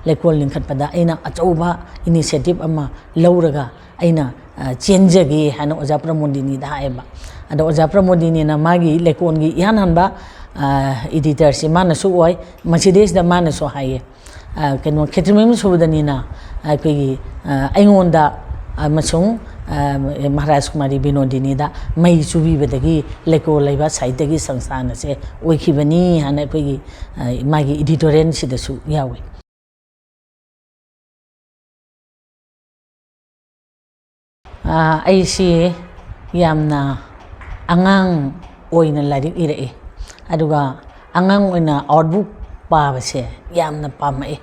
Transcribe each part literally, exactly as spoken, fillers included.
ꯂꯩꯀꯣꯜ ꯂꯤꯡꯈꯠꯄꯗ ꯑꯩꯅ ꯑꯆꯧꯕ initiative ꯑꯃ ꯂꯧꯔꯒ ꯑꯩꯅ, ꯑ, ꯆꯦꯟꯖꯒꯦ ꯍꯥꯏꯅ ꯑꯣꯖꯥ ꯄ꯭ꯔꯃꯣꯗꯤꯅꯤꯗ ꯍꯥꯏꯌꯦꯕ꯫ ꯑꯗꯣ ꯑꯣꯖꯥ ꯄ꯭ꯔꯃꯣꯗꯤꯅꯤꯅ ꯃꯥꯒꯤ ꯂꯩꯀꯣꯜꯒꯤ ꯏꯍꯥꯟ ꯍꯥꯟꯕ, ꯑ, editorꯁꯤ ꯃꯥꯅꯁꯨ ꯑꯣꯏ꯫ ꯃꯁꯤꯗꯩꯁꯤꯗ ꯃꯥꯅꯁꯨ ꯍꯥꯏꯌꯦ, ꯑ, ꯀꯩꯅꯣ, ꯈꯦꯇ꯭ꯔꯤꯃꯌꯨꯝ ꯁꯨꯕꯗꯅꯤꯅ ꯑꯩꯈꯣꯏꯒꯤ, ꯑ, ꯑꯩꯉꯣꯟꯗ ꯑꯃꯁꯨꯡ, ꯑ, ꯃꯍꯥꯔꯥꯖ ꯀꯨꯃꯥꯔꯤ ꯕꯤꯅꯣꯗꯤꯅꯤꯗ ꯃꯩ ꯆꯨꯕꯤꯕꯗꯒꯤ ꯂꯩꯀꯣꯜ ꯂꯩꯕ ꯁꯥꯍꯤꯇ꯭ꯌꯒꯤ ꯁꯪꯁꯊꯥꯟ ꯑꯁꯦ ꯑꯣꯏꯈꯤꯕꯅꯤ ꯍꯥꯏꯅ ꯑꯩꯈꯣꯏꯒꯤ, ꯑ, ꯃꯥꯒꯤ editorialꯁꯤꯗꯁꯨ ꯌꯥꯎꯏ꯫ ꯑ, ꯑꯩꯁꯤ ꯌꯥꯝꯅ ꯑꯉꯥꯡ ꯑꯣꯏꯅ ꯂꯥꯏꯔꯤꯛ ꯏꯔꯛꯏ꯫ ꯑꯗꯨꯒ ꯑꯉꯥꯡ ꯑꯣꯏꯅ outbook ꯄꯥꯕꯁꯦ ꯌꯥꯝꯅ ꯄꯥꯝꯃꯛꯏ꯫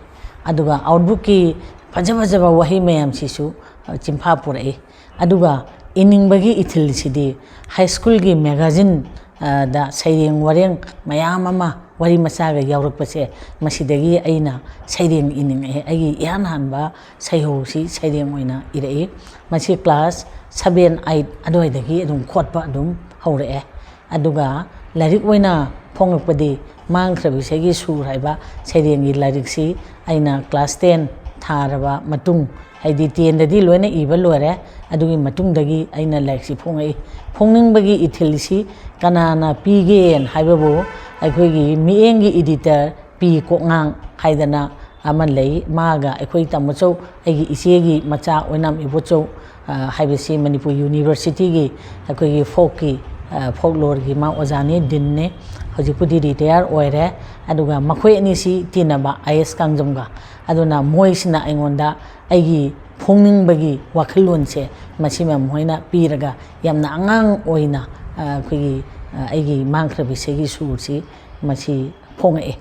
ꯑꯗꯨꯒ outbookꯀꯤ ꯐꯖ ꯐꯖꯕ ꯋꯥꯍꯩ ꯃꯌꯥꯝꯁꯤꯁꯨ, ꯑ, ꯆꯤꯟꯐꯥ ꯄꯨꯔꯛꯏ꯫ ꯑꯗꯨꯒ ꯏꯅꯤꯡꯕꯒꯤ ꯏꯊꯤꯜꯁꯤꯗꯤ high schoolꯒꯤ magazine, ꯑ, ꯗ ꯁꯩꯔꯦꯡ ꯋꯥꯔꯦꯡ ꯃꯌꯥꯝ ꯑꯃ ꯋꯥꯔꯤ ꯃꯆꯥꯒ ꯌꯥꯎꯔꯛꯄꯁꯦ, ꯃꯁꯤꯗꯒꯤ ꯑꯩꯅ ꯁꯩꯔꯦꯡ ꯏꯅꯤꯡꯉꯛꯑꯦ꯫ ꯑꯩꯒꯤ ꯏꯍꯥꯟ ꯍꯥꯟꯕ ꯁꯩꯍꯧꯁꯤ ꯁꯩꯔꯦꯡ ꯑꯣꯏꯅ ꯏꯔꯛꯏ꯫ ꯃꯁꯤ class seven, eight ꯑꯗꯨꯋꯥꯏꯗꯒꯤ ꯑꯗꯨꯝ ꯈꯣꯠꯄ ꯑꯗꯨꯝ ꯍꯧꯔꯛꯑꯦ꯫ ꯑꯗꯨꯒ ꯂꯥꯏꯔꯤꯛ ꯑꯣꯏꯅ ꯐꯣꯡꯉꯛꯄꯗꯤ ꯃꯥꯡꯈ꯭ꯔꯕ ꯏꯁꯩꯒꯤ ꯁꯨꯔ ꯍꯥꯏꯕ ꯁꯩꯔꯦꯡꯒꯤ ꯂꯥꯏꯔꯤꯛꯁꯤ ꯑꯩꯅ class ten ꯊꯥꯔꯕ ꯃꯇꯨꯡ, ꯍꯥꯏꯗꯤ tenꯗꯗꯤ ꯂꯣꯏꯅ ꯏꯕ ꯂꯣꯏꯔꯦ, ꯑꯗꯨꯒꯤ ꯃꯇꯨꯡꯗꯒꯤ ꯑꯩꯅ ꯂꯥꯏꯔꯤꯛꯁꯤ ꯐꯣꯡꯉꯛꯏ꯫ ꯐꯣꯡꯅꯤꯡꯕꯒꯤ ꯏꯊꯤꯜꯁꯤ ꯀꯅꯥꯅ ꯄꯤꯒꯦꯅ ꯍꯥꯏꯕꯕꯨ, ꯑꯩꯈꯣꯏꯒꯤ ꯃꯤꯠꯌꯦꯡꯒꯤ editor ꯄꯤ ꯀꯣꯛꯉꯥꯡ ꯍꯥꯏꯗꯅ ꯑꯃ ꯂꯩ, ꯃꯥꯒ ꯑꯩꯈꯣꯏ ꯇꯥꯃꯣꯆꯧ, ꯑꯩꯒꯤ ꯏꯆꯦꯒꯤ ꯃꯆꯥ ꯑꯣꯏꯅꯥꯝ ꯏꯕꯣꯆꯧ, ꯑ, ꯍꯥꯏꯕꯁꯤ ꯃꯅꯤꯄꯨꯔ Universityꯒꯤ ꯑꯩꯈꯣꯏꯒꯤ folkꯀꯤ, ꯑ, folkloreꯒꯤ ꯃꯥ ꯑꯣꯖꯥꯅꯤ, deanꯅꯤ꯫ ꯍꯧꯖꯤꯛꯄꯨꯗꯤ retire ꯑꯣꯏꯔꯦ꯫ ꯑꯗꯨꯒ ꯃꯈꯣꯏ ꯑꯅꯤꯁꯤ ꯇꯤꯟꯅꯕ ꯑꯥꯏ ꯑꯦꯁ ꯀꯥꯡꯖꯝꯒ꯫ ꯑꯗꯨꯅ ꯃꯣꯏꯁꯤꯅ ꯑꯩꯉꯣꯟꯗ ꯑꯩꯒꯤ ꯐꯣꯡꯅꯤꯡꯕꯒꯤ ꯋꯥꯈꯜꯂꯣꯟꯁꯦ ꯃꯁꯤꯃ ꯃꯈꯣꯏꯅ ꯄꯤꯔꯒ ꯌꯥꯝꯅ ꯑꯉꯥꯡ ꯑꯣꯏꯅ, ꯑ, ꯑꯩꯈꯣꯏꯒꯤ, ꯑ, ꯑꯩꯒꯤ ꯃꯥꯡꯈ꯭ꯔꯕ ꯏꯁꯩꯒꯤ ꯁꯨꯔꯁꯤ ꯃꯁꯤ ꯐꯣꯡꯉꯛꯑꯦ꯫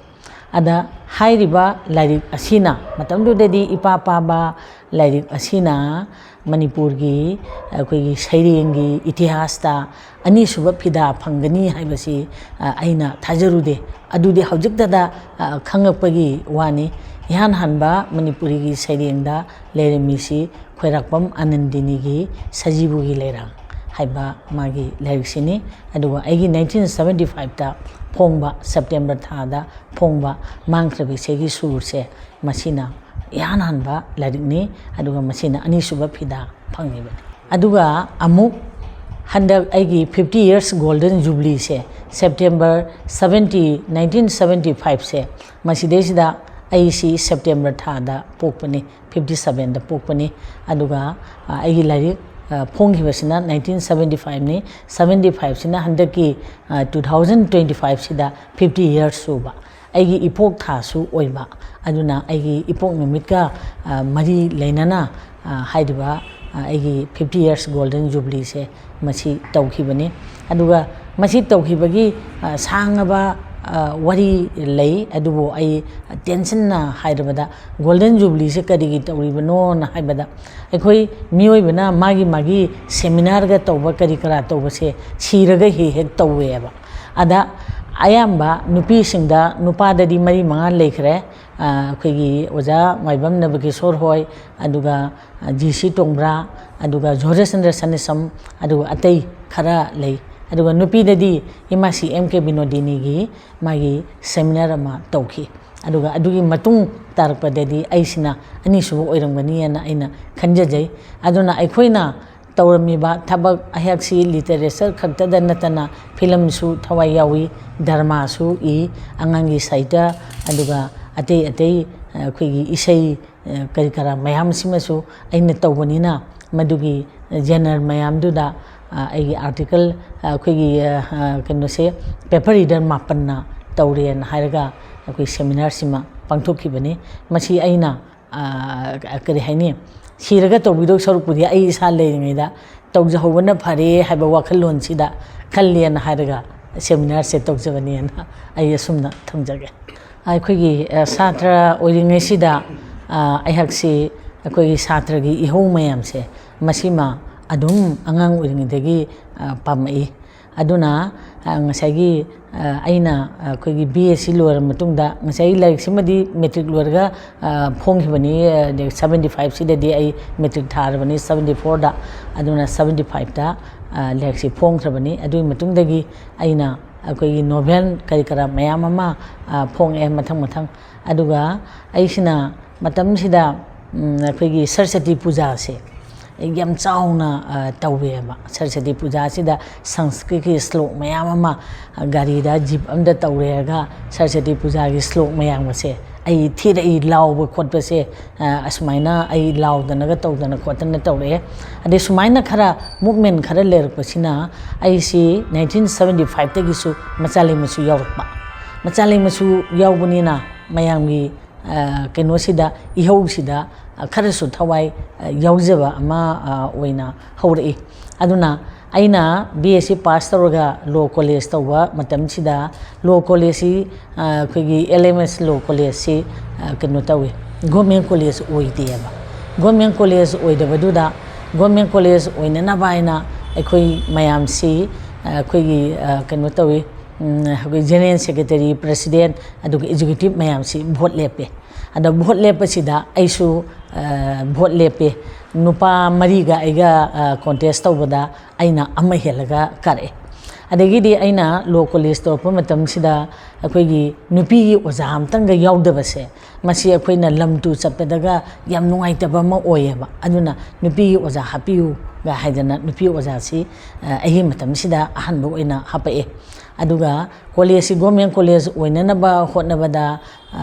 ꯑꯗ ꯍꯥꯏꯔꯤꯕ ꯂꯥꯏꯔꯤꯛ ꯑꯁꯤꯅ, ꯃꯇꯝꯗꯨꯗꯗꯤ ꯏꯄꯥ ꯄꯥꯕ ꯂꯥꯏꯔꯤꯛ ꯑꯁꯤꯅ ꯃꯅꯤꯄꯨꯔꯒꯤ ꯑꯩꯈꯣꯏꯒꯤ ꯁꯩꯔꯦꯡꯒꯤ ꯏꯇꯤꯍꯥꯁꯇ ꯑꯅꯤꯁꯨꯕ ꯐꯤꯗꯥ ꯐꯪꯒꯅꯤ ꯍꯥꯏꯕꯁꯤ, ꯑ, ꯑꯩꯅ ꯊꯥꯖꯔꯨꯗꯦ꯫ ꯑꯗꯨꯗꯤ ꯍꯧꯖꯤꯛꯇꯗ, ꯑ, ꯈꯪꯉꯛꯄꯒꯤ ꯋꯥꯅꯤ꯫ ꯏꯍꯥꯟ ꯍꯥꯟꯕ ꯃꯅꯤꯄꯨꯔꯤꯒꯤ ꯁꯩꯔꯦꯡꯗ ꯂꯩꯔꯝꯃꯤꯁꯤ ꯈ꯭ꯋꯥꯏꯔꯥꯛꯄꯝ ꯑꯥꯅꯟꯗꯤꯅꯤꯒꯤ ꯁꯖꯤꯕꯨꯒꯤ ꯂꯩꯔꯥꯡ꯫ ꯍꯥꯏꯕ ꯃꯥꯒꯤ ꯂꯥꯏꯔꯤꯛꯁꯤꯅꯤ꯫ ꯑꯗꯨꯒ ꯑꯩꯒꯤ ꯅꯥꯏꯟꯇꯤꯟ ꯁꯕꯦꯟꯇꯤ ꯐꯥꯏꯚꯇ ꯐꯣꯡꯕ, ꯁꯦꯞꯇꯦꯝꯕꯔ ꯊꯥꯗ ꯐꯣꯡꯕ ꯃꯥꯡꯈ꯭ꯔꯕ ꯏꯆꯦꯒꯤ ꯁꯨꯔꯁꯦ, ꯃꯁꯤꯅ ꯏꯍꯥꯟ ꯍꯥꯟꯕ ꯂꯥꯏꯔꯤꯛꯅꯤ꯫ ꯑꯗꯨꯒ ꯃꯁꯤꯅ ꯑꯅꯤꯁꯨꯕ ꯐꯤꯗꯥ ꯐꯪꯉꯤꯕꯅꯤ꯫ ꯑꯗꯨꯒ ꯑꯃꯨꯛ ꯍꯟꯗꯛ ꯑꯩꯒꯤ fifty years golden jubileeꯁꯦ, ꯁꯦꯞꯇꯦꯝꯕꯔ ꯁꯕꯦꯟꯇꯤ, ꯅꯥꯏꯟꯇꯤꯟ ꯁꯕꯦꯟꯇꯤ ꯐꯥꯏꯚꯁꯦ, ꯃꯁꯤꯗꯩꯁꯤꯗ ꯑꯩꯁꯤ ꯁꯦꯞꯇꯦꯝꯕꯔ ꯊꯥꯗ ꯄꯣꯛꯄꯅꯤ, ꯐꯤꯐꯇꯤ ꯁꯕꯦꯟꯗ ꯄꯣꯛꯄꯅꯤ꯫ ꯑꯗꯨꯒ, ꯑ, ꯑꯩꯒꯤ ꯂꯥꯏꯔꯤꯛ, ꯑ, ꯐꯣꯡꯈꯤꯕꯁꯤꯅ ꯅꯥꯏꯟꯇꯤꯟ ꯁꯕꯦꯟꯇꯤ ꯐꯥꯏꯚꯅꯤ꯫ ꯁꯕꯦꯟꯇꯤ ꯐꯥꯏꯚꯁꯤꯅ ꯍꯟꯗꯛꯀꯤ, ꯑ, ꯇꯨ ꯊꯥꯎꯖꯟ ꯇ꯭ꯋꯦꯟꯇꯤ ꯐꯥꯏꯚꯁꯤꯗ ꯐꯤꯐꯇꯤ ꯌꯔꯁ ꯁꯨꯕ꯫ ꯑꯩꯒꯤ ꯏꯄꯣꯛ ꯊꯥꯁꯨ ꯑꯣꯏꯕ꯫ ꯑꯗꯨꯅ ꯑꯩꯒꯤ ꯏꯄꯣꯛ ꯅꯨꯃꯤꯠꯀ, ꯑ, ꯃꯔꯤ ꯂꯩꯅꯅ, ꯑ, ꯍꯥꯏꯔꯤꯕ, ꯑ, ꯑꯩꯒꯤ ꯐꯤꯐꯇꯤ ꯌꯔꯁ ꯒꯣꯜꯗꯟ ꯖꯨꯕꯤꯂꯤꯁꯦ ꯃꯁꯤ ꯇꯧꯈꯤꯕꯅꯤ꯫ ꯑꯗꯨꯒ ꯃꯁꯤ ꯇꯧꯈꯤꯕꯒꯤ, ꯑ, ꯁꯥꯡꯉꯕ, ꯑ, ꯋꯥꯔꯤ ꯂꯩ, ꯑꯗꯨꯕꯨ ꯑꯩ ꯇꯦꯟꯁꯟꯅ ꯍꯥꯏꯔꯕꯗ, ꯒꯣꯜꯗꯟ ꯖꯨꯕꯤꯂꯤꯁꯦ ꯀꯔꯤꯒꯤ ꯇꯧꯔꯤꯕꯅꯣꯅ ꯍꯥꯏꯕꯗ, ꯑꯩꯈꯣꯏ ꯃꯤꯑꯣꯏꯕꯅ ꯃꯥꯒꯤ ꯃꯥꯒꯤ ꯁꯦꯃꯤꯅꯥꯔꯒ ꯇꯧꯕ, ꯀꯔꯤ ꯀꯔꯥ ꯇꯧꯕꯁꯦ ꯁꯤꯔꯒ ꯍꯦꯛ ꯍꯦꯛ ꯇꯧꯋꯦꯕ꯫ ꯑꯗ ꯑꯌꯥꯝꯕ ꯅꯨꯄꯤꯁꯤꯡꯗ, ꯅꯨꯄꯥꯗꯗꯤ ꯃꯔꯤ ꯃꯉꯥ ꯂꯩꯈ꯭ꯔꯦ꯫ ꯑ, ꯑꯩꯈꯣꯏꯒꯤ ꯑꯣꯖꯥ ꯃꯥꯏꯕꯝ ꯅꯕꯀꯤꯁꯣꯔ ꯍꯣꯏ, ꯑꯗꯨꯒ, ꯑ, ꯖꯤ ꯁꯤ ꯇꯣꯡꯕ꯭ꯔꯥ, ꯑꯗꯨꯒ ꯖꯣꯔꯦꯁꯆꯟꯗ꯭ꯔ ꯁꯅꯤꯁꯝ, ꯑꯗꯨꯒ ꯑꯇꯩ ꯈꯔ ꯂꯩ꯫ ꯑꯗꯨꯒ ꯅꯨꯄꯤꯗꯗꯤ ꯏꯃꯥꯁꯤ ꯑꯦꯝ ꯀꯦ ꯕꯤꯅꯣꯗꯤꯅꯤꯒꯤ ꯃꯥꯒꯤ ꯁꯦꯃꯤꯅꯥꯔ ꯑꯃ ꯇꯧꯈꯤ꯫ ꯑꯗꯨꯒ ꯑꯗꯨꯒꯤ ꯃꯇꯨꯡ ꯇꯥꯔꯛꯄꯗꯗꯤ ꯑꯩꯁꯤꯅ ꯑꯅꯤꯁꯨꯕ ꯑꯣꯏꯔꯝꯒꯅꯤꯅ ꯑꯩꯅ ꯈꯟꯖꯖꯩ꯫ ꯑꯗꯨꯅ ꯑꯩꯈꯣꯏꯅ ꯇꯧꯔꯝꯃꯤꯕ ꯊꯕꯛ ꯑꯩꯍꯥꯛꯁꯤ ꯂꯤꯇꯔꯦꯆꯔ ꯈꯛꯇꯗ ꯅꯠꯇꯅ ꯐꯤꯂꯝꯁꯨ ꯊꯋꯥꯏ ꯌꯥꯎꯏ, ꯗ꯭ꯔꯃꯥꯁꯨ ꯏ, ꯑꯉꯥꯡꯒꯤ ꯁꯥꯍꯤꯇ꯭ꯌ, ꯑꯗꯨꯒ ꯑꯇꯩ ꯑꯇꯩ, ꯑ, ꯑꯩꯈꯣꯏꯒꯤ ꯏꯁꯩ, ꯑ, ꯀꯔꯤ ꯀꯔꯥ ꯃꯌꯥꯝꯁꯤꯃꯁꯨ ꯑꯩꯅ ꯇꯧꯕꯅꯤꯅ, ꯃꯗꯨꯒꯤ ꯖꯦꯅꯔ ꯃꯌꯥꯝꯗꯨꯗ, ꯑ, ꯑꯩꯒꯤ ꯑꯥꯔꯇꯤꯀꯜ, ꯑ, ꯑꯩꯈꯣꯏꯒꯤ, ꯑ, ꯑ, ꯀꯩꯅꯣꯁꯦ, ꯄꯦꯄꯔ ꯔꯤꯗꯔ ꯃꯥꯄꯟꯅ ꯇꯧꯔꯦꯅ ꯍꯥꯏꯔꯒ ꯑꯩꯈꯣꯏ ꯁꯦꯃꯤꯅꯥꯔꯁꯤꯃ ꯄꯥꯡꯊꯣꯛꯈꯤꯕꯅꯤ꯫ ꯃꯁꯤ ꯑꯩꯅ ꯑ, ꯀꯔꯤ ꯍꯥꯏꯅꯤ, ꯁꯤꯔꯒ ꯇꯧꯕꯤꯗꯧ ꯁꯔꯨꯛꯄꯨꯗꯤ ꯑꯩ ꯏꯁꯥ ꯂꯩꯔꯤꯉꯩꯗ ꯇꯧꯖꯍꯧꯕꯅ ꯐꯔꯦ ꯍꯥꯏꯕ ꯋꯥꯈꯜꯂꯣꯟꯁꯤꯗ ꯈꯜꯂꯦꯅ ꯍꯥꯏꯔꯒ ꯁꯦꯃꯤꯅꯥꯔꯁꯦ ꯇꯧꯖꯕꯅꯦꯅ ꯑꯩ ꯑꯁꯨꯝꯅ ꯊꯝꯖꯒꯦ꯫ ꯑꯩꯈꯣꯏꯒꯤ, ꯑ, ꯁꯥꯇ꯭ꯔ ꯑꯣꯏꯔꯤꯉꯩꯁꯤꯗ, ꯑ, ꯑꯩꯍꯥꯛꯁꯤ ꯑꯩꯈꯣꯏꯒꯤ ꯁꯥꯇ꯭ꯔꯒꯤ ꯏꯍꯧ ꯃꯌꯥꯝꯁꯦ, ꯃꯁꯤꯃ ꯑꯗꯨꯝ ꯑꯉꯥꯡ ꯑꯣꯏꯔꯤꯉꯩꯗꯒꯤ, ꯑ, ꯄꯥꯝꯃꯛꯏ꯫ ꯑꯗꯨꯅ, ꯑ, ꯉꯁꯥꯏꯒꯤ, ꯑ, ꯑꯩꯅ, ꯑ, ꯑꯩꯈꯣꯏꯒꯤ ꯕꯤ ꯑꯦꯁ ꯁꯤ ꯂꯣꯏꯔꯕ ꯃꯇꯨꯡꯗ, ꯉꯁꯥꯏꯒꯤ ꯂꯥꯏꯔꯤꯛꯁꯤꯃꯗꯤ ꯃꯦꯇ꯭ꯔꯤꯛ ꯂꯣꯏꯔꯒ, ꯑ, ꯐꯣꯡꯈꯤꯕꯅꯤ, ꯑ, ꯁꯕꯦꯟꯇꯤ ꯐꯥꯏꯚꯁꯤꯗꯗꯤ ꯑꯩ ꯃꯦꯇ꯭ꯔꯤꯛ ꯊꯥꯔꯕꯅꯤ, ꯁꯕꯦꯟꯇꯤ ꯐꯣꯔꯗ꯫ ꯑꯗꯨꯅ ꯁꯕꯦꯟꯇꯤ ꯐꯥꯏꯚꯇ, ꯂꯥꯏꯔꯤꯛꯁꯤ ꯐꯣꯡꯈ꯭ꯔꯕꯅꯤ꯫ ꯑꯗꯨꯒꯤ ꯃꯇꯨꯡꯗꯒꯤ ꯑꯩꯅ ꯑꯩꯈꯣꯏꯒꯤ ꯅꯣꯚꯦꯜ ꯀꯔꯤ ꯀꯔꯥ ꯃꯌꯥꯝ ꯑꯃ ꯐꯣꯡꯉꯛꯑꯦ ꯃꯊꯪ ꯃꯊꯪ꯫ ꯑꯗꯨꯒ ꯑꯩꯁꯤꯅ ꯃꯇꯝꯁꯤꯗ ꯑꯩꯈꯣꯏꯒꯤ ꯁꯔꯁꯇꯤ ꯄꯨꯖꯥꯁꯦ ꯌꯥꯝ ꯆꯥꯎꯅ ꯇꯧꯋꯦꯕ꯫ ꯁꯔꯁꯇꯤ ꯄꯨꯖꯥꯁꯤꯗ ꯁꯪꯁꯀ꯭ꯔꯤꯠꯀꯤ ꯁ꯭ꯂꯣꯛ ꯃꯌꯥꯝ ꯑꯃ, ꯒꯥꯔꯤꯗ ꯖꯤꯞ ꯑꯃꯗ ꯇꯧꯔꯦꯒ ꯁꯔꯁꯇꯤ ꯄꯨꯖꯥꯒꯤ ꯁ꯭ꯂꯣꯛ ꯃꯌꯥꯝꯒꯁꯦ ꯑꯩ ꯊꯤꯔꯛꯏ, ꯂꯥꯎꯕ ꯈꯣꯠꯄꯁꯦ꯫ ꯑꯁꯨꯃꯥꯏꯅ ꯑꯩ ꯂꯥꯎꯗꯅꯒ ꯇꯧꯗꯅ ꯈꯣꯠꯇꯅ ꯇꯧꯔꯛꯑꯦ꯫ ꯑꯗꯩ ꯁꯨꯃꯥꯏꯅ ꯈꯔ movement ꯈꯔ ꯂꯩꯔꯛꯄꯁꯤꯅ ꯑꯩꯁꯤ nineteen seventy fiveꯇꯒꯤꯁꯨ ꯃꯆꯥ ꯂꯩꯃꯁꯨ ꯌꯥꯎꯔꯛꯄ꯫ ꯃꯆꯥ ꯂꯩꯃꯁꯨ ꯌꯥꯎꯕꯅꯤꯅ ꯃꯌꯥꯝꯒꯤ ꯀꯩꯅꯣꯁꯤꯗ, ꯏꯍꯧꯁꯤꯗ ꯈꯔꯁꯨ ꯊꯋꯥꯏ ꯌꯥꯎꯖꯕ ꯑꯃ ꯑꯣꯏꯅ ꯍꯧꯔꯛꯏ꯫ ꯑꯗꯨꯅ ꯑꯩꯅ B S C pass ꯇꯧꯔꯒ law college ꯇꯧꯕ ꯃꯇꯝꯁꯤꯗ, law collegeꯁꯤ ꯑꯩꯈꯣꯏꯒꯤ L M S law collegeꯁꯤ ꯀꯩꯅꯣ ꯇꯧꯏ, government college ꯑꯣꯏꯗꯦꯕ꯫ Government college ꯑꯣꯏꯗꯕꯗꯨꯗ government college ꯑꯣꯏꯅꯅꯕ ꯍꯥꯏꯅ ꯑꯩꯈꯣꯏ ꯃꯌꯥꯝꯁꯤ ꯑꯩꯈꯣꯏꯒꯤ ꯀꯩꯅꯣ ꯇꯧꯏ, ꯑꯩꯈꯣꯏ general secretary, president, ꯑꯗꯨꯒ executive ꯃꯌꯥꯝꯁꯤ vote ꯂꯦꯞꯄꯦ꯫ ꯑꯗ vote ꯂꯦꯞꯄꯁꯤꯗ ꯑꯩꯁꯨ vote ꯂꯦꯞꯄꯦ꯫ ꯅꯨꯄꯥ ꯃꯔꯤꯒ ꯑꯩꯒ contest ꯇꯧꯕꯗ ꯑꯩꯅ ꯑꯃ ꯍꯦꯜꯂꯒ ꯀꯥꯔꯛꯑꯦ꯫ ꯑꯗꯒꯤꯗꯤ ꯑꯩꯅ law college ꯇꯧꯔꯛꯄ ꯃꯇꯝꯁꯤꯗ ꯑꯩꯈꯣꯏꯒꯤ ꯅꯨꯄꯤꯒꯤ ꯑꯣꯖꯥ ꯑꯝꯇꯪꯒ ꯌꯥꯎꯗꯕꯁꯦ, ꯃꯁꯤ ꯑꯩꯈꯣꯏꯅ ꯂꯝ ꯇꯨ ꯆꯠꯄꯗꯒ ꯌꯥꯝ ꯅꯨꯡꯉꯥꯏꯇꯕ ꯑꯃ ꯑꯣꯏꯌꯦꯕ꯫ ꯑꯗꯨꯅ ꯅꯨꯄꯤꯒꯤ ꯑꯣꯖꯥ ꯍꯥꯞꯄꯤꯌꯨꯒ ꯍꯥꯏꯗꯅ ꯅꯨꯄꯤ ꯑꯣꯖꯥꯁꯤ ꯑꯩꯒꯤ ꯃꯇꯝꯁꯤꯗ ꯑꯍꯥꯟꯕ ꯑꯣꯏꯅ ꯍꯥꯞꯄꯛꯑꯦ꯫ ꯑꯗꯨꯒ collegeꯁꯤ government college ꯑꯣꯏꯅꯅꯕ ꯍꯣꯠꯅꯕꯗ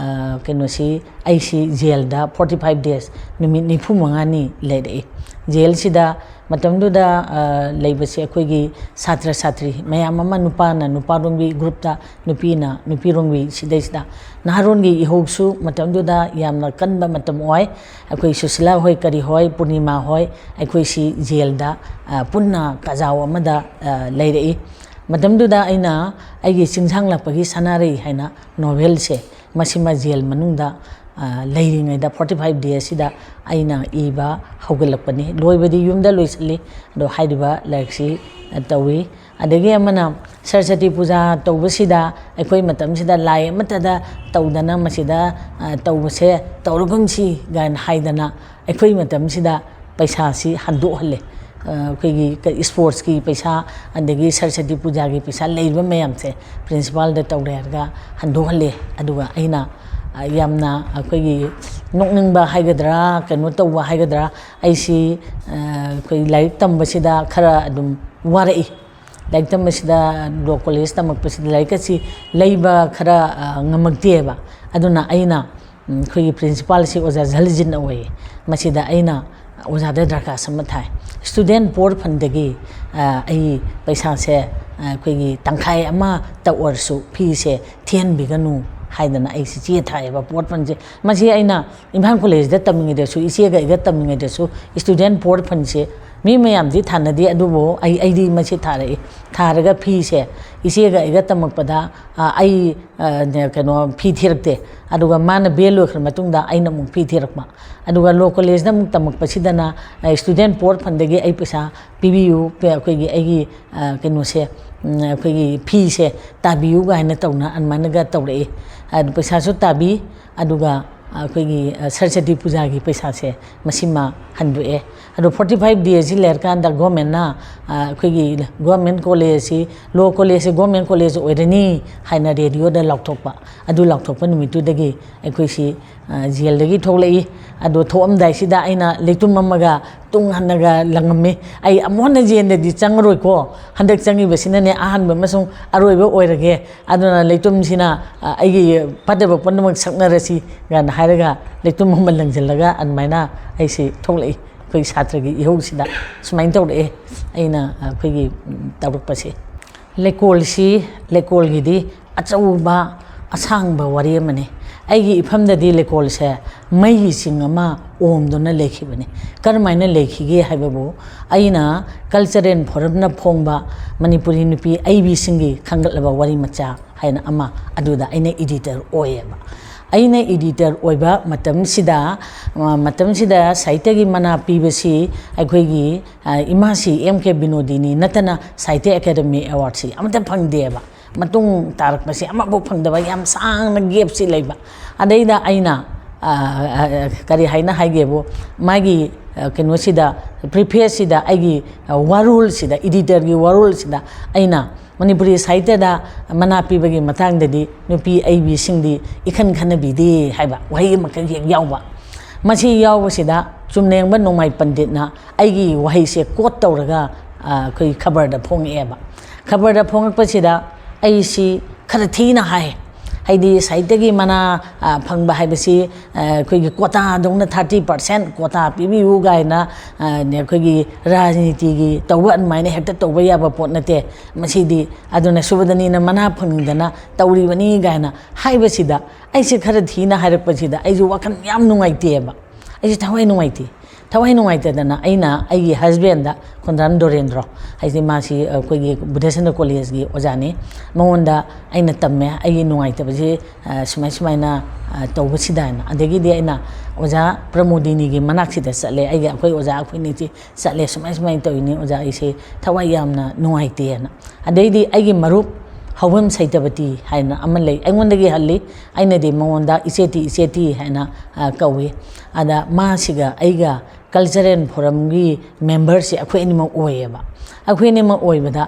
ꯀꯩꯅꯣꯁꯤ, ꯑꯩꯁꯤ jailꯗ forty five days, ꯅꯨꯃꯤꯠ ꯅꯤꯐꯨ ꯃꯉꯥꯅꯤ ꯂꯩꯔꯛꯏ꯫ Jailꯁꯤꯗ ꯃꯇꯝꯗꯨꯗ ꯂꯩꯕꯁꯦ ꯑꯩꯈꯣꯏꯒꯤ ꯁꯥꯇ꯭ꯔ ꯁꯥꯇ꯭ꯔꯤ ꯃꯌꯥꯝ ꯑꯃ, ꯅꯨꯄꯥꯅ ꯅꯨꯄꯥꯔꯣꯝꯒꯤ groupꯇ, ꯅꯨꯄꯤꯅ ꯅꯨꯄꯤꯔꯣꯝꯒꯤ, ꯁꯤꯗꯩꯁꯤꯗ ꯅꯍꯥꯔꯣꯟꯒꯤ ꯏꯍꯧꯁꯨ ꯃꯇꯝꯗꯨꯗ ꯌꯥꯝꯅ ꯀꯟꯕ ꯃꯇꯝ ꯑꯣꯏ꯫ ꯑꯩꯈꯣꯏ ꯁꯨꯁꯤꯂꯥ ꯍꯣꯏ, ꯀꯔꯤ ꯍꯣꯏ, ꯄꯨꯔꯅꯤꯃꯥ ꯍꯣꯏ, ꯑꯩꯈꯣꯏꯁꯤ jailꯗ ꯄꯨꯟꯅ ꯀꯥꯖꯥꯎ ꯑꯃꯗ ꯂꯩꯔꯛꯏ꯫ ꯃꯇꯝꯗꯨꯗ ꯑꯩꯅ ꯑꯩꯒꯤ ꯆꯤꯡꯁꯥꯡꯂꯛꯄꯒꯤ ꯁꯅꯥꯔꯩ ꯍꯥꯏꯅ novelꯁꯦ, ꯃꯁꯤꯃ jail ꯃꯅꯨꯡꯗ ꯂꯩꯔꯤꯉꯩꯗ forty five daysꯁꯤꯗ ꯑꯩꯅ ꯏꯕ ꯍꯧꯒꯠꯂꯛꯄꯅꯤ꯫ ꯂꯣꯏꯕꯗꯤ ꯌꯨꯝꯗ ꯂꯣꯏꯁꯤꯜꯂꯤ, ꯑꯗꯣ ꯍꯥꯏꯔꯤꯕ ꯂꯥꯏꯔꯤꯛꯁꯤ ꯇꯧꯏ꯫ ꯑꯗꯒꯤ ꯑꯃꯅ ꯁꯔꯁꯇꯤ ꯄꯨꯖꯥ ꯇꯧꯕꯁꯤꯗ ꯑꯩꯈꯣꯏ ꯃꯇꯝꯁꯤꯗ ꯂꯥꯏ ꯑꯃꯠꯇꯗ ꯇꯧꯗꯅ ꯃꯁꯤꯗ ꯇꯧꯕꯁꯦ ꯇꯧꯔꯒꯨꯝꯁꯤ ꯀꯥꯏꯅ ꯍꯥꯏꯗꯅ ꯑꯩꯈꯣꯏ ꯃꯇꯝꯁꯤꯗ ꯄꯩꯁꯥꯁꯤ ꯍꯟꯗꯣꯛꯍꯜꯂꯦ꯫ ꯑꯩꯈꯣꯏꯒꯤ ꯏꯁꯄꯣꯔꯠꯁꯀꯤ ꯄꯩꯁꯥ, ꯑꯗꯒꯤ ꯁꯔꯁꯇꯤ ꯄꯨꯖꯥꯒꯤ ꯄꯩꯁꯥ ꯂꯩꯔꯤꯕ ꯃꯌꯥꯝꯁꯦ ꯄ꯭ꯔꯤꯟꯁꯤꯄꯥꯜꯗ ꯇꯧꯔꯦ ꯍꯥꯏꯔꯒ ꯍꯟꯗꯣꯛꯍꯜꯂꯦ꯫ ꯑꯗꯨꯒ ꯑꯩꯅ ꯌꯥꯝꯅ ꯑꯩꯈꯣꯏꯒꯤ ꯅꯣꯛꯅꯤꯡꯕ ꯍꯥꯏꯒꯗ꯭ꯔꯥ, ꯀꯩꯅꯣ ꯇꯧꯕ ꯍꯥꯏꯒꯗ꯭ꯔꯥ, ꯑꯩꯁꯤ ꯑꯩꯈꯣꯏ ꯂꯥꯏꯔꯤꯛ ꯇꯝꯕꯁꯤꯗ ꯈꯔ ꯑꯗꯨꯝ ꯋꯥꯔꯛꯏ꯫ ꯂꯥꯏꯔꯤꯛ ꯇꯝꯕꯁꯤꯗ, ꯂꯣ ꯀꯣꯂꯦꯖ ꯇꯝꯃꯛꯄꯁꯤꯗ ꯂꯥꯏꯔꯤꯛ ꯑꯁꯤ ꯂꯩꯕ ꯈꯔ ꯉꯝꯃꯛꯇꯦꯕ꯫ ꯑꯗꯨꯅ ꯑꯩꯅ ꯑꯩꯈꯣꯏꯒꯤ ꯄ꯭ꯔꯤꯟꯁꯤꯄꯥꯜꯁꯤ ꯑꯣꯖꯥ ꯖꯂꯤꯖꯤꯟ ꯑꯣꯏꯌꯦ꯫ ꯃꯁꯤꯗ ꯑꯩꯅ ꯑꯣꯖꯥꯗ ꯗꯔꯈꯥꯁ ꯑꯃ ꯊꯥꯏ, ꯁ꯭ꯇꯨꯗꯦꯟ ꯄꯣꯔ ꯐꯟꯗꯒꯤ ꯑꯩ ꯄꯩꯁꯥꯁꯦ ꯑꯩꯈꯣꯏꯒꯤ ꯇꯪꯈꯥꯏ ꯑꯃꯇ ꯑꯣꯏꯔꯁꯨ ꯐꯤꯁꯦ ꯊꯤꯍꯟꯕꯤꯒꯅꯨ ꯍꯥꯏꯗꯅ ꯑꯩꯁꯤ ꯆꯦ ꯊꯥꯏꯌꯦꯕ꯫ ꯄꯣꯔ ꯐꯟꯁꯦ, ꯃꯁꯤ ꯑꯩꯅ ꯏꯝꯐꯥꯜ ꯀꯣꯂꯦꯖꯇ ꯇꯝꯃꯤꯉꯩꯗꯁꯨ, ꯏꯆꯦꯒ ꯑꯩꯒ ꯇꯝꯃꯤꯉꯩꯗꯁꯨ ꯁ꯭ꯇꯨꯗꯦꯟ ꯄꯣꯔ ꯐꯟꯁꯦ ꯃꯤ ꯃꯌꯥꯝꯗꯤ ꯊꯥꯅꯗꯦ, ꯑꯗꯨꯕꯨ ꯑꯩ, ꯑꯩꯗꯤ ꯃꯁꯤ ꯊꯥꯔꯛꯏ꯫ ꯊꯥꯔꯒ ꯐꯤꯁꯦ ꯏꯆꯦꯒ ꯑꯩꯒ ꯇꯝꯃꯛꯄꯗ ꯑꯩ ꯀꯩꯅꯣ ꯐꯤ ꯊꯤꯔꯛꯇꯦ꯫ ꯑꯗꯨꯒ ꯃꯥꯅ ꯕꯤ ꯑꯦ ꯂꯣꯏꯈ꯭ꯔ ꯃꯇꯨꯡꯗ ꯑꯩꯅ ꯑꯃꯨꯛ ꯐꯤ ꯊꯤꯔꯛꯄ꯫ ꯑꯗꯨꯒ ꯂꯣ ꯀꯣꯂꯦꯖꯇ ꯑꯃꯨꯛ ꯇꯝꯃꯛꯄꯁꯤꯗꯅ ꯁ꯭ꯇꯨꯗꯦꯟ ꯄꯣꯔ ꯐꯟꯗꯒꯤ ꯑꯩ ꯄꯩꯁꯥ ꯄꯤꯕꯤꯌꯨ, ꯑꯩꯈꯣꯏꯒꯤ, ꯑꯩꯒꯤ ꯀꯩꯅꯣꯁꯦ, ꯑꯩꯈꯣꯏꯒꯤ ꯐꯤꯁꯦ ꯇꯥꯕꯤꯌꯨ ꯀꯥꯏꯅ ꯇꯧꯅ ꯑꯗꯨꯃꯥꯏꯅꯒ ꯇꯧꯔꯛꯏ꯫ ꯑꯗꯨ ꯄꯩꯁꯥꯁꯨ ꯇꯥꯕꯤ, ꯑꯗꯨꯒ ꯑꯩꯈꯣꯏꯒꯤ ꯁꯔꯁꯇꯤ ꯄꯨꯖꯥꯒꯤ ꯄꯩꯁꯥꯁꯦ ꯃꯁꯤꯃ ꯍꯟꯗꯣꯛꯑꯦ꯫ ꯑꯗꯣ ꯐꯣꯔꯇꯤ ꯐꯥꯏꯚ ꯗꯦꯁꯁꯤ ꯂꯩꯔꯀꯥꯟꯗ ꯒꯣꯔꯃꯦꯟꯅ ꯑꯩꯈꯣꯏꯒꯤ ꯒꯣꯔꯃꯦꯟ ꯀꯣꯂꯦꯖꯁꯤ, ꯂꯣ ꯀꯣꯂꯦꯖꯁꯤ ꯒꯣꯔꯃꯦꯟ ꯀꯣꯂꯦꯖ ꯑꯣꯏꯔꯅꯤ ꯍꯥꯏꯅ ꯔꯦꯗꯤꯑꯣꯗ ꯂꯥꯎꯊꯣꯛꯄ꯫ ꯑꯗꯨ ꯂꯥꯎꯊꯣꯛꯄ ꯅꯨꯃꯤꯠꯇꯨꯗꯒꯤ ꯑꯩꯈꯣꯏꯁꯤ ꯖꯦꯜꯗꯒꯤ ꯊꯣꯛꯂꯛꯏ꯫ ꯑꯗꯣ ꯊꯣꯛꯑꯝꯗꯥꯏꯁꯤꯗ ꯑꯩꯅ ꯂꯩꯇꯨꯝ ꯑꯃꯒ ꯇꯨꯡ ꯍꯟꯅꯒ ꯂꯪꯉꯝꯃꯤ꯫ ꯑꯩ ꯑꯃꯨꯛ ꯍꯟꯅ ꯖꯦꯜꯗꯗꯤ ꯆꯪꯉꯔꯣꯏꯀꯣ, ꯍꯟꯗꯛ ꯆꯪꯉꯤꯕꯁꯤꯅꯅꯦ ꯑꯍꯥꯟꯕ ꯑꯃꯁꯨꯡ ꯑꯔꯣꯏꯕ ꯑꯣꯏꯔꯒꯦ, ꯑꯗꯨꯅ ꯂꯩꯇꯨꯝꯁꯤꯅ ꯑꯩꯒꯤ ꯐꯠꯇꯕ ꯄꯨꯝꯅꯃꯛ ꯁꯛꯅꯔꯁꯤ ꯀꯥꯏꯅ ꯍꯥꯏꯔꯒ ꯂꯩꯇꯨꯝ ꯑꯃ ꯂꯪꯁꯤꯜꯂꯒ ꯑꯗꯨꯃꯥꯏꯅ ꯑꯩꯁꯤ ꯊꯣꯛꯂꯛꯏ꯫ ꯑꯩꯈꯣꯏꯒꯤ ꯁꯥꯇ꯭ꯔꯒꯤ ꯏꯍꯧꯁꯤꯗ ꯁꯨꯃꯥꯏꯅ ꯇꯧꯔꯛꯑꯦ ꯑꯩꯅ ꯑꯩꯈꯣꯏꯒꯤ ꯇꯧꯔꯛꯄꯁꯦ꯫ ꯂꯩꯀꯣꯜꯁꯤ, ꯂꯩꯀꯣꯜꯒꯤꯗꯤ ꯑꯆꯧꯕ ꯑꯁꯥꯡꯕ ꯋꯥꯔꯤ ꯑꯃꯅꯤ꯫ ꯑꯩꯒꯤ ꯏꯐꯝꯗꯗꯤ ꯂꯩꯀꯣꯜꯁꯦ ꯃꯩꯒꯤ ꯆꯤꯡ ꯑꯃ ꯑꯣꯝꯗꯨꯅ ꯂꯩꯈꯤꯕꯅꯤ꯫ ꯀꯔꯝꯍꯥꯏꯅ ꯂꯩꯈꯤꯒꯦ ꯍꯥꯏꯕꯕꯨ, ꯑꯩꯅ ꯀꯜꯆꯔꯦꯜ ꯐꯣꯔꯝꯅ ꯐꯣꯡꯕ ꯃꯅꯤꯄꯨꯔꯤ ꯅꯨꯄꯤ ꯑꯏꯕꯤꯁꯤꯡꯒꯤ ꯈꯟꯒꯠꯂꯕ ꯋꯥꯔꯤ ꯃꯆꯥ ꯍꯥꯏꯅ ꯑꯃ, ꯑꯗꯨꯗ ꯑꯩꯅ ꯏꯗꯤꯇꯔ ꯑꯣꯏꯌꯦꯕ꯫ ꯑꯩꯅ ꯏꯗꯤꯇꯔ ꯑꯣꯏꯕ ꯃꯇꯝꯁꯤꯗ, ꯃꯇꯝꯁꯤꯗ ꯁꯥꯍꯤꯇ꯭ꯌꯒꯤ ꯃꯅꯥ ꯄꯤꯕꯁꯤ ꯑꯩꯈꯣꯏꯒꯤ ꯏꯃꯥꯁꯤ ꯑꯦꯝ ꯀꯦ ꯕꯤꯅꯣꯗꯤꯅꯤ ꯅꯠꯇꯅ ꯁꯥꯍꯤꯇ꯭ꯌ ꯑꯦꯀꯥꯗꯃꯤ ꯑꯦꯋꯥꯔꯗꯁꯤ ꯑꯃꯠꯇ ꯐꯪꯗꯦꯕ꯫ ꯃꯇꯨꯡ ꯇꯥꯔꯛꯄꯁꯤ ꯑꯃꯐꯥꯎ ꯐꯪꯗꯕ, ꯌꯥꯝ ꯁꯥꯡꯅ ꯒꯦꯞꯁꯤ ꯂꯩꯕ꯫ ꯑꯗꯩꯗ ꯑꯩꯅ ꯑ, ꯑ, ꯀꯔꯤ ꯍꯥꯏꯅ ꯍꯥꯏꯒꯦꯕꯨ, ꯃꯥꯒꯤ, ꯑ, ꯀꯩꯅꯣꯁꯤꯗ, preface ꯁꯤꯗ, ꯑꯩꯒꯤ, ꯑ, ꯋꯥꯔꯣꯜꯁꯤꯗ, editor ꯒꯤ ꯋꯥꯔꯣꯜꯁꯤꯗ ꯑꯩꯅ ꯃꯅꯤꯄꯨꯔꯤ ꯁꯥꯍꯤꯇ꯭ꯌꯗ ꯃꯅꯥ ꯄꯤꯕꯒꯤ ꯃꯇꯥꯡꯗꯗꯤ ꯅꯨꯄꯤ ꯑꯏꯕꯤꯁꯤꯡꯗꯤ ꯏꯈꯟ ꯈꯟꯅꯕꯤꯗꯦ ꯍꯥꯏꯕ ꯋꯥꯍꯩ ꯑꯃꯈꯛ ꯍꯦꯛ ꯌꯥꯎꯕ꯫ ꯃꯁꯤ ꯌꯥꯎꯕꯁꯤꯗ ꯆꯨꯝꯅꯦꯡꯕ ꯅꯣꯡꯃꯥꯏ ꯄꯟꯗꯤꯠꯅ ꯑꯩꯒꯤ ꯋꯥꯍꯩꯁꯦ quote ꯇꯧꯔꯒ, ꯑ, ꯑꯩꯈꯣꯏ ꯈꯕꯔꯗ ꯐꯣꯡꯉꯛꯑꯦꯕ꯫ ꯈꯕꯔꯗ ꯐꯣꯡꯉꯛꯄꯁꯤꯗ ꯑꯩꯁꯤ ꯈꯔ ꯊꯤꯅ ꯍꯥꯏ꯫ ꯍꯥꯏꯗꯤ ꯁꯥꯍꯤꯇ꯭ꯌꯒꯤ ꯃꯅꯥ, ꯑ, ꯐꯪꯕ ꯍꯥꯏꯕꯁꯤ, ꯑ, ꯑꯩꯈꯣꯏꯒꯤ quota ꯗꯧꯅ thirty percent quota ꯄꯤꯕꯤꯌꯨ ꯀꯥꯏꯅ, ꯑ, ꯑꯩꯈꯣꯏꯒꯤ ꯔꯥꯖꯅꯤꯇꯤꯒꯤ ꯇꯧꯕ ꯑꯗꯨꯃꯥꯏꯅ ꯍꯦꯛꯇ ꯇꯧꯕ ꯌꯥꯕ ꯄꯣꯠ ꯅꯠꯇꯦ꯫ ꯃꯁꯤꯗꯤ ꯑꯗꯨꯅ ꯁꯨꯕꯗꯅꯤꯅ ꯃꯅꯥ ꯐꯪꯅꯤꯡꯗꯅ ꯇꯧꯔꯤꯕꯅꯤ ꯀꯥꯏꯅ ꯍꯥꯏꯕꯁꯤꯗ, ꯑꯩꯁꯦ ꯈꯔ ꯊꯤꯅ ꯍꯥꯏꯔꯛꯄꯁꯤꯗ ꯑꯩꯁꯨ ꯋꯥꯈꯜ ꯌꯥꯝ ꯅꯨꯡꯉꯥꯏꯇꯦꯕ꯫ ꯑꯩꯁꯦ ꯊꯋꯥꯏ ꯅꯨꯡꯉꯥꯏꯇꯦ꯫ ꯊꯋꯥꯏ ꯅꯨꯡꯉꯥꯏꯇꯗꯅ ꯑꯩꯅ ꯑꯩꯒꯤ husband ꯗ, ꯈꯣꯟꯗ꯭ꯔꯥꯝ ꯗꯣꯔꯦꯟꯗ꯭ꯔꯣ ꯍꯥꯏꯁꯦ, ꯃꯥꯁꯤ ꯑꯩꯈꯣꯏꯒꯤ ꯕꯨꯙꯆꯟꯗ꯭ꯔ ꯀꯣꯂꯦꯖꯀꯤ ꯑꯣꯖꯥꯅꯤ, ꯃꯉꯣꯟꯗ ꯑꯩꯅ ꯇꯝꯃꯦ, ꯑꯩꯒꯤ ꯅꯨꯡꯉꯥꯏꯇꯕꯁꯤ, ꯑ, ꯁꯨꯃꯥꯏ ꯁꯨꯃꯥꯏꯅ, ꯑ, ꯇꯧꯕꯁꯤꯗ ꯍꯥꯏꯅ꯫ ꯑꯗꯒꯤꯗꯤ ꯑꯩꯅ ꯑꯣꯖꯥ ꯄ꯭ꯔꯃꯣꯗꯤꯅꯤꯒꯤ ꯃꯅꯥꯛꯁꯤꯗ ꯆꯠꯂꯦ, ꯑꯩꯒꯤ, ꯑꯩꯈꯣꯏ ꯑꯣꯖꯥ ꯑꯩꯈꯣꯏꯅꯤꯁꯤ ꯆꯠꯂꯦ, ꯁꯨꯃꯥꯏ ꯁꯨꯃꯥꯏꯅ ꯇꯧꯔꯤꯅꯤ ꯑꯣꯖꯥ, ꯑꯩꯁꯦ ꯊꯋꯥꯏ ꯌꯥꯝꯅ ꯅꯨꯡꯉꯥꯏꯇꯦꯅ꯫ ꯑꯗꯩꯗꯤ ꯑꯩꯒꯤ ꯃꯔꯨꯞ ꯍꯧꯕꯝ ꯁꯩꯇꯕꯇꯤ ꯍꯥꯏꯅ ꯑꯃ ꯂꯩ, ꯑꯩꯉꯣꯟꯗꯒꯤ ꯍꯜꯂꯤ, ꯑꯩꯅꯗꯤ ꯃꯉꯣꯟꯗ ꯏꯆꯦꯇꯤ, ꯏꯆꯦꯇꯤ ꯍꯥꯏꯅ, ꯑ, ꯀꯧꯏ꯫ ꯑꯗ ꯃꯥꯁꯤꯒ ꯑꯩꯒ cultural forum ꯒꯤ member ꯁꯦ ꯑꯩꯈꯣꯏ ꯑꯅꯤꯃꯛ ꯑꯣꯏꯌꯦꯕ꯫ ꯑꯩꯈꯣꯏ ꯑꯅꯤꯃꯛ ꯑꯣꯏꯕꯗ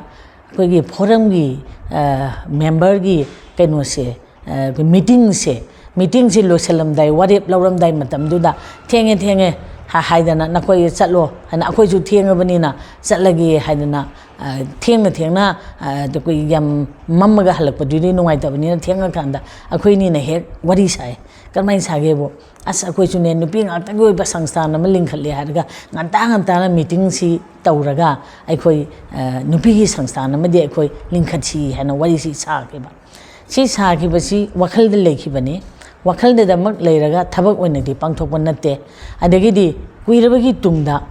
ꯑꯩꯈꯣꯏꯒꯤ forum ꯒꯤ, ꯑ, member ꯒꯤ ꯀꯩꯅꯣꯁꯦ, ꯑ, ꯑꯩꯈꯣꯏ meeting ꯁꯦ, meeting ꯁꯦ ꯂꯣꯏꯁꯜꯂꯝꯗꯥꯏ, ꯋꯥꯔꯦꯞ ꯂꯧꯔꯝꯗꯥꯏ ꯃꯇꯝꯗꯨꯗ "ꯊꯦꯡꯉꯦ, ꯊꯦꯡꯉꯦ" ꯍꯥ-, ꯍꯥꯏꯗꯅ, "ꯅꯈꯣꯏ ꯆꯠꯂꯣ" ꯍꯥꯏꯅ, "ꯑꯩꯈꯣꯏꯁꯨ ꯊꯦꯡꯉꯕꯅꯤꯅ ꯆꯠꯂꯒꯦ" ꯍꯥꯏꯗꯅ, ꯑ, ꯊꯦꯡꯅ ꯊꯦꯡꯅ, ꯑ, ꯑꯩꯈꯣꯏ ꯌꯥꯝ ꯃꯝꯃꯒ ꯍꯜꯂꯛꯄꯗꯨꯗꯤ ꯅꯨꯡꯉꯥꯏꯇꯕꯅꯤꯅ, ꯊꯦꯡꯉꯀꯥꯟꯗ ꯑꯩꯈꯣꯏ ꯑꯅꯤꯅ ꯍꯦꯛ ꯋꯥꯔꯤ ꯁꯥꯏ꯫ ꯀꯔꯝꯍꯥꯏꯅ ꯁꯥꯒꯦꯕꯨ, "ꯑꯁ, ꯑꯩꯈꯣꯏꯁꯨꯅꯦ ꯅꯨꯄꯤ ꯉꯥꯛꯇꯒꯤ ꯑꯣꯏꯕ ꯁꯪꯁꯊꯥꯟ ꯑꯃ ꯂꯤꯡꯈꯠꯂꯦ" ꯍꯥꯏꯔꯒ ꯉꯟꯇꯥ ꯉꯟꯇꯥꯅ meeting ꯁꯤ ꯇꯧꯔꯒ ꯑꯩꯈꯣꯏ, ꯑ, ꯅꯨꯄꯤꯒꯤ ꯁꯪꯁꯊꯥꯟ ꯑꯃꯗꯤ ꯑꯩꯈꯣꯏ ꯂꯤꯡꯈꯠꯁꯤ ꯍꯥꯏꯅ ꯋꯥꯔꯤꯁꯤ ꯁꯥꯈꯤꯕ꯫ ꯁꯤ ꯁꯥꯈꯤꯕꯁꯤ ꯋꯥꯈꯜꯗ ꯂꯩꯈꯤꯕꯅꯤ꯫ ꯋꯥꯈꯜꯗꯗꯃꯛ ꯂꯩꯔꯒ ꯊꯕꯛ ꯑꯣꯏꯅꯗꯤ ꯄꯥꯡꯊꯣꯛꯄ ꯅꯠꯇꯦ꯫ ꯑꯗꯒꯤꯗꯤ ꯀꯨꯏꯔꯕꯒꯤ ꯇꯨꯡꯗ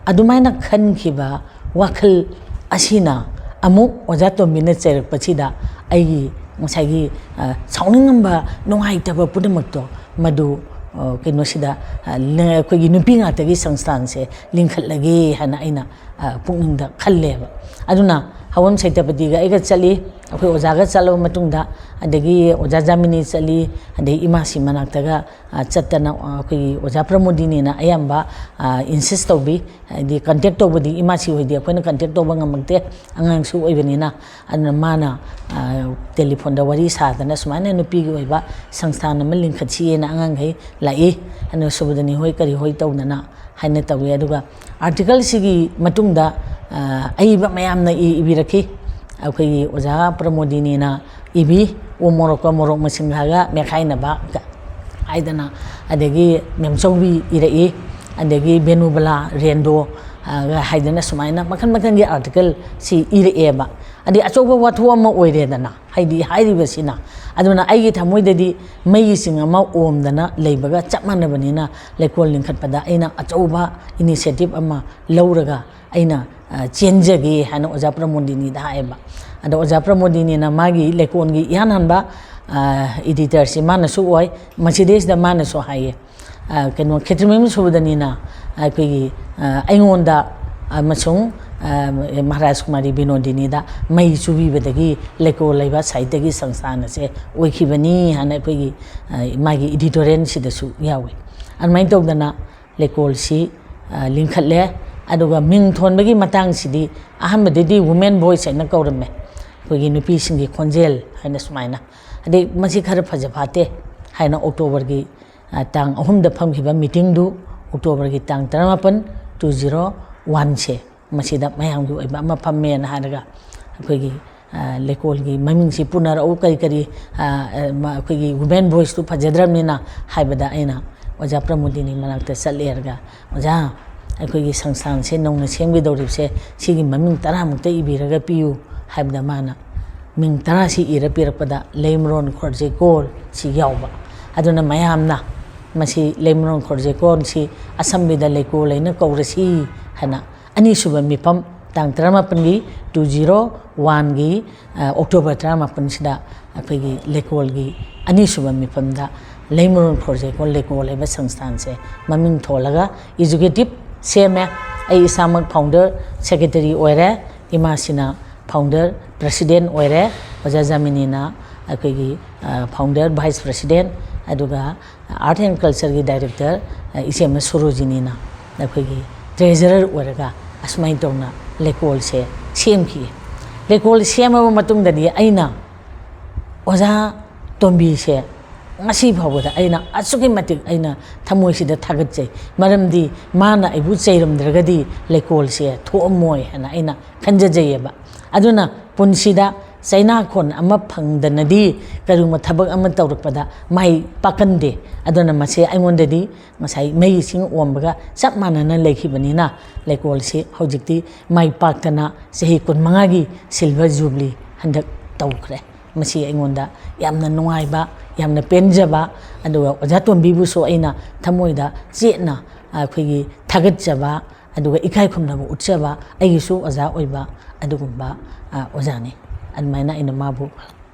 ꯑꯗꯨꯃꯥꯏꯅ ꯈꯟꯈꯤꯕ ꯋꯥꯈꯜ ꯑꯁꯤꯅ ꯑꯃꯨꯛ ꯑꯣꯖꯥ ꯇꯣꯝꯕꯤꯅ ꯆꯩꯔꯛꯄꯁꯤꯗ ꯑꯩꯒꯤ ꯉꯁꯥꯏꯒꯤ, ꯑ, ꯁꯥꯎꯅꯤꯡꯉꯝꯕ, ꯅꯨꯡꯉꯥꯏꯇꯕ ꯄꯨꯝꯅꯃꯛꯇꯣ ꯃꯗꯨ, ꯑ, ꯀꯩꯅꯣꯁꯤꯗ, ꯑ, ꯂ-, ꯑꯩꯈꯣꯏꯒꯤ ꯅꯨꯄꯤ ꯉꯥꯛꯇꯒꯤ ꯁꯪꯁꯊꯥꯟꯁꯦ ꯂꯤꯡꯈꯠꯂꯒꯦ ꯍꯥꯏꯅ ꯑꯩꯅ, ꯑ, ꯄꯨꯛꯅꯤꯡꯗ ꯈꯜꯂꯦꯕ꯫ ꯑꯗꯨꯅ ꯍꯋꯝ ꯁꯩꯇꯄꯇꯤꯒ ꯑꯩꯒ ꯆꯠꯂꯤ꯫ ꯑꯩꯈꯣꯏ ꯑꯣꯖꯥꯒ ꯆꯠꯂꯕ ꯃꯇꯨꯡꯗ, ꯑꯗꯒꯤ ꯑꯣꯖꯥ ꯖꯥꯃꯤꯅꯤ ꯆꯠꯂꯤ, ꯑꯗꯒꯤ ꯏꯃꯥꯁꯤ ꯃꯅꯥꯛꯇꯒ, ꯑ, ꯆꯠꯇꯅ, ꯑ, ꯑꯩꯈꯣꯏꯒꯤ ꯑꯣꯖꯥ ꯄ꯭ꯔꯃꯣꯗꯤꯅꯤꯅ ꯑꯌꯥꯝꯕ, ꯑ, insist ꯇꯧꯕꯤ꯫ ꯍꯥꯏꯗꯤ contact ꯇꯧꯕꯗꯤ ꯏꯃꯥꯁꯤ ꯍꯣꯏꯗꯤ ꯑꯩꯈꯣꯏꯅ contact ꯇꯧꯕ ꯉꯝꯃꯛꯇꯦ, ꯑꯉꯥꯡꯁꯨ ꯑꯣꯏꯕꯅꯤꯅ꯫ ꯑꯗꯨꯅ ꯃꯥꯅ, ꯑ, telephone ꯗ ꯋꯥꯔꯤ ꯁꯥꯗꯅ ꯁꯨꯃꯥꯏꯅ ꯅꯨꯄꯤꯒꯤ ꯑꯣꯏꯕ ꯁꯪꯁꯊꯥꯟ ꯑꯃ ꯂꯤꯡꯈꯠꯁꯤꯌꯦꯅ ꯑꯉꯥꯡꯈꯩ ꯂꯥꯛꯏ꯫ ꯑꯗꯨꯅ ꯁꯨꯕꯗꯅꯤ ꯍꯣꯏ ꯀꯔꯤ ꯍꯣꯏ ꯇꯧꯗꯅ ꯍꯥꯏꯅ ꯇꯧꯏ꯫ ꯑꯗꯨꯒ article ꯁꯤꯒꯤ ꯃꯇꯨꯡꯗ, ꯑ, ꯑꯏꯕ ꯃꯌꯥꯝꯅ ꯏ-, ꯏꯕꯤꯔꯛꯈꯤ꯫ ꯑꯩꯈꯣꯏꯒꯤ ꯑꯣꯖꯥ ꯄ꯭ꯔꯃꯣꯗꯤꯅꯤꯅ ꯏꯕꯤ, "ꯎ ꯃꯣꯔꯣꯛꯀ ꯃꯣꯔꯣꯛ ꯃꯁꯤꯡꯒꯒ ꯃꯦꯠꯈꯥꯏꯅꯕ" ꯍꯥꯏꯗꯅ, ꯑꯗꯒꯤ ꯃꯦꯝꯆꯧꯕꯤ ꯏꯔꯛꯏ, ꯑꯗꯒꯤ ꯕꯦꯅꯨꯕꯂꯥ ꯔꯦꯟꯗꯣ, ꯑ, ꯒ ꯍꯥꯏꯗꯅ ꯁꯨꯃꯥꯏꯅ ꯃꯈꯜ ꯃꯈꯜꯒꯤ article ꯁꯤ ꯏꯔꯛꯑꯦꯕ꯫ ꯑꯗꯩ ꯑꯆꯧꯕ ꯋꯥꯊꯣꯛ ꯑꯃ ꯑꯣꯏꯔꯦꯗꯅ, ꯍꯥꯏꯗꯤ ꯍꯥꯏꯔꯤꯕꯁꯤꯅ꯫ ꯑꯗꯨꯅ ꯑꯩꯒꯤ ꯊꯃꯣꯏꯗꯗꯤ ꯃꯩꯒꯤ ꯆꯤꯡ ꯑꯃ ꯑꯣꯝꯗꯅ ꯂꯩꯕꯒ ꯆꯞ ꯃꯥꯟꯅꯕꯅꯤꯅ, ꯂꯩꯀꯣꯜ ꯂꯤꯡꯈꯠꯄꯗ ꯑꯩꯅ ꯑꯆꯧꯕ initiative ꯑꯃ ꯂꯧꯔꯒ ꯑꯩꯅ, ꯑ, ꯆꯦꯟꯖꯒꯦ ꯍꯥꯏꯅ ꯑꯣꯖꯥ ꯄ꯭ꯔꯃꯣꯗꯤꯅꯤꯗ ꯍꯥꯏꯌꯦꯕ꯫ ꯑꯗꯣ ꯑꯣꯖꯥ ꯄ꯭ꯔꯃꯣꯗꯤꯅꯤꯅ ꯃꯥꯒꯤ ꯂꯩꯀꯣꯜꯒꯤ ꯏꯍꯥꯟ ꯍꯥꯟꯕ, ꯑ, editor ꯁꯤ ꯃꯥꯅꯁꯨ ꯑꯣꯏ, ꯃꯁꯤꯗꯩꯁꯤꯗ ꯃꯥꯅꯁꯨ ꯍꯥꯏꯌꯦ꯫ ꯑ, ꯀꯩꯅꯣ, ꯈꯦꯇ꯭ꯔꯤꯃꯌꯨꯝ ꯁꯨꯕꯗꯅꯤꯅ ꯑꯩꯈꯣꯏꯒꯤ, ꯑ, ꯑꯩꯉꯣꯟꯗ ꯑꯃꯁꯨꯡ, ꯑ, ꯃꯍꯥꯔꯥꯖ ꯀꯨꯃꯥꯔꯤ ꯕꯤꯅꯣꯗꯤꯅꯤꯗ ꯃꯩ ꯆꯨꯕꯤꯕꯗꯒꯤ ꯂꯩꯀꯣꯜ ꯂꯩꯕ ꯁꯥꯍꯤꯇ꯭ꯌꯒꯤ ꯁꯪꯁꯊꯥꯟ ꯑꯁꯦ ꯑꯣꯏꯈꯤꯕꯅꯤ ꯍꯥꯏꯅ ꯑꯩꯈꯣꯏꯒꯤ, ꯑ, ꯃꯥꯒꯤ editorial ꯁꯤꯗꯁꯨ ꯌꯥꯎꯏ꯫ ꯑꯗꯨꯃꯥꯏꯅ ꯇꯧꯗꯅ ꯂꯩꯀꯣꯜꯁꯤ, ꯑ, ꯂꯤꯡꯈꯠꯂꯦ꯫ ꯑꯗꯨꯒ ꯃꯤꯡ ꯊꯣꯟꯕꯒꯤ ꯃꯇꯥꯡꯁꯤꯗꯤ ꯑꯍꯥꯟꯕꯗꯗꯤ Women Voice ꯍꯥꯏꯅ ꯀꯧꯔꯝꯃꯦ, ꯑꯩꯈꯣꯏꯒꯤ ꯅꯨꯄꯤꯁꯤꯡꯒꯤ ꯈꯣꯟꯖꯦꯜ ꯍꯥꯏꯅ ꯁꯨꯃꯥꯏꯅ꯫ ꯑꯗꯩ ꯃꯁꯤ ꯈꯔ ꯐꯖ ꯐꯠꯇꯦ ꯍꯥꯏꯅ October ꯒꯤ, ꯑ, ꯇꯥꯡ ꯑꯍꯨꯝꯗ ꯐꯝꯈꯤꯕ meeting ꯗꯨ October ꯒꯤ ꯇꯥꯡ ꯇꯔꯥꯃꯥꯄꯟ, two zero one ꯁꯦ ꯃꯁꯤꯗ ꯃꯌꯥꯝꯒꯤ ꯑꯣꯏꯕ ꯑꯃ ꯐꯝꯃꯦꯅ ꯍꯥꯏꯔꯒ ꯑꯩꯈꯣꯏꯒꯤ, ꯑ, ꯂꯩꯀꯣꯜꯒꯤ ꯃꯃꯤꯡꯁꯤ ꯄꯨꯅꯔꯛꯎ, ꯀꯔꯤ ꯀꯔꯤ, ꯑ, ꯑ, ꯃ-, ꯑꯩꯈꯣꯏꯒꯤ Women Voice ꯇꯨ ꯐꯖꯗ꯭ꯔꯕꯅꯤꯅ ꯍꯥꯏꯕꯗ ꯑꯩꯅ ꯑꯣꯖꯥ ꯄ꯭ꯔꯃꯣꯗꯤꯅꯤ ꯃꯅꯥꯛꯇ ꯆꯠꯂꯦꯔꯒ, "ꯑꯣꯖꯥ, ꯑꯩꯈꯣꯏꯒꯤ ꯁꯪꯁꯊꯥꯟꯁꯦ ꯅꯧꯅ ꯁꯦꯝꯒꯗꯧꯔꯤꯕꯁꯦ ꯁꯤꯒꯤ ꯃꯃꯤꯡ ꯇꯔꯥꯃꯨꯛꯇ ꯏꯕꯤꯔꯒ ꯄꯤꯌꯨ" ꯍꯥꯏꯕꯗ ꯃꯥꯅ ꯃꯤꯡ ꯇꯔꯥꯁꯤ ꯏꯔ ꯄꯤꯔꯛꯄꯗ ꯂꯩꯃꯔꯣꯟ ꯈꯣꯔꯖꯦꯀꯣꯜ ꯁꯤ ꯌꯥꯎꯕ꯫ ꯑꯗꯨꯅ ꯃꯌꯥꯝꯅ ꯃꯁꯤ ꯂꯩꯃꯔꯣꯟ ꯈꯣꯔꯖꯦꯀꯣꯜꯁꯤ ꯑꯁꯝꯕꯤꯗ ꯂꯩꯀꯣꯜ ꯍꯥꯏꯅ ꯀꯧꯔꯁꯤ ꯍꯥꯏꯅ ꯑꯅꯤꯁꯨꯕ ꯃꯤꯐꯝ ꯇꯥꯡ ꯇꯔꯥꯃꯥꯄꯟꯒꯤ two zero one ꯒꯤ, ꯑ, October ꯇꯔꯥꯃꯥꯄꯟꯁꯤꯗ ꯑꯩꯈꯣꯏꯒꯤ ꯂꯩꯀꯣꯜꯒꯤ ꯑꯅꯤꯁꯨꯕ ꯃꯤꯐꯝꯗ ꯂꯩꯃꯔꯣꯟ ꯈꯣꯔꯖꯦꯀꯣꯜ ꯂꯩꯀꯣꯜ ꯍꯥꯏꯕ ꯁꯪꯁꯊꯥꯟꯁꯦ ꯃꯃꯤꯡ ꯊꯣꯜꯂꯒ executive ꯁꯦꯝꯃꯦ꯫ ꯑꯩ ꯏꯁꯥꯃꯛ founder secretary ꯑꯣꯏꯔꯦ꯫ ꯏꯃꯥꯁꯤꯅ ꯐꯥꯎꯟꯗꯔ ꯄ꯭ꯔꯁꯤꯗꯦꯟ ꯑꯣꯏꯔꯦ꯫ ꯑꯣꯖꯥ ꯖꯥꯃꯤꯅꯤꯅ ꯑꯩꯈꯣꯏꯒꯤ ꯐꯥꯎꯟꯗꯔ ꯚꯥꯏꯁ ꯄ꯭ꯔꯁꯤꯗꯦꯟ, ꯑꯗꯨꯒ ꯑꯥꯔꯠ ꯑꯦꯟ ꯀꯜꯆꯔꯒꯤ ꯗꯥꯏꯔꯦꯛꯇꯔ ꯏꯆꯦꯝꯃ ꯁꯣꯔꯣꯖꯤꯅꯤꯅ ꯑꯩꯈꯣꯏꯒꯤ ꯇ꯭ꯔꯦꯖꯔꯔ ꯑꯣꯏꯔꯒ ꯑꯁꯨꯃꯥꯏꯅ ꯇꯧꯅ ꯂꯩꯀꯣꯜꯁꯦ ꯁꯦꯝꯈꯤ꯫ ꯂꯩꯀꯣꯜ ꯁꯦꯝꯃꯕ ꯃꯇꯨꯡꯗꯗꯤ ꯑꯩꯅ ꯑꯣꯖꯥ ꯇꯣꯝꯕꯤꯁꯦ ꯉꯁꯤ ꯐꯥꯎꯕꯗ ꯑꯩꯅ ꯑꯁꯨꯛꯀꯤ ꯃꯇꯤꯛ ꯑꯩꯅ ꯊꯃꯣꯏꯁꯤꯗ ꯊꯥꯒꯠꯆꯩ꯫ ꯃꯔꯝꯗꯤ ꯃꯥꯅ ꯑꯩꯕꯨ ꯆꯩꯔꯝꯗ꯭ꯔꯒꯗꯤ ꯂꯩꯀꯣꯜꯁꯦ ꯊꯣꯛꯑꯝꯃꯣꯏ ꯍꯥꯏꯅ ꯑꯩꯅ ꯈꯟꯖꯖꯩꯌꯦꯕ꯫ ꯑꯗꯨꯅ ꯄꯨꯟꯁꯤꯗ ꯆꯩꯅꯥꯈꯣꯟ ꯑꯃ ꯐꯪꯗꯅꯗꯤ ꯀꯔꯤꯒꯨꯝꯕ ꯊꯕꯛ ꯑꯃ ꯇꯧꯔꯛꯄꯗ ꯃꯥꯏ ꯄꯥꯛꯀꯟꯗꯦ꯫ ꯑꯗꯨꯅ ꯃꯁꯤ ꯑꯩꯉꯣꯟꯗꯗꯤ ꯉꯁꯥꯏ ꯃꯩ ꯏꯁꯤꯡ ꯑꯣꯝꯕꯒ ꯆꯞ ꯃꯥꯟꯅꯅ ꯂꯩꯈꯤꯕꯅꯤꯅ ꯂꯩꯀꯣꯜꯁꯤ ꯍꯧꯖꯤꯛꯇꯤ ꯃꯥꯏ ꯄꯥꯛꯇꯅ ꯆꯍꯤ ꯀꯨꯟꯃꯉꯥꯒꯤ ꯁꯤꯜꯚꯔ ꯖꯨꯕ꯭ꯂꯤ ꯍꯟꯗꯛ ꯇꯧꯈ꯭ꯔꯦ꯫ ꯃꯁꯤ ꯑꯩꯉꯣꯟꯗ ꯌꯥꯝꯅ ꯅꯨꯡꯉꯥꯏꯕ, ꯌꯥꯝꯅ ꯄꯦꯟꯖꯕ, ꯑꯗꯨꯒ ꯑꯣꯖꯥ ꯇꯣꯝꯕꯤꯕꯨꯁꯨ ꯑꯩꯅ ꯊꯃꯣꯏꯗ ꯆꯦꯠꯅ ꯑꯩꯈꯣꯏꯒꯤ ꯊꯥꯒꯠꯆꯕ, ꯑꯗꯨꯒ ꯏꯀꯥꯏ ꯈꯨꯝꯅꯕ ꯎꯠꯆꯕ, ꯑꯩꯒꯤꯁꯨ ꯑꯣꯖꯥ ꯑꯣꯏꯕ ꯑꯗꯨꯒꯨꯝꯕ, ꯑ, ꯑꯣꯖꯥꯅꯤ꯫ ꯑꯗꯨꯃꯥꯏꯅ ꯑꯩꯅ ꯃꯥꯕꯨ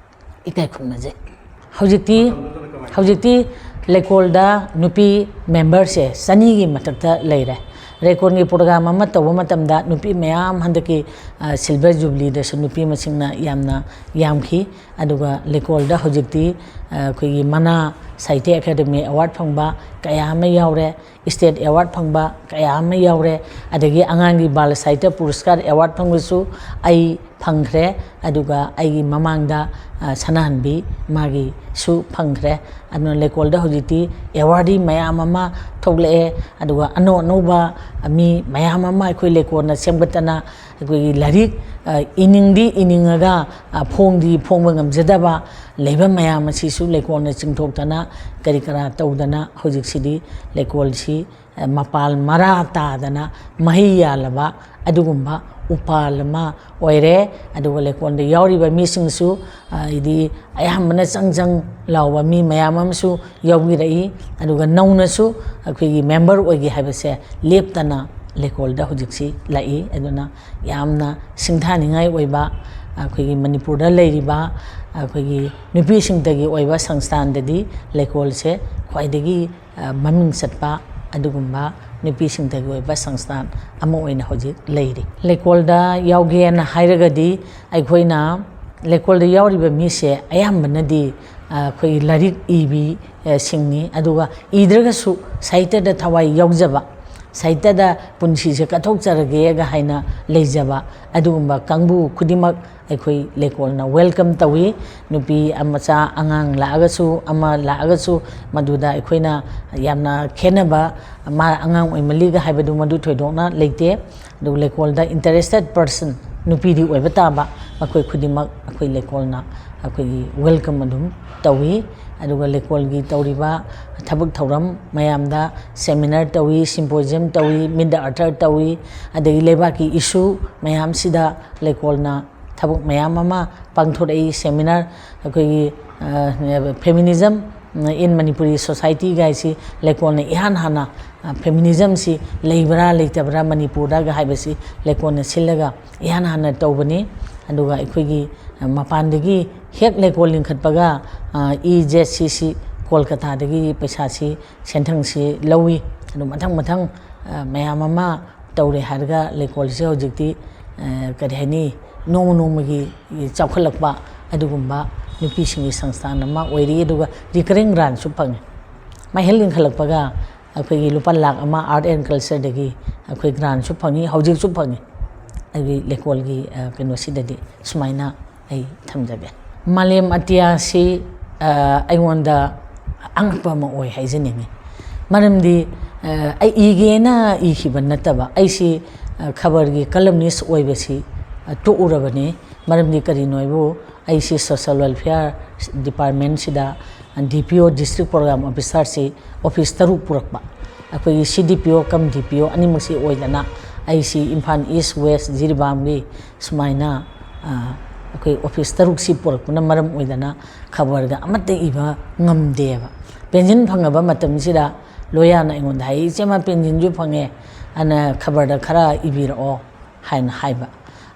ꯏꯀꯥꯏ ꯈꯨꯝꯅꯖꯩ꯫ ꯍꯧꯖꯤꯛꯇꯤ, ꯍꯧꯖꯤꯛꯇꯤ ꯂꯩꯀꯣꯜꯗ ꯅꯨꯄꯤ ꯃꯦꯝꯕꯔꯁꯦ ꯆꯅꯤꯒꯤ ꯃꯊꯛꯇ ꯂꯩꯔꯦ꯫ ꯂꯩꯀꯣꯜꯒꯤ ꯄ꯭ꯔꯣꯒ꯭ꯔꯥꯝ ꯑꯃ ꯇꯧꯕ ꯃꯇꯝꯗ ꯅꯨꯄꯤ ꯃꯌꯥꯝ ꯍꯟꯗꯛꯀꯤ, ꯑ, ꯁꯤꯜꯚꯔ ꯖꯨꯕ꯭ꯂꯤꯗꯁꯨ ꯅꯨꯄꯤ ꯃꯁꯤꯡꯅ ꯌꯥꯝꯅ ꯌꯥꯝꯈꯤ꯫ ꯑꯗꯨꯒ ꯂꯩꯀꯣꯜꯗ ꯍꯧꯖꯤꯛꯇꯤ, ꯑ, ꯑꯩꯈꯣꯏꯒꯤ ꯃꯅꯥ ꯁꯥꯍꯤꯇ꯭ꯌ ꯑꯦꯀꯥꯗꯃꯤ ꯑꯦꯋꯥꯔꯗ ꯐꯪꯕ ꯀꯌꯥ ꯑꯃ ꯌꯥꯎꯔꯦ, ꯁ꯭ꯇꯦꯠ ꯑꯦꯋꯥꯔꯗ ꯐꯪꯕ ꯀꯌꯥ ꯑꯃ ꯌꯥꯎꯔꯦ, ꯑꯗꯒꯤ ꯑꯉꯥꯡꯒꯤ ꯕꯥꯜ ꯁꯥꯍꯤꯇ꯭ꯌ ꯄꯨꯔꯁꯀꯥꯔ ꯑꯦꯋꯥꯔꯗ ꯐꯪꯕꯁꯨ ꯑꯩ ꯐꯪꯈ꯭ꯔꯦ꯫ ꯑꯗꯨꯒ ꯑꯩꯒꯤ ꯃꯃꯥꯡꯗ, ꯑ, ꯁꯅꯥꯍꯟꯕꯤ ꯃꯥꯒꯤꯁꯨ ꯐꯪꯈ꯭ꯔꯦ꯫ ꯑꯗꯨꯅ ꯂꯩꯀꯣꯜꯗ ꯍꯧꯖꯤꯛꯇꯤ ꯑꯦꯋꯥꯔꯗꯤ ꯃꯌꯥꯝ ꯑꯃ ꯊꯣꯛꯂꯛꯑꯦ꯫ ꯑꯗꯨꯒ ꯑꯅꯧ ꯑꯅꯧꯕ ꯃꯤ ꯃꯌꯥꯝ ꯑꯃ ꯑꯩꯈꯣꯏ ꯂꯩꯀꯣꯜꯅ ꯁꯦꯝꯒꯠꯇꯅ ꯑꯩꯈꯣꯏꯒꯤ ꯂꯥꯏꯔꯤꯛ, ꯑ, ꯏꯅꯤꯡꯗꯤ ꯏꯅꯤꯡꯉꯒ, ꯑ, ꯐꯣꯡꯗꯤ ꯐꯣꯡꯕ ꯉꯝꯖꯗꯕ ꯂꯩꯕ ꯃꯌꯥꯝ ꯑꯁꯤꯁꯨ ꯂꯩꯀꯣꯜꯅ ꯆꯤꯡꯊꯣꯛꯇꯅ ꯀꯔꯤ ꯀꯔꯥ ꯇꯧꯗꯅ ꯍꯧꯖꯤꯛꯁꯤꯗꯤ ꯂꯩꯀꯣꯜꯁꯤ, ꯑ, ꯃꯄꯥꯜ ꯃꯔꯥ ꯇꯥꯗꯅ ꯃꯍꯩ ꯌꯥꯜꯂꯕ ꯑꯗꯨꯒꯨꯝꯕ ꯎꯄꯥꯜ ꯑꯃ ꯑꯣꯏꯔꯦ꯫ ꯑꯗꯨꯒ ꯂꯩꯀꯣꯜꯗ ꯌꯥꯎꯔꯤꯕ ꯃꯤꯁꯤꯡꯁꯨ, ꯑ, ꯍꯥꯏꯗꯤ ꯑꯌꯥꯝꯕꯅ ꯆꯪ ꯆꯪ ꯂꯥꯎꯕ ꯃꯤ ꯃꯌꯥꯝ ꯑꯃꯁꯨ ꯌꯥꯎꯕꯤꯔꯛꯏ꯫ ꯑꯗꯨꯒ ꯅꯧꯅꯁꯨ ꯑꯩꯈꯣꯏꯒꯤ ꯃꯦꯝꯕꯔ ꯑꯣꯏꯒꯦ ꯍꯥꯏꯕꯁꯦ ꯂꯦꯞꯇꯅ ꯂꯩꯀꯣꯜꯗ ꯍꯧꯖꯤꯛꯁꯤ ꯂꯥꯛꯏ꯫ ꯑꯗꯨꯅ ꯌꯥꯝꯅ ꯁꯤꯡꯊꯥꯅꯤꯡꯉꯥꯏ ꯑꯣꯏꯕ, ꯑꯩꯈꯣꯏꯒꯤ ꯃꯅꯤꯄꯨꯔꯗ ꯂꯩꯔꯤꯕ ꯑꯩꯈꯣꯏꯒꯤ ꯅꯨꯄꯤꯁꯤꯡꯇꯒꯤ ꯑꯣꯏꯕ ꯁꯪꯁꯊꯥꯟꯗꯗꯤ ꯂꯩꯀꯣꯜꯁꯦ ꯈ꯭ꯋꯥꯏꯗꯒꯤ, ꯑ, ꯃꯃꯤꯡ ꯆꯠꯄ ꯑꯗꯨꯒꯨꯝꯕ ꯅꯨꯄꯤꯁꯤꯡꯇꯒꯤ ꯑꯣꯏꯕ ꯁꯪꯁꯊꯥꯟ ꯑꯃ ꯑꯣꯏꯅ ꯍꯧꯖꯤꯛ ꯂꯩꯔꯤ꯫ ꯂꯩꯀꯣꯜꯗ ꯌꯥꯎꯒꯦꯅ ꯍꯥꯏꯔꯒꯗꯤ ꯑꯩꯈꯣꯏꯅ ꯂꯩꯀꯣꯜꯗ ꯌꯥꯎꯔꯤꯕ ꯃꯤꯁꯦ ꯑꯌꯥꯝꯕꯅꯗꯤ, ꯑ, ꯑꯩꯈꯣꯏꯒꯤ ꯂꯥꯏꯔꯤꯛ ꯏꯕꯤ, ꯑ, ꯁꯤꯡꯅꯤ꯫ ꯑꯗꯨꯒ ꯏꯗ꯭ꯔꯒꯁꯨ ꯁꯥꯍꯤꯇ꯭ꯌꯗ ꯊꯋꯥꯏ ꯌꯥꯎꯖꯕ, ꯁꯥꯍꯤꯇ꯭ꯌꯗ ꯄꯨꯟꯁꯤꯁꯦ ꯀꯠꯊꯣꯛꯆꯔꯒꯦꯒ ꯍꯥꯏꯅ ꯂꯩꯖꯕ ꯑꯗꯨꯒꯨꯝꯕ ꯀꯥꯡꯕꯨ ꯈꯨꯗꯤꯡꯃꯛ ꯑꯩꯈꯣꯏ ꯂꯩꯀꯣꯜꯅ welcome ꯇꯧꯏ꯫ ꯅꯨꯄꯤ ꯃꯆꯥ ꯑꯉꯥꯡ ꯂꯥꯛꯑꯒꯁꯨ, ꯑꯃ ꯂꯥꯛꯑꯒꯁꯨ, ꯃꯗꯨꯗ ꯑꯩꯈꯣꯏꯅ ꯌꯥꯝꯅ ꯈꯦꯠꯅꯕ, ꯃꯥ ꯑꯉꯥꯡ ꯑꯣꯏꯃꯜꯂꯤꯒ ꯍꯥꯏꯕꯗꯨ ꯃꯗꯨ ꯊꯣꯏꯗꯣꯛꯅ ꯂꯩꯇꯦ꯫ ꯑꯗꯨꯒ ꯂꯩꯀꯣꯜꯗ interested person ꯅꯨꯄꯤꯗꯤ ꯑꯣꯏꯕ ꯇꯥꯕ, ꯃꯈꯣꯏ ꯈꯨꯗꯤꯡꯃꯛ ꯑꯩꯈꯣꯏ ꯂꯩꯀꯣꯜꯅ ꯑꯩꯈꯣꯏꯒꯤ welcome ꯑꯗꯨꯝ ꯇꯧꯏ꯫ ꯑꯗꯨꯒ ꯂꯩꯀꯣꯜꯒꯤ ꯇꯧꯔꯤꯕ ꯊꯕꯛ ꯊꯧꯔꯝ ꯃꯌꯥꯝꯗ seminar ꯇꯧꯏ, symposium ꯇꯧꯏ, meet the author ꯇꯧꯏ, ꯑꯗꯒꯤ ꯂꯩꯕꯥꯛꯀꯤ issue ꯃꯌꯥꯝꯁꯤꯗ ꯂꯩꯀꯣꯜꯅ ꯊꯕꯛ ꯃꯌꯥꯝ ꯑꯃ ꯄꯥꯡꯊꯣꯔꯛꯏ꯫ Seminar ꯑꯩꯈꯣꯏꯒꯤ, ꯑ, feminism in Manipuri society ꯒꯥꯏꯁꯤ ꯂꯩꯀꯣꯜꯅ ꯏꯍꯥꯟ ꯍꯥꯟꯅ, ꯑ, feminism ꯁꯤ ꯂꯩꯕ꯭ꯔꯥ ꯂꯩꯇꯕ꯭ꯔꯥ ꯃꯅꯤꯄꯨꯔꯗꯒ ꯍꯥꯏꯕꯁꯤ ꯂꯩꯀꯣꯜꯅ ꯁꯤꯜꯂꯒ ꯏꯍꯥꯟ ꯍꯥꯟꯅ ꯇꯧꯕꯅꯤ꯫ ꯑꯗꯨꯒ ꯑꯩꯈꯣꯏꯒꯤ, ꯑ, ꯃꯄꯥꯟꯗꯒꯤ ꯍꯦꯛ ꯂꯩꯀꯣꯜ ꯂꯤꯡꯈꯠꯄꯒ, ꯑ, E Z C C ꯀꯣꯜꯀꯇꯥꯗꯒꯤ ꯄꯩꯁꯥꯁꯤ, ꯁꯦꯟꯊꯪꯁꯤ ꯂꯧꯏ꯫ ꯑꯗꯨ ꯃꯊꯪ ꯃꯊꯪ, ꯑ, ꯃꯌꯥꯝ ꯑꯃ ꯇꯧꯔꯦ ꯍꯥꯏꯔꯒ ꯂꯩꯀꯣꯜꯁꯦ ꯍꯧꯖꯤꯛꯇꯤ, ꯑ, ꯀꯔꯤ ꯍꯥꯏꯅꯤ, ꯅꯣꯡꯃ ꯅꯣꯡꯃꯒꯤ ꯆꯥꯎꯈꯠꯂꯛꯄ ꯑꯗꯨꯒꯨꯝꯕ ꯅꯨꯄꯤꯁꯤꯡꯒꯤ ꯁꯪꯁꯊꯥꯟ ꯑꯃ ꯑꯣꯏꯔꯤ꯫ ꯑꯗꯨꯒ recurring grant ꯁꯨ ꯐꯪꯉꯤ꯫ ꯃꯥꯏꯍꯦꯜ ꯂꯤꯡꯈꯠꯂꯛꯄꯒ ꯑꯩꯈꯣꯏꯒꯤ ꯂꯨꯄꯥ ꯂꯥꯈ ꯑꯃ Art and Culture ꯗꯒꯤ ꯑꯩꯈꯣꯏ grant ꯁꯨ ꯐꯪꯉꯤ, ꯍꯧꯖꯤꯛꯁꯨ ꯐꯪꯉꯤ꯫ ꯑꯩꯒꯤ ꯂꯩꯀꯣꯜꯒꯤ, ꯑ, ꯀꯩꯅꯣꯁꯤꯗꯗꯤ ꯁꯨꯃꯥꯏꯅ ꯑꯩ ꯊꯝꯖꯒꯦ꯫ ꯃꯥꯂꯦꯝ ꯑꯇꯤꯌꯥꯁꯤ, ꯑ, ꯑꯩꯉꯣꯟꯗ ꯑꯉꯛꯄ ꯑꯃ ꯑꯣꯏ ꯍꯥꯏꯖꯅꯤꯡꯉꯤ꯫ ꯃꯔꯝꯗꯤ, ꯑ, ꯑꯩ ꯏꯒꯦꯅ ꯏꯈꯤꯕ ꯅꯠꯇꯕ, ꯑꯩꯁꯤ, ꯑ, ꯈꯕꯔꯒꯤ columnist ꯑꯣꯏꯕꯁꯤ, ꯑ, ꯇꯣꯛꯎꯔꯕꯅꯤ꯫ ꯃꯔꯝꯗꯤ ꯀꯔꯤꯅꯣ ꯍꯥꯏꯕꯨ, ꯑꯩꯁꯤ Social Welfare Department ꯁꯤꯗ D P O, District Program Officer ꯁꯤ office ꯇꯔꯨꯛ ꯄꯨꯔꯛꯄ꯫ ꯑꯩꯈꯣꯏꯒꯤ C D P O cum D P O ꯑꯅꯤꯃꯛꯁꯤ ꯑꯣꯏꯗꯅ, ꯑꯩꯁꯤ ꯏꯝꯐꯥꯜ East, West, ꯖꯤꯔꯤꯕꯥꯝꯒꯤ ꯁꯨꯃꯥꯏꯅ, ꯑ, ꯑꯩꯈꯣꯏ office ꯇꯔꯨꯛꯁꯤ ꯄꯨꯔꯛꯄꯅ ꯃꯔꯝ ꯑꯣꯏꯗꯅ ꯈꯕꯔꯒ ꯑꯃꯠꯇ ꯏꯕ ꯉꯝꯗꯦꯕ꯫ Pension ꯐꯪꯉꯕ ꯃꯇꯝꯁꯤꯗ ꯂꯣꯌꯥꯅ ꯑꯩꯉꯣꯟꯗ ꯍꯥꯏ, "ꯏꯆꯦꯃ, pension ꯁꯨ ꯐꯪꯉꯦ, ꯑꯗꯨꯅ ꯈꯕꯔꯗ ꯈꯔ ꯏꯕꯤꯔꯛꯑꯣ" ꯍꯥꯏꯅ ꯍꯥꯏꯕ꯫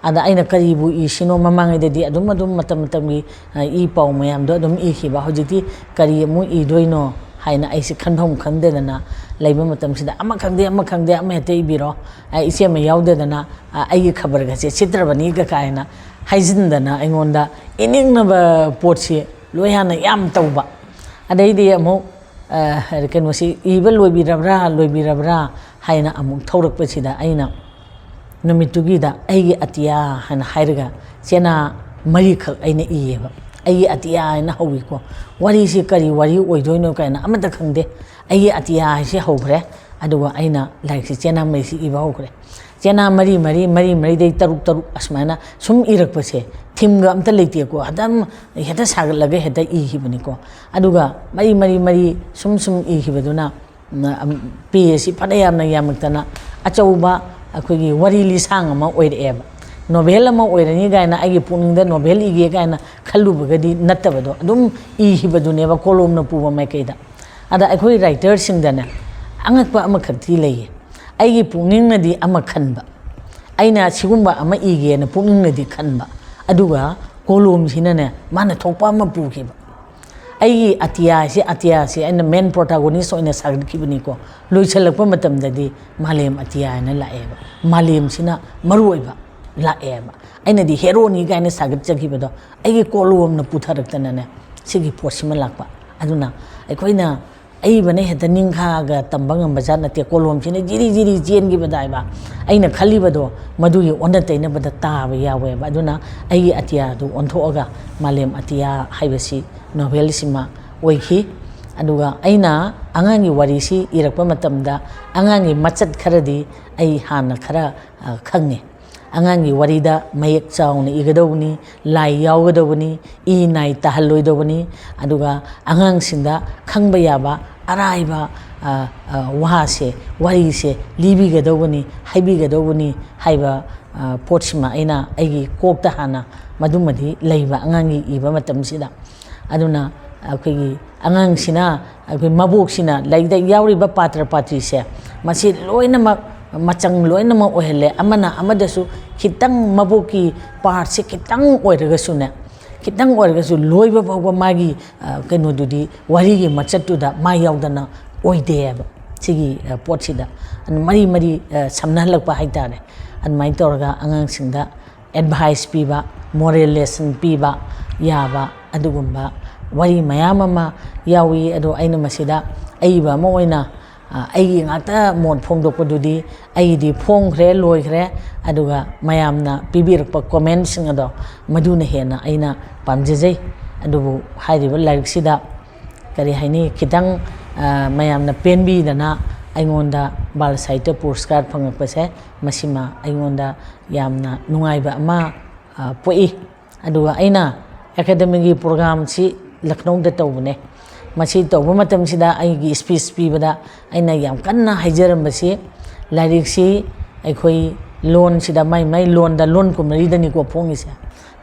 ꯑꯗ ꯑꯩꯅ ꯀꯔꯤꯕꯨ ꯏꯁꯤꯅꯣ, ꯃꯃꯥꯡꯉꯩꯗꯗꯤ ꯑꯗꯨꯝ, ꯑꯗꯨꯝ ꯃꯇꯝ ꯃꯇꯝꯒꯤ, ꯑ, ꯏ ꯄꯥꯎ ꯃꯌꯥꯝꯗꯣ ꯑꯗꯨꯝ ꯏꯈꯤꯕ꯫ ꯍꯧꯖꯤꯛꯇꯤ ꯀꯔꯤ ꯑꯃꯨꯛ ꯏꯗꯣꯏꯅꯣ ꯍꯥꯏꯅ ꯑꯩꯁꯦ ꯈꯟꯐꯝ ꯈꯪꯗꯗꯅ ꯂꯩꯕ ꯃꯇꯝꯁꯤꯗ, "ꯑꯃ ꯈꯪꯗꯦ, ꯑꯃ ꯈꯪꯗꯦ, ꯑꯃ ꯍꯦꯛꯇ ꯏꯕꯤꯔꯣ, ꯑꯩ ꯏꯆꯦ ꯑꯃ ꯌꯥꯎꯗꯗꯅ ꯑꯩꯒꯤ ꯈꯕꯔꯒꯁꯦ ꯁꯤꯠꯇ꯭ꯔꯕꯅꯤꯒ" ꯀꯥꯏꯅ ꯍꯥꯏꯖꯤꯟꯗꯅ ꯑꯩꯉꯣꯟꯗ ꯏꯅꯤꯡꯅꯕ ꯄꯣꯠꯁꯤ ꯂꯣꯏ ꯍꯥꯟꯅ ꯌꯥꯝ ꯇꯧꯕ꯫ ꯑꯗꯩꯗꯤ ꯑꯃꯨꯛ ꯀꯩꯅꯣꯁꯤ ꯏꯕ ꯂꯣꯏꯕꯤꯔꯕ꯭ꯔꯥ, ꯂꯣꯏꯕꯤꯔꯕ꯭ꯔꯥ ꯍꯥꯏꯅ ꯑꯃꯨꯛ ꯊꯧꯔꯛꯄꯁꯤꯗ ꯑꯩꯅ ꯅꯨꯃꯤꯠꯇꯨꯒꯤꯗ ꯑꯩꯒꯤ ꯑꯇꯤꯌꯥ ꯍꯥꯏꯅ ꯍꯥꯏꯔꯒ ꯆꯦꯅꯥ ꯃꯔꯤꯈꯛ ꯑꯩꯅ ꯏꯌꯦꯕ꯫ ꯑꯩꯒꯤ ꯑꯇꯤꯌꯥ ꯍꯥꯏꯅ ꯍꯧꯋꯤꯀꯣ꯫ ꯋꯥꯔꯤꯁꯤ ꯀꯔꯤ ꯋꯥꯔꯤ ꯑꯣꯏꯗꯣꯏꯅꯣ ꯀꯥꯏꯅ ꯑꯃꯠꯇ ꯈꯪꯗꯦ꯫ ꯑꯩꯒꯤ ꯑꯇꯤꯌꯥ ꯍꯥꯏꯁꯤ ꯍꯧꯈ꯭ꯔꯦ꯫ ꯑꯗꯨꯒ ꯑꯩꯅ ꯂꯥꯏꯔꯤꯛꯁꯤ ꯆꯦꯅꯥ ꯃꯔꯤꯁꯤ ꯏꯕ ꯍꯧꯈ꯭ꯔꯦ꯫ ꯆꯦꯅꯥ ꯃꯔꯤ ꯃꯔꯤ, ꯃꯔꯤ ꯃꯔꯤꯗꯩ ꯇꯔꯨꯛ ꯇꯔꯨꯛ ꯑꯁꯨꯃꯥꯏꯅ ꯁꯨꯝ ꯏꯔꯛꯄꯁꯦ ꯊꯤꯝꯒ ꯑꯝꯇ ꯂꯩꯇꯦꯀꯣ꯫ ꯑꯗꯨꯝ ꯍꯦꯛꯇ ꯁꯥꯒꯠꯂꯒ ꯍꯦꯛꯇ ꯏꯈꯤꯕꯅꯤꯀꯣ꯫ ꯑꯗꯨꯒ ꯃꯔꯤ ꯃꯔꯤ ꯃꯔꯤ ꯁꯨꯝ ꯁꯨꯝ ꯏꯈꯤꯕꯗꯨꯅ ꯄꯦ ꯑꯁꯤ ꯐꯅ ꯌꯥꯝꯅ ꯌꯥꯝꯃꯛꯇꯅ ꯑꯆꯧꯕ ꯑꯩꯈꯣꯏꯒꯤ ꯋꯥꯔꯤ ꯂꯤꯁꯥꯡ ꯑꯃ ꯑꯣꯏꯔꯛꯑꯦꯕ꯫ ꯅꯣꯚꯦꯜ ꯑꯃ ꯑꯣꯏꯔꯅꯤ ꯀꯥꯏꯅ ꯑꯩꯒꯤ ꯄꯨꯛꯅꯤꯡꯗ ꯅꯣꯚꯦꯜ ꯏꯒꯦ ꯀꯥꯏꯅ ꯈꯜꯂꯨꯕꯒꯗꯤ ꯅꯠꯇꯕꯗꯣ, ꯑꯗꯨꯝ ꯏꯈꯤꯕꯗꯨꯅꯦꯕ ꯀꯣꯂꯣꯝꯅ ꯄꯨꯕ ꯃꯥꯏꯀꯩꯗ꯫ ꯑꯗ ꯑꯩꯈꯣꯏ ꯔꯥꯏꯇꯔꯁꯤꯡꯗꯅꯦ ꯑꯉꯛꯄ ꯑꯃꯈꯛꯇꯤ ꯂꯩꯌꯦ꯫ ꯑꯩꯒꯤ ꯄꯨꯛꯅꯤꯡꯅꯗꯤ ꯑꯃ ꯈꯟꯕ, ꯑꯩꯅ ꯁꯤꯒꯨꯝꯕ ꯑꯃ ꯏꯒꯦꯅ ꯄꯨꯛꯅꯤꯡꯅꯗꯤ ꯈꯟꯕ, ꯑꯗꯨꯒ ꯀꯣꯂꯣꯝꯁꯤꯅꯅꯦ ꯃꯥꯅ ꯊꯣꯛꯄ ꯑꯃ ꯄꯨꯈꯤꯕ꯫ ꯑꯩꯒꯤ ꯑꯇꯤꯌꯥꯁꯤ, ꯑꯇꯤꯌꯥꯁꯤ ꯑꯩꯅ ꯃꯦꯟ ꯄ꯭ꯔꯣꯇꯥꯒꯣꯅꯤꯁ ꯑꯣꯏꯅ ꯁꯥꯒꯠꯈꯤꯕꯅꯤꯀꯣ꯫ ꯂꯣꯏꯁꯤꯜꯂꯛꯄ ꯃꯇꯝꯗꯗꯤ ꯃꯥꯂꯦꯝ ꯑꯇꯤꯌꯥ ꯍꯥꯏꯅ ꯂꯥꯛꯑꯦꯕ꯫ ꯃꯥꯂꯦꯝꯁꯤꯅ ꯃꯔꯨ ꯑꯣꯏꯕ ꯂꯥꯛꯑꯦꯕ꯫ ꯑꯩꯅꯗꯤ ꯍꯦꯔꯣꯅꯤ ꯀꯥꯏꯅ ꯁꯥꯒꯠꯆꯈꯤꯕꯗꯣ ꯑꯩꯒꯤ ꯀꯣꯂꯣꯝꯅ ꯄꯨꯊꯔꯛꯇꯅꯅꯦ ꯁꯤꯒꯤ ꯄꯣꯠꯁꯤꯃ ꯂꯥꯛꯄ꯫ ꯑꯗꯨꯅ ꯑꯩꯈꯣꯏꯅ ꯑꯏꯕꯅ ꯍꯦꯛꯇ ꯅꯤꯡꯈꯥꯒ ꯇꯝꯕ ꯉꯝꯕ ꯖꯥꯠ ꯅꯠꯇꯦ꯫ ꯀꯣꯂꯣꯝꯁꯤꯅ ꯖꯤꯔꯤ ꯖꯤꯔꯤ ꯆꯦꯟꯈꯤꯕꯗꯥꯏꯕ꯫ ꯑꯩꯅ ꯈꯜꯂꯤꯕꯗꯣ ꯃꯗꯨꯒꯤ ꯑꯣꯟꯅ ꯇꯩꯅꯕꯗ ꯇꯥꯕ ꯌꯥꯎꯋꯦꯕ꯫ ꯑꯗꯨꯅ ꯑꯩꯒꯤ ꯑꯇꯤꯌꯥꯗꯨ ꯑꯣꯟꯊꯣꯛꯑꯒ ꯃꯥꯂꯦꯝ ꯑꯇꯤꯌꯥ ꯍꯥꯏꯕꯁꯤ ꯅꯣꯚꯦꯜꯁꯤꯃ ꯑꯣꯏꯈꯤ꯫ ꯑꯗꯨꯒ ꯑꯩꯅ ꯑꯉꯥꯡꯒꯤ ꯋꯥꯔꯤꯁꯤ ꯏꯔꯛꯄ ꯃꯇꯝꯗ ꯑꯉꯥꯡꯒꯤ ꯃꯆꯠ ꯈꯔꯗꯤ ꯑꯩ ꯍꯥꯟꯅ ꯈꯔ, ꯑ, ꯈꯪꯉꯦ꯫ ꯑꯉꯥꯡꯒꯤ ꯋꯥꯔꯤꯗ ꯃꯌꯦꯛ ꯆꯥꯎꯅ ꯏꯒꯗꯧꯕꯅꯤ, ꯂꯥꯏ ꯌꯥꯎꯒꯗꯧꯕꯅꯤ, ꯏ ꯅꯥꯏ ꯇꯥꯍꯜꯂꯣꯏꯗꯧꯕꯅꯤ, ꯑꯗꯨꯒ ꯑꯉꯥꯡꯁꯤꯡꯗ ꯈꯪꯕ ꯌꯥꯕ ꯑꯔꯥꯏꯕ, ꯑ, ꯑ, ꯋꯥꯁꯦ, ꯋꯥꯔꯤꯁꯦ ꯂꯤꯕꯤꯒꯗꯧꯕꯅꯤ, ꯍꯥꯏꯕꯤꯒꯗꯧꯕꯅꯤ ꯍꯥꯏꯕ, ꯑ, ꯄꯣꯠꯁꯤꯃ ꯑꯩꯅ ꯑꯩꯒꯤ ꯀꯣꯛꯇ ꯍꯥꯟꯅ ꯃꯗꯨꯃꯗꯤ ꯂꯩꯕ ꯑꯉꯥꯡꯒꯤ ꯏꯕ ꯃꯇꯝꯁꯤꯗ꯫ ꯑꯗꯨꯅ ꯑꯩꯈꯣꯏꯒꯤ ꯑꯉꯥꯡꯁꯤꯅ, ꯑꯩꯈꯣꯏ ꯃꯕꯣꯛꯁꯤꯅ ꯂꯥꯏꯔꯤꯛꯇ ꯌꯥꯎꯔꯤꯕ ꯄꯥꯇ꯭ꯔ ꯄꯥꯇ꯭ꯔꯤꯁꯦ, ꯃꯁꯤ ꯂꯣꯏꯅꯃꯛ, ꯃꯆꯪ ꯂꯣꯏꯅꯃꯛ ꯑꯣꯏꯍꯜꯂꯦ꯫ ꯑꯃꯅ ꯑꯃꯗꯁꯨ ꯈꯤꯇꯪ, ꯃꯕꯣꯛꯀꯤ ꯄꯥꯔꯠꯁꯦ ꯈꯤꯇꯪ ꯑꯣꯏꯔꯒꯁꯨꯅꯦ, ꯈꯤꯇꯪ ꯑꯣꯏꯔꯒꯁꯨ ꯂꯣꯏꯕ ꯐꯥꯎꯕ ꯃꯥꯒꯤ, ꯑ, ꯀꯩꯅꯣꯗꯨꯗꯤ, ꯋꯥꯔꯤꯒꯤ ꯃꯆꯠꯇꯨꯗ ꯃꯥ ꯌꯥꯎꯗꯅ ꯑꯣꯏꯗꯦꯕ꯫ ꯁꯤꯒꯤ, ꯑ, ꯄꯣꯠꯁꯤꯗ ꯑꯗꯨ ꯃꯔꯤ ꯃꯔꯤ, ꯑ, ꯁꯝꯅꯍꯜꯂꯛꯄ ꯍꯥꯏꯇꯥꯔꯦ꯫ ꯑꯗꯨꯃꯥꯏꯅ ꯇꯧꯔꯒ ꯑꯉꯥꯡꯁꯤꯡꯗ advice ꯄꯤꯕ, moral lesson ꯄꯤꯕ ꯌꯥꯕ ꯑꯗꯨꯒꯨꯝꯕ ꯋꯥꯔꯤ ꯃꯌꯥꯝ ꯑꯃ ꯌꯥꯎꯏ꯫ ꯑꯗꯣ ꯑꯩꯅ ꯃꯁꯤꯗ ꯑꯏꯕ ꯑꯃ ꯑꯣꯏꯅ, ꯑ, ꯑꯩꯒꯤ ꯉꯥꯛꯇ ꯃꯣꯠ ꯐꯣꯡꯗꯣꯛꯄꯗꯨꯗꯤ ꯑꯩꯒꯤꯗꯤ ꯐꯣꯡꯈ꯭ꯔꯦ, ꯂꯣꯏꯈ꯭ꯔꯦ꯫ ꯑꯗꯨꯒ ꯃꯌꯥꯝꯅ ꯄꯤꯕꯤꯔꯛꯄ commentꯁꯤꯡ ꯑꯗꯣ, ꯃꯗꯨꯅ ꯍꯦꯟꯅ ꯑꯩꯅ ꯄꯥꯝꯖꯖꯩ꯫ ꯑꯗꯨꯕꯨ ꯍꯥꯏꯔꯤꯕ ꯂꯥꯏꯔꯤꯛꯁꯤꯗ, ꯀꯔꯤ ꯍꯥꯏꯅꯤ, ꯈꯤꯇꯪ, ꯑ, ꯃꯌꯥꯝꯅ ꯄꯦꯟꯕꯤꯗꯅ ꯑꯩꯉꯣꯟꯗ ꯕꯥꯜ ꯁꯥꯍꯤꯇ꯭ꯌ ꯄꯨꯔꯁꯀꯥꯔ ꯐꯪꯉꯛꯄꯁꯦ, ꯃꯁꯤꯃ ꯑꯩꯉꯣꯟꯗ ꯌꯥꯝꯅ ꯅꯨꯡꯉꯥꯏꯕ ꯑꯃ, ꯑ, ꯄꯣꯛꯏ꯫ ꯑꯗꯨꯒ ꯑꯩꯅ ꯑꯦꯀꯥꯗꯃꯤꯒꯤ programꯁꯤ ꯂꯈꯅꯧꯗ ꯇꯧꯕꯅꯦ꯫ ꯃꯁꯤ ꯇꯧꯕ ꯃꯇꯝꯁꯤꯗ ꯑꯩꯒꯤ speech ꯄꯤꯕꯗ ꯑꯩꯅ ꯌꯥꯝ ꯀꯟꯅ ꯍꯥꯏꯖꯔꯝꯕꯁꯤ, ꯂꯥꯏꯔꯤꯛꯁꯤ ꯑꯩꯈꯣꯏ ꯂꯣꯟꯁꯤꯗ, ꯃꯥꯏ ꯃꯥꯏ ꯂꯣꯟꯗ, ꯂꯣꯟ ꯀꯨꯟꯃꯔꯤꯗꯅꯤꯀꯣ ꯐꯣꯡꯉꯤꯁꯦ꯫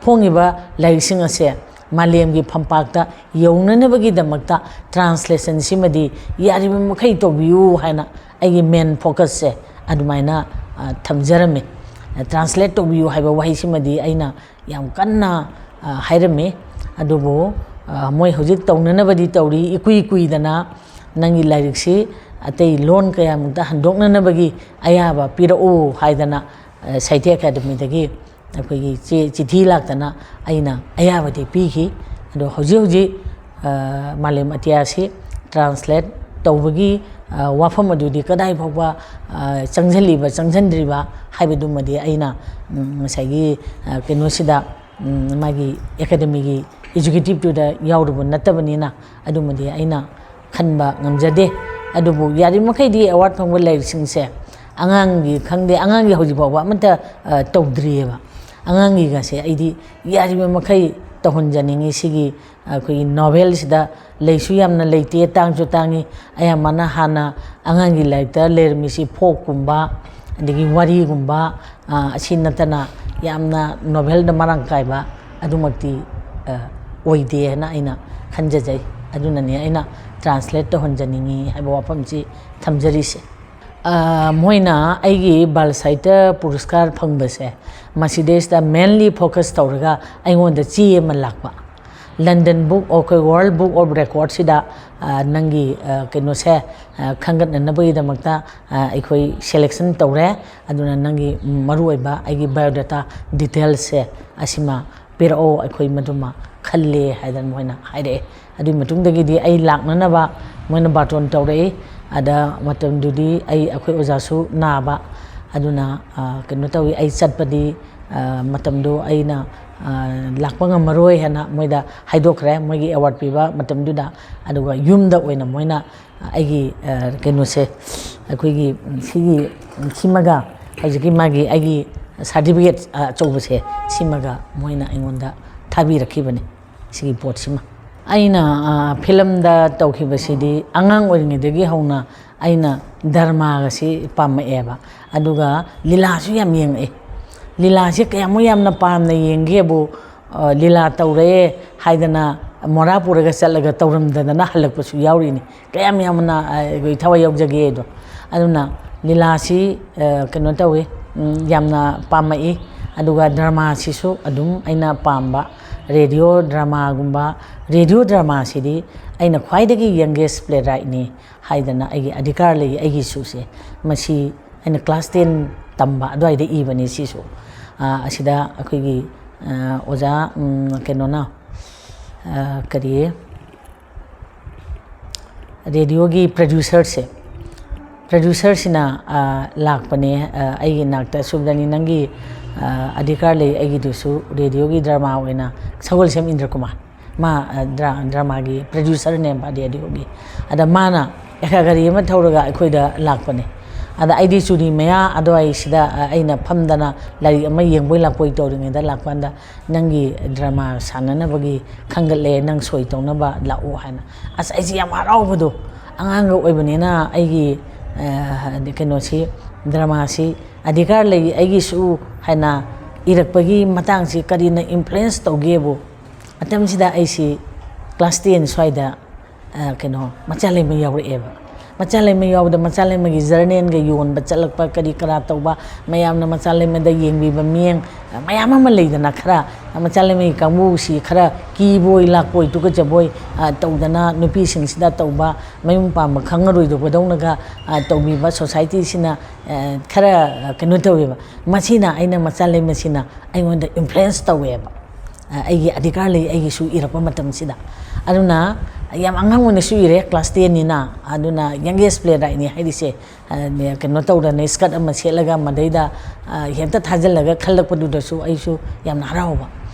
ꯐꯣꯡꯉꯤꯕ ꯂꯥꯏꯔꯤꯛꯁꯤꯡ ꯑꯁꯦ ꯃꯥꯂꯦꯝꯒꯤ ꯐꯝꯄꯥꯛꯇ ꯌꯧꯅꯅꯕꯒꯤꯗꯃꯛꯇ translationꯁꯤꯃꯗꯤ ꯌꯥꯔꯤꯕ ꯃꯈꯩ ꯇꯧꯕꯤꯌꯨ ꯍꯥꯏꯅ ꯑꯩꯒꯤ main focusꯁꯦ ꯑꯗꯨꯃꯥꯏꯅ, ꯑ, ꯊꯝꯖꯔꯝꯃꯤ꯫ Translate ꯇꯧꯕꯤꯌꯨ ꯍꯥꯏꯕ ꯋꯥꯍꯩꯁꯤꯃꯗꯤ ꯑꯩꯅ ꯌꯥꯝ ꯀꯟꯅ, ꯑ, ꯍꯥꯏꯔꯝꯃꯤ꯫ ꯑꯗꯨꯕꯨ, ꯑ, ꯃꯣꯏ ꯍꯧꯖꯤꯛ ꯇꯧꯅꯅꯕꯗꯤ ꯇꯧꯔꯤ, ꯏꯀꯨꯏ ꯀꯨꯏꯗꯅ ꯅꯪꯒꯤ ꯂꯥꯏꯔꯤꯛꯁꯤ ꯑꯇꯩ ꯂꯣꯟ ꯀꯌꯥꯃꯨꯛꯇ ꯍꯟꯗꯣꯛꯅꯅꯕꯒꯤ ꯑꯌꯥꯕ ꯄꯤꯔꯛꯎ ꯍꯥꯏꯗꯅ, ꯑ, ꯁꯥꯍꯤꯇ꯭ꯌ ꯑꯦꯀꯥꯗꯃꯤꯗꯒꯤ ꯑꯩꯈꯣꯏꯒꯤ ꯆꯦ, ꯆꯤꯊꯤ ꯂꯥꯛꯇꯅ ꯑꯩꯅ ꯑꯌꯥꯕꯗꯤ ꯄꯤꯈꯤ꯫ ꯑꯗꯣ ꯍꯧꯖꯤꯛ ꯍꯧꯖꯤꯛ, ꯑ, ꯃꯥꯂꯦꯝ ꯑꯇꯤꯌꯥꯁꯤ translate ꯇꯧꯕꯒꯤ, ꯑ, ꯋꯥꯐꯝ ꯑꯗꯨꯗꯤ ꯀꯗꯥꯏ ꯐꯥꯎꯕ, ꯑ, ꯆꯪꯁꯤꯜꯂꯤꯕ, ꯆꯪꯁꯤꯟꯗ꯭ꯔꯤꯕ ꯍꯥꯏꯕꯗꯨꯃꯗꯤ ꯑꯩꯅ, ꯎꯝ, ꯉꯁꯥꯏꯒꯤ, ꯑ, ꯀꯩꯅꯣꯁꯤꯗ, ꯎꯝ, ꯃꯥꯒꯤ ꯑꯦꯀꯥꯗꯃꯤꯒꯤ executiveꯇꯨꯗ ꯌꯥꯎꯔꯨꯕ ꯅꯠꯇꯕꯅꯤꯅ ꯑꯗꯨꯃꯗꯤ ꯑꯩꯅ ꯈꯟꯕ ꯉꯝꯖꯗꯦ꯫ ꯑꯗꯨꯕꯨ ꯌꯥꯔꯤꯕꯃꯈꯩꯗꯤ award ꯐꯪꯕ ꯂꯥꯏꯔꯤꯛꯁꯤꯡꯁꯦ ꯑꯉꯥꯡꯒꯤ ꯈꯪꯗꯦ, ꯑꯉꯥꯡꯒꯤ ꯍꯧꯖꯤꯛ ꯐꯥꯎꯕ ꯑꯃꯠꯇ, ꯑ, ꯇꯧꯗ꯭ꯔꯤꯑꯕ꯫ ꯑꯉꯥꯡꯒꯤꯒꯁꯦ ꯑꯩꯗꯤ ꯌꯥꯔꯤꯕ ꯃꯈꯩ ꯇꯧꯍꯟꯖꯅꯤꯡꯉꯤ꯫ ꯁꯤꯒꯤ ꯑꯩꯈꯣꯏꯒꯤ novelꯁꯤꯗ ꯂꯩꯁꯨ ꯌꯥꯝꯅ ꯂꯩꯇꯦ, ꯇꯥꯡꯁꯨ ꯇꯥꯡꯉꯤ꯫ ꯑꯌꯥꯝꯕꯅ ꯍꯥꯟꯅ ꯑꯉꯥꯡꯒꯤ ꯂꯥꯏꯔꯤꯛꯇ ꯂꯩꯔꯝꯃꯤꯁꯤ folkꯀꯨꯝꯕ, ꯑꯗꯒꯤ ꯋꯥꯔꯤꯒꯨꯝꯕ, ꯑ, ꯑꯁꯤ ꯅꯠꯇꯅ ꯌꯥꯝꯅ novelꯗ ꯃꯔꯥꯡ ꯀꯥꯏꯕ ꯑꯗꯨꯃꯛꯇꯤ, ꯑ, ꯑꯣꯏꯗꯦ ꯍꯥꯏꯅ ꯑꯩꯅ ꯈꯟꯖꯖꯩ꯫ ꯑꯗꯨꯅꯅꯤ ꯑꯩꯅ translate ꯇꯧꯍꯟꯖꯅꯤꯡꯉꯤ ꯍꯥꯏꯕ ꯋꯥꯐꯝꯁꯤ ꯊꯝꯖꯔꯤꯁꯦ꯫ ꯑ, ꯃꯣꯏꯅ ꯑꯩꯒꯤ ꯕꯥꯜ ꯁꯥꯍꯤꯇ꯭ꯌ ꯄꯨꯔꯁꯀꯥꯔ ꯐꯪꯕꯁꯦ, ꯃꯁꯤꯗꯩꯁꯤꯗ mainly focus ꯇꯧꯔꯒ ꯑꯩꯉꯣꯟꯗ ꯆꯦ ꯑꯃ ꯂꯥꯛꯄ, London Book of, ꯑꯩꯈꯣꯏ World Book of Recordꯁꯤꯗ, ꯑ, ꯅꯪꯒꯤ, ꯑ, ꯀꯩꯅꯣꯁꯦ, ꯑ, ꯈꯟꯒꯠꯅꯅꯕꯒꯤꯗꯃꯛꯇ, ꯑ, ꯑꯩꯈꯣꯏ selection ꯇꯧꯔꯦ, ꯑꯗꯨꯅ ꯅꯪꯒꯤ ꯃꯔꯨꯑꯣꯏꯕ ꯑꯩꯒꯤ biodata detailsꯁꯦ ꯑꯁꯤꯃ ꯄꯤꯔꯛꯑꯣ, ꯑꯩꯈꯣꯏ ꯃꯗꯨꯃ ꯈꯜꯂꯦ ꯍꯥꯏꯗꯅ ꯃꯣꯏꯅ ꯍꯥꯏꯔꯛꯑꯦ꯫ ꯑꯗꯨꯒꯤ ꯃꯇꯨꯡꯗꯒꯤꯗꯤ ꯑꯩ ꯂꯥꯛꯅꯅꯕ ꯃꯣꯏꯅ ꯕꯥꯇꯣꯟ ꯇꯧꯔꯛꯏ꯫ ꯑꯗ ꯃꯇꯝꯗꯨꯗꯤ ꯑꯩ, ꯑꯩꯈꯣꯏ ꯑꯣꯖꯥꯁꯨ ꯅꯥꯕ, ꯑꯗꯨꯅ, ꯑ, ꯀꯩꯅꯣ ꯇꯧꯏ, ꯑꯩ ꯆꯠꯄꯗꯤ, ꯑ, ꯃꯇꯝꯗꯣ ꯑꯩꯅ, ꯑ, ꯂꯥꯛꯄ ꯉꯝꯃꯔꯣꯏ ꯍꯥꯏꯅ ꯃꯣꯏꯗ ꯍꯥꯏꯗꯣꯛꯈ꯭ꯔꯦ꯫ ꯃꯣꯏꯒꯤ award ꯄꯤꯕ ꯃꯇꯝꯗꯨꯗ, ꯑꯗꯨꯒ ꯌꯨꯝꯗ ꯑꯣꯏꯅ ꯃꯣꯏꯅ ꯑꯩꯒꯤ, ꯑ, ꯀꯩꯅꯣꯁꯦ, ꯑꯩꯈꯣꯏꯒꯤ ꯁꯤꯒꯤ, ꯁꯤꯃꯒ ꯍꯧꯖꯤꯛꯀꯤ ꯃꯥꯒꯤ ꯑꯩꯒꯤ certificate ꯑꯆꯧꯕꯁꯦ, ꯁꯤꯃꯒ ꯃꯣꯏꯅ ꯑꯩꯉꯣꯟꯗ ꯊꯥꯕꯤꯔꯛꯈꯤꯕꯅꯦ, ꯁꯤꯒꯤ ꯄꯣꯠꯁꯤꯃ꯫ ꯑꯩꯅ, ꯑ, filmꯗ ꯇꯧꯈꯤꯕꯁꯤꯗꯤ ꯑꯉꯥꯡ ꯑꯣꯏꯔꯤꯉꯩꯗꯒꯤ ꯍꯧꯅ ꯑꯩꯅ dramaꯒꯁꯤ ꯄꯥꯝꯃꯛꯑꯦꯕ, ꯑꯗꯨꯒ ꯂꯤꯂꯥꯁꯨ ꯌꯥꯝ ꯌꯦꯡꯉꯛꯑꯦ꯫ ꯂꯤꯂꯥꯁꯦ ꯀꯌꯥꯃꯨꯛ ꯌꯥꯝꯅ ꯄꯥꯝꯅ ꯌꯦꯡꯒꯦꯕꯨ, ꯑ, ꯂꯤꯂꯥ ꯇꯧꯔꯦ ꯍꯥꯏꯗꯅ ꯃꯣꯔꯥ ꯄꯨꯔꯒ ꯆꯠꯂꯒ ꯇꯧꯔꯝꯗꯗꯅ ꯍꯜꯂꯛꯄꯁꯨ ꯌꯥꯎꯔꯤꯅꯤ꯫ ꯀꯌꯥꯝ ꯌꯥꯝꯅ, ꯑ, ꯑꯩꯈꯣꯏ ꯊꯋꯥꯏ ꯌꯥꯎꯖꯒꯦꯗꯣ꯫ ꯑꯗꯨꯅ ꯂꯤꯂꯥꯁꯤ, ꯑ, ꯀꯩꯅꯣ ꯇꯧꯏ, ꯎꯝ, ꯌꯥꯝꯅ ꯄꯥꯝꯃꯛꯏ꯫ ꯑꯗꯨꯒ dramaꯁꯤꯁꯨ ꯑꯗꯨꯝ ꯑꯩꯅ ꯄꯥꯝꯕ, radio dramaꯒꯨꯝꯕ꯫ Radio dramaꯁꯤꯗꯤ ꯑꯩꯅ ꯈ꯭ꯋꯥꯏꯗꯒꯤ youngest playwrightꯅꯤ ꯍꯥꯏꯗꯅ ꯑꯩꯒꯤ ꯑꯙꯤꯀꯥꯔ ꯂꯩ, ꯑꯩꯒꯤ ꯁꯨꯁꯦ꯫ ꯃꯁꯤ ꯑꯩꯅ class ten ꯇꯝꯕ ꯑꯗꯨꯋꯥꯏꯗ ꯏꯕꯅꯤ ꯁꯤꯁꯨ꯫ ꯑ, ꯑꯁꯤꯗ ꯑꯩꯈꯣꯏꯒꯤ, ꯑ, ꯑꯣꯖꯥ, ꯎꯝ, ꯀꯩꯅꯣꯅ, ꯑ, ꯀꯔꯤ, radioꯒꯤ producerꯁꯦ, producerꯁꯤꯅ, ꯑ, ꯂꯥꯛꯄꯅꯦ, ꯑ, ꯑꯩꯒꯤ ꯏꯅꯥꯛꯇ, "ꯁꯨꯕꯗꯅꯤ, ꯅꯪꯒꯤ, ꯑ, ꯑꯙꯤꯀꯥꯔ ꯂꯩ, ꯑꯩꯒꯤꯗꯨꯁꯨ radioꯒꯤ drama ꯑꯣꯏꯅ", ꯁꯒꯣꯜꯁꯦꯝ ꯏꯟꯗ꯭ꯔꯀꯨꯃꯥꯔ꯫ ꯃꯥ, ꯑ, ꯗ꯭ꯔꯥ-, dramaꯒꯤ producerꯅꯦꯕ radioꯒꯤ꯫ ꯑꯗ ꯃꯥꯅ ꯑꯦꯀꯥ ꯒꯥꯔꯤ ꯑꯃ ꯊꯧꯔꯒ ꯑꯩꯈꯣꯏꯗ ꯂꯥꯛꯄꯅꯦ꯫ ꯑꯗ ꯑꯩꯗꯤ ꯆꯨꯔꯤ ꯃꯌꯥ ꯑꯗꯨꯋꯥꯏꯁꯤꯗ, ꯑ, ꯑꯩꯅ ꯐꯝꯗꯅ ꯂꯥꯏꯔꯤꯛ ꯑꯃ ꯌꯦꯡꯕꯣꯏ ꯂꯥꯛꯄꯣꯏ ꯇꯧꯔꯤꯉꯩꯗ ꯂꯥꯛꯄ ꯀꯥꯟꯗ, "ꯅꯪꯒꯤ drama ꯁꯥꯟꯅꯅꯕꯒꯤ ꯈꯟꯒꯠꯂꯦ, ꯅꯪ ꯁꯣꯏ ꯇꯧꯅꯕ ꯂꯥꯛꯑꯣ" ꯍꯥꯏꯅ꯫ ꯑꯁ, ꯑꯩꯁꯦ ꯌꯥꯝ ꯍꯔꯥꯎꯕꯗꯣ, ꯑꯉꯥꯡꯒ ꯑꯣꯏꯕꯅꯤꯅ ꯑꯩꯒꯤ, ꯑ, ꯀꯩꯅꯣꯁꯤ, dramaꯁꯤ ꯑꯙꯤꯀꯥꯔ ꯂꯩ, ꯑꯩꯒꯤꯁꯨ ꯍꯥꯏꯅ ꯏꯔꯛꯄꯒꯤ ꯃꯇꯥꯡꯁꯤ ꯀꯔꯤꯅ influence ꯇꯧꯒꯦꯕꯨ, ꯃꯇꯝꯁꯤꯗ ꯑꯩꯁꯤ class ten ꯁ꯭ꯋꯥꯏꯗ, ꯑ, ꯀꯩꯅꯣ, ꯃꯆꯥ ꯂꯩꯃ ꯌꯥꯎꯔꯛꯑꯦꯕ꯫ ꯃꯆꯥ ꯂꯩꯃ ꯌꯥꯎꯕꯗ ꯃꯆꯥ ꯂꯩꯃꯒꯤ ꯖꯔꯅꯦꯜꯒ ꯌꯣꯟꯕ ꯆꯠꯂꯛꯄ, ꯀꯔꯤ ꯀꯔꯥ ꯇꯧꯕ, ꯃꯌꯥꯝꯅ ꯃꯆꯥ ꯂꯩꯃꯗ ꯌꯦꯡꯕꯤꯕ ꯃꯤꯠꯌꯦꯡ, ꯑ, ꯃꯌꯥꯝ ꯑꯃ ꯂꯩꯗꯅ, ꯈꯔ, ꯑ, ꯃꯆꯥ ꯂꯩꯃꯒꯤ ꯀꯥꯡꯕꯨꯁꯤ ꯈꯔ ꯀꯤꯕꯣꯏ ꯂꯥꯛꯄꯣꯏ ꯇꯨꯀꯠꯆꯕꯣꯏ, ꯑ, ꯇꯧꯗꯅ ꯅꯨꯄꯤꯁꯤꯡꯁꯤꯗ ꯇꯧꯕ, ꯃꯌꯨꯝ ꯄꯥꯟꯕ ꯈꯪꯉꯔꯣꯏꯗꯧꯕꯗꯧꯅꯒ, ꯑ, ꯇꯧꯕꯤꯕ ꯁꯣꯁꯥꯏꯇꯤꯁꯤꯅ, ꯑ, ꯈꯔ, ꯑ, ꯀꯩꯅꯣ ꯇꯧꯋꯦꯕ꯫ ꯃꯁꯤꯅ, ꯑꯩꯅ ꯃꯆꯥ ꯂꯩꯃꯁꯤꯅ ꯑꯩꯉꯣꯟꯗ ꯏꯟꯐ꯭ꯂꯨꯌꯦꯟꯁ ꯇꯧꯋꯦꯕ꯫ ꯑ, ꯑꯩꯒꯤ ꯑꯙꯤꯀꯥꯔ ꯂꯩ, ꯑꯩꯒꯤꯁꯨ ꯏꯔꯛꯄ ꯃꯇꯝꯁꯤꯗ꯫ ꯑꯗꯨꯅ ꯌꯥꯝ ꯑꯉꯥꯡ ꯑꯣꯏꯅꯁꯨ ꯏꯔꯦ, ꯀ꯭ꯂꯥꯁ ꯇꯦꯟꯅꯤꯅ꯫ ꯑꯗꯨꯅ ꯌꯪꯒꯦꯁ ꯄ꯭ꯂꯦ ꯔꯥꯏꯠꯅꯤ ꯍꯥꯏꯔꯤꯁꯦ꯫ ꯑ, ꯀꯩꯅꯣ ꯇꯧꯗꯅ, ꯁ꯭ꯀꯔꯠ ꯑꯃ ꯁꯦꯠꯂꯒ ꯃꯗꯩꯗ, ꯑ, ꯍꯦꯛꯇ ꯊꯥꯖꯤꯜꯂꯒ ꯈꯜꯂꯛꯄꯗꯨꯗꯁꯨ ꯑꯩꯁꯨ ꯌꯥꯝꯅ ꯍꯔꯥꯎꯕ꯫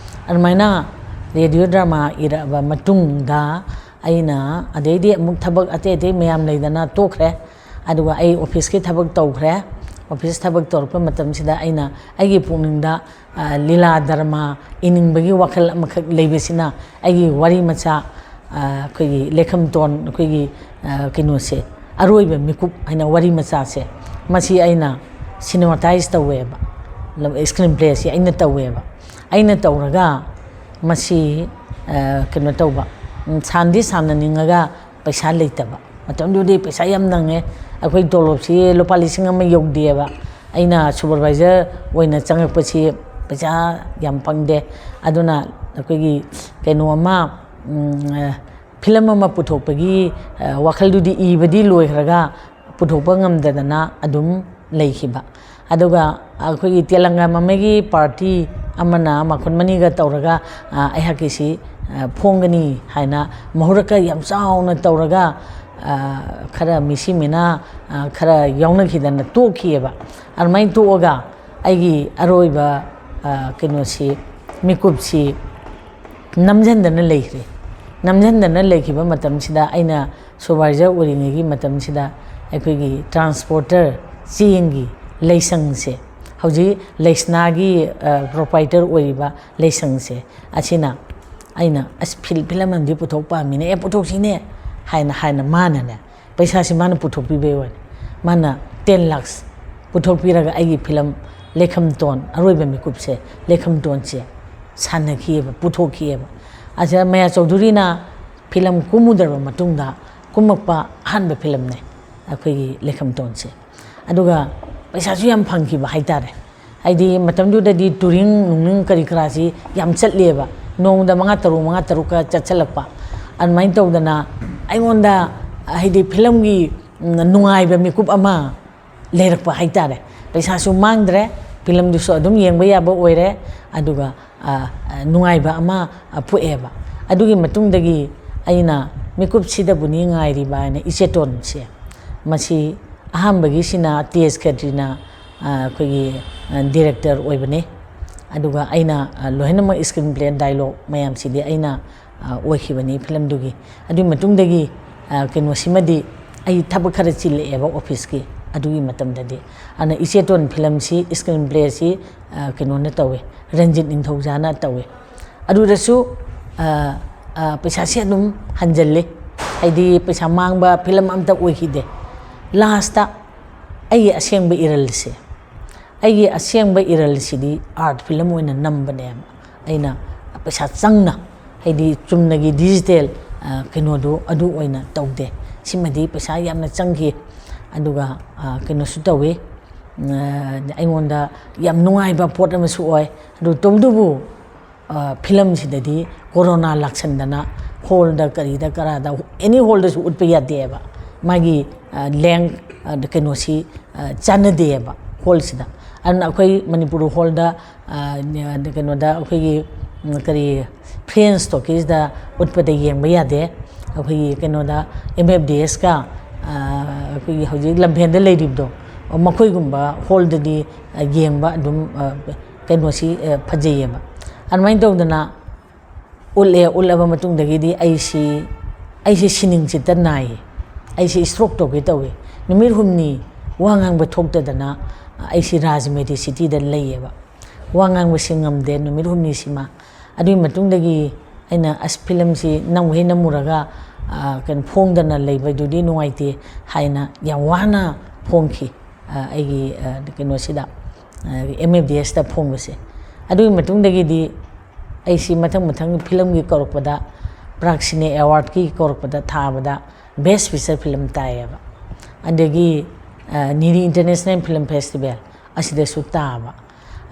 ꯑꯗꯨꯃꯥꯏꯅ ꯔꯦꯗꯤꯑꯣ ꯗ꯭ꯔꯃꯥ ꯏꯔꯛꯑꯕ ꯃꯇꯨꯡꯗ ꯑꯩꯅ ꯑꯗꯩꯗꯤ ꯑꯃꯨꯛ ꯊꯕꯛ ꯑꯇꯩ ꯑꯇꯩ ꯃꯌꯥꯝ ꯂꯩꯗꯅ ꯇꯣꯛꯈ꯭ꯔꯦ꯫ ꯑꯗꯨꯒ ꯑꯩ ꯑꯣꯐꯤꯁꯀꯤ ꯊꯕꯛ ꯇꯧꯈ꯭ꯔꯦ꯫ ꯑꯣꯐꯤꯁ ꯊꯕꯛ ꯇꯧꯔꯛꯄ ꯃꯇꯝꯁꯤꯗ ꯑꯩꯅ ꯑꯩꯒꯤ ꯄꯨꯛꯅꯤꯡꯗ, ꯑ, ꯂꯤꯂꯥ ꯗ꯭ꯔꯃꯥ ꯏꯅꯤꯡꯕꯒꯤ ꯋꯥꯈꯜ ꯑꯃꯈꯛ ꯂꯩꯕꯁꯤꯅ ꯑꯩꯒꯤ ꯋꯥꯔꯤ ꯃꯆꯥ, ꯑ, ꯑꯩꯈꯣꯏꯒꯤ ꯂꯩꯈꯝꯇꯣꯟ, ꯑꯩꯈꯣꯏꯒꯤ, ꯑ, ꯀꯩꯅꯣꯁꯦ, ꯑꯔꯣꯏꯕ ꯃꯤꯀꯨꯞ ꯍꯥꯏꯅ ꯋꯥꯔꯤ ꯃꯆꯥꯁꯦ, ꯃꯁꯤ ꯑꯩꯅ ꯁꯤꯅꯦꯃꯥꯇꯥꯏꯁ ꯇꯧꯋꯦꯕ꯫ ꯂꯝ-, ꯁ꯭ꯀ꯭ꯔꯤꯟ ꯄ꯭ꯂꯦꯁꯤ ꯑꯩꯅ ꯇꯧꯋꯦꯕ꯫ ꯑꯩꯅ ꯇꯧꯔꯒ ꯃꯁꯤ, ꯑ, ꯀꯩꯅꯣ ꯇꯧꯕ, ꯎꯝ, ꯁꯥꯟꯗꯤ ꯁꯥꯟꯅꯅꯤꯡꯉꯒ ꯄꯩꯁꯥ ꯂꯩꯇꯕ꯫ ꯃꯇꯝꯗꯨꯗꯤ ꯄꯩꯁꯥ ꯌꯥꯝ ꯅꯪꯉꯦ꯫ ꯑꯩꯈꯣꯏ ꯇꯣꯂꯣꯞꯁꯤ ꯂꯨꯄꯥ ꯂꯤꯁꯤꯡ ꯑꯃ ꯌꯧꯗꯦꯕ꯫ ꯑꯩꯅ ꯁꯨꯄꯔꯚꯥꯏꯖꯔ ꯑꯣꯏꯅ ꯆꯪꯉꯛꯄꯁꯤ ꯄꯩꯁꯥ ꯌꯥꯝ ꯐꯪꯗꯦ꯫ ꯑꯗꯨꯅ ꯑꯩꯈꯣꯏꯒꯤ ꯀꯩꯅꯣ ꯑꯃ, ꯎꯝ, ꯑ, ꯐꯤꯂꯝ ꯑꯃ ꯄꯨꯊꯣꯛꯄꯒꯤ, ꯑ, ꯋꯥꯈꯜꯗꯨꯗꯤ ꯏꯕꯗꯤ ꯂꯣꯏꯈ꯭ꯔꯒ ꯄꯨꯊꯣꯛꯄ ꯉꯝꯗꯗꯅ ꯑꯗꯨꯝ ꯂꯩꯈꯤꯕ꯫ ꯑꯗꯨꯒ ꯑꯩꯈꯣꯏꯒꯤ ꯇꯦꯂꯪꯒꯥ ꯃꯃꯩꯒꯤ ꯄꯥꯔꯇꯤ ꯑꯃꯅ ꯃꯈꯣꯟ ꯃꯅꯤꯒ ꯇꯧꯔꯒ, ꯑ, ꯑꯩꯍꯥꯛꯀꯤꯁꯤ, ꯑ, ꯐꯣꯡꯒꯅꯤ ꯍꯥꯏꯅ ꯃꯍꯨꯔꯛꯀ ꯌꯥꯝ ꯆꯥꯎꯅ ꯇꯧꯔꯒ, ꯑ, ꯈꯔ ꯃꯤꯁꯤ ꯃꯤꯅꯥ, ꯑ, ꯈꯔ ꯌꯥꯎꯅꯈꯤꯗꯅ ꯇꯣꯛꯈꯤꯑꯕ꯫ ꯑꯗꯨꯃꯥꯏꯅ ꯇꯣꯛꯑꯒ ꯑꯩꯒꯤ ꯑꯔꯣꯏꯕ, ꯑ, ꯀꯩꯅꯣꯁꯤ, ꯃꯤꯀꯨꯞꯁꯤ ꯅꯝꯖꯟꯗꯅ ꯂꯩꯈ꯭ꯔꯦ꯫ ꯅꯝꯖꯟꯗꯅ ꯂꯩꯈꯤꯕ ꯃꯇꯝꯁꯤꯗ, ꯑꯩꯅ ꯁꯨꯄꯔꯚꯥꯏꯖꯔ ꯑꯣꯏꯔꯤꯉꯩꯒꯤ ꯃꯇꯝꯁꯤꯗ, ꯑꯩꯈꯣꯏꯒꯤ ꯇ꯭ꯔꯥꯟꯁꯄꯣꯔꯇꯔ, ꯆꯦꯡꯒꯤ ꯂꯩꯁꯪꯁꯦ, ꯍꯧꯖꯤꯛ ꯂꯩꯁꯅꯥꯒꯤ, ꯑ, ꯄ꯭ꯔꯣꯄꯥꯏꯇꯔ ꯑꯣꯏꯔꯤꯕ ꯂꯩꯁꯪꯁꯦ, ꯑꯁꯤꯅ ꯑꯩꯅ, "ꯑꯁ, ꯐꯤꯜ-, ꯐꯤꯂꯝ ꯑꯃꯗꯤ ꯄꯨꯊꯣꯛ ꯄꯥꯝꯃꯤꯅꯦ, ꯑꯦ, ꯄꯨꯊꯣꯛꯁꯤꯅꯦ" ꯍꯥꯏꯅ, ꯍꯥꯏꯅ ꯃꯥꯅꯅꯦ, ꯄꯩꯁꯥꯁꯤ ꯃꯥꯅ ꯄꯨꯊꯣꯛꯄꯤꯕꯩ ꯋꯥꯅꯤ꯫ ꯃꯥꯅ ten lakhs ꯄꯨꯊꯣꯛꯄꯤꯔꯒ ꯑꯩꯒꯤ ꯐꯤꯂꯝ ꯂꯩꯈꯝꯇꯣꯟ, ꯑꯔꯣꯏꯕ ꯃꯤꯀꯨꯞꯁꯦ, ꯂꯩꯈꯝꯇꯣꯟꯁꯦ ꯁꯥꯟꯅꯈꯤꯑꯕ, ꯄꯨꯊꯣꯛꯈꯤꯑꯕ꯫ ꯑꯁꯤꯗ ꯃꯌꯥ ꯆꯧꯙꯨꯔꯤꯅ ꯐꯤꯂꯝ ꯀꯨꯝꯃꯨꯗ꯭ꯔꯕ ꯃꯇꯨꯡꯗ ꯀꯨꯝꯃꯛꯄ ꯑꯍꯥꯟꯕ ꯐꯤꯂꯝꯅꯦ꯫ ꯑꯩꯈꯣꯏꯒꯤ ꯂꯩꯈꯝꯇꯣꯟꯁꯦ꯫ ꯑꯗꯨꯒ ꯄꯩꯁꯥꯁꯨ ꯌꯥꯝ ꯐꯪꯈꯤꯕ ꯍꯥꯏꯇꯥꯔꯦ꯫ ꯍꯥꯏꯗꯤ ꯃꯇꯝꯗꯨꯗꯗꯤ ꯇꯨꯔꯤꯡ ꯅꯨꯡꯅꯤꯡ ꯀꯔꯤ ꯀꯔꯥꯁꯤ ꯌꯥꯝ ꯆꯠꯂꯦꯕ, ꯅꯣꯡꯃꯗ ꯃꯉꯥ ꯇꯔꯨꯛ ꯃꯉꯥ ꯇꯔꯨꯛꯀ ꯆꯠꯁꯜꯂꯛꯄ꯫ ꯑꯗꯨꯃꯥꯏꯅ ꯇꯧꯗꯅ ꯑꯩꯉꯣꯟꯗ ꯍꯥꯏꯗꯤ ꯐꯤꯂꯝꯒꯤ ꯅꯨꯡꯉꯥꯏꯕ ꯃꯤꯀꯨꯞ ꯑꯃ ꯂꯩꯔꯛꯄ ꯍꯥꯏꯇꯥꯔꯦ꯫ ꯄꯩꯁꯥꯁꯨ ꯃꯥꯡꯗ꯭ꯔꯦ, ꯐꯤꯂꯝꯗꯨꯁꯨ ꯑꯗꯨꯝ ꯌꯦꯡꯕ ꯌꯥꯕ ꯑꯣꯏꯔꯦ꯫ ꯑꯗꯨꯒ ꯅꯨꯡꯉꯥꯏꯕ ꯑꯃ ꯄꯣꯛꯑꯦꯕ꯫ ꯑꯗꯨꯒꯤ ꯃꯇꯨꯡꯗꯒꯤ ꯑꯩꯅ ꯃꯤꯀꯨꯞꯁꯤꯗꯕꯨꯅꯤ ꯉꯥꯏꯔꯤꯕ ꯍꯥꯏꯅ ꯏꯆꯦꯇꯣꯟꯁꯦ, ꯃꯁꯤ ꯑꯍꯥꯟꯕꯒꯤꯁꯤꯅ ꯇꯦꯖ ꯈꯦꯇ꯭ꯔꯤꯅ ꯑꯩꯈꯣꯏꯒꯤ ꯗꯤꯔꯦꯛꯇꯔ ꯑꯣꯏꯕꯅꯤ꯫ ꯑꯗꯨꯒ ꯑꯩꯅ ꯂꯣꯏꯅꯃꯛ screenplay dialogue ꯃꯌꯥꯝꯁꯤꯗꯤ ꯑꯩꯅ ꯑꯣꯏꯈꯤꯕꯅꯤ ꯐꯤꯂꯝꯗꯨꯒꯤ꯫ ꯑꯗꯨꯒꯤ ꯃꯇꯨꯡꯗꯒꯤ ꯀꯩꯅꯣꯁꯤꯃꯗꯤ ꯑꯩ ꯊꯕꯛ ꯈꯔ ꯆꯤꯜꯂꯛꯑꯦꯕ ꯑꯣꯐꯤꯁꯀꯤ꯫ ꯑꯗꯨꯒꯤ ꯃꯇꯝꯗꯗꯤ ꯑꯗꯨꯅ ꯏꯆꯦꯇꯣꯟ ꯐꯤꯂꯝꯁꯤ screenplayꯁꯤ ꯀꯩꯅꯣꯅ ꯇꯧꯋꯦ, ꯔꯟꯖꯤꯠ ꯅꯤꯡꯊꯧꯖꯥꯅ ꯇꯧꯋꯦ꯫ ꯑꯗꯨꯗꯁꯨ ꯄꯩꯁꯥꯁꯤ ꯑꯗꯨꯝ ꯍꯟꯖꯜꯂꯤ꯫ ꯍꯥꯏꯗꯤ ꯄꯩꯁꯥ ꯃꯥꯡꯕ ꯐꯤꯂꯝ ꯑꯝꯇ ꯑꯣꯏꯈꯤꯗꯦ꯫ ꯂꯥꯁꯇ ꯑꯩꯒꯤ ꯑꯁꯦꯡꯕ ꯏꯔꯜꯁꯦ, ꯑꯩꯒꯤ ꯑꯁꯦꯡꯕ ꯏꯔꯜꯁꯤꯗꯤ ꯑꯥꯔꯠ ꯐꯤꯂꯝ ꯑꯣꯏꯅ ꯅꯝꯕꯅꯦꯕ꯫ ꯑꯩꯅ ꯄꯩꯁꯥ ꯆꯪꯅ, ꯍꯥꯏꯗꯤ ꯆꯨꯝꯅꯒꯤ ꯗꯤꯖꯤꯇꯦꯜ ꯀꯩꯅꯣꯗꯨ ꯑꯗꯨ ꯑꯣꯏꯅ ꯇꯧꯗꯦ꯫ ꯁꯤꯃꯗꯤ ꯄꯩꯁꯥ ꯌꯥꯝꯅ ꯆꯪꯈꯤ꯫ ꯑꯗꯨꯒ ꯀꯩꯅꯣꯁꯨ ꯇꯧꯋꯤ, ꯑꯩꯉꯣꯟꯗ ꯌꯥꯝ ꯅꯨꯡꯉꯥꯏꯕ ꯄꯣꯠ ꯑꯃꯁꯨ ꯑꯣꯏ꯫ ꯑꯗꯨ ꯇꯧꯕꯇꯕꯨ ꯐꯤꯂꯝꯁꯤꯗꯗꯤ ꯀꯣꯔꯣꯅꯥ ꯂꯥꯛꯁꯟꯗꯅ ꯍꯣꯜꯗ ꯀꯔꯤꯗ ꯀꯔꯥꯗ ꯑꯦꯅꯤ ꯍꯣꯜꯗꯁꯨ ꯎꯠꯄ ꯌꯥꯗꯦꯕ꯫ ꯃꯥꯒꯤ ꯂꯦꯡ ꯀꯩꯅꯣꯁꯤ ꯆꯥꯟꯅꯗꯦꯕ ꯍꯣꯜꯁꯤꯗ꯫ ꯑꯗꯨꯅ ꯑꯩꯈꯣꯏ ꯃꯅꯤꯄꯨꯔ ꯍꯣꯜꯗ ꯀꯩꯅꯣꯗ ꯑꯩꯈꯣꯏꯒꯤ ꯀꯔꯤ ꯐ꯭ꯔꯦꯟꯁ ꯇꯣꯀꯤꯁꯇ ꯎꯠꯄꯗ ꯌꯦꯡꯕ ꯌꯥꯗꯦ꯫ ꯑꯩꯈꯣꯏꯒꯤ ꯀꯩꯅꯣꯗ ꯑꯦꯝ ꯑꯦꯐ ꯗꯤ ꯑꯦꯁꯀ ꯑꯩꯈꯣꯏꯒꯤ ꯍꯧꯖꯤꯛ ꯂꯝꯐꯦꯟꯗ ꯂꯩꯔꯤꯕꯗꯣ, ꯃꯈꯣꯏꯒꯨꯝꯕ ꯍꯣꯜꯗꯗꯤ ꯌꯦꯡꯕ ꯑꯗꯨꯝ ꯀꯩꯅꯣꯁꯤ ꯐꯖꯩꯌꯦꯕ꯫ ꯑꯗꯨꯃꯥꯏꯅ ꯇꯧꯗꯅ ꯎꯠꯂꯦ꯫ ꯎꯠꯂꯕ ꯃꯇꯨꯡꯗꯒꯤꯗꯤ ꯑꯩꯁꯤ ꯑꯩꯁꯤ ꯁꯤꯅꯤꯡ ꯆꯤꯠꯇ ꯅꯥꯏꯌꯦ꯫ ꯑꯩꯁꯤ ꯁ꯭ꯇ꯭ꯔꯣꯛ ꯇꯧꯒꯦ ꯇꯧꯏ꯫ ꯅꯨꯃꯤꯠ ꯍꯨꯝꯅꯤ ꯋꯥ ꯉꯥꯡꯕ ꯊꯣꯛꯇꯗꯅ ꯑꯩꯁꯤ ꯔꯥꯖ ꯃꯦꯗꯤꯁꯤꯇꯤꯗ ꯂꯩꯌꯦꯕ꯫ ꯋꯥ ꯉꯥꯡꯕꯁꯤ ꯉꯝꯗꯦ ꯅꯨꯃꯤꯠ ꯍꯨꯝꯅꯤꯁꯤꯃ꯫ ꯑꯗꯨꯒꯤ ꯃꯇꯨꯡꯗꯒꯤ ꯑꯩꯅ ꯑꯁ ꯐꯤꯂꯝꯁꯤ ꯅꯝꯈꯩ ꯅꯝꯃꯨꯔꯒ ꯀꯩꯅꯣ ꯐꯣꯡꯗꯅ ꯂꯩꯕꯗꯨꯗꯤ ꯅꯨꯡꯉꯥꯏꯇꯦ ꯍꯥꯏꯅ ꯌꯥꯝ ꯋꯥꯅ ꯐꯣꯡꯈꯤ꯫ ꯑꯩꯒꯤ ꯀꯩꯅꯣꯁꯤꯗ ꯑꯦꯝ ꯑꯦꯐ ꯗꯤ ꯑꯦꯁꯇ ꯐꯣꯡꯕꯁꯦ꯫ ꯑꯗꯨꯒꯤ ꯃꯇꯨꯡꯗꯒꯤꯗꯤ ꯑꯩꯁꯤ ꯃꯊꯪ ꯃꯊꯪ ꯐꯤꯂꯝꯒꯤ ꯀꯧꯔꯛꯄꯗ, ꯄ꯭ꯔꯥꯒ ꯁꯤꯅꯦ ꯑꯦꯋꯥꯔꯗꯀꯤ ꯀꯧꯔꯛꯄꯗ ꯊꯥꯕꯗ ꯕꯦꯁ ꯐꯤꯆꯔ ꯐꯤꯂꯝ ꯇꯥꯏꯌꯦꯕ꯫ ꯑꯗꯒꯤ ꯅꯤꯔꯤ ꯏꯟꯇꯔꯅꯦꯁꯅꯦꯜ ꯐꯤꯂꯝ ꯐꯦꯁꯇꯤꯚꯦꯜ ꯑꯁꯤꯗꯁꯨ ꯇꯥꯕ,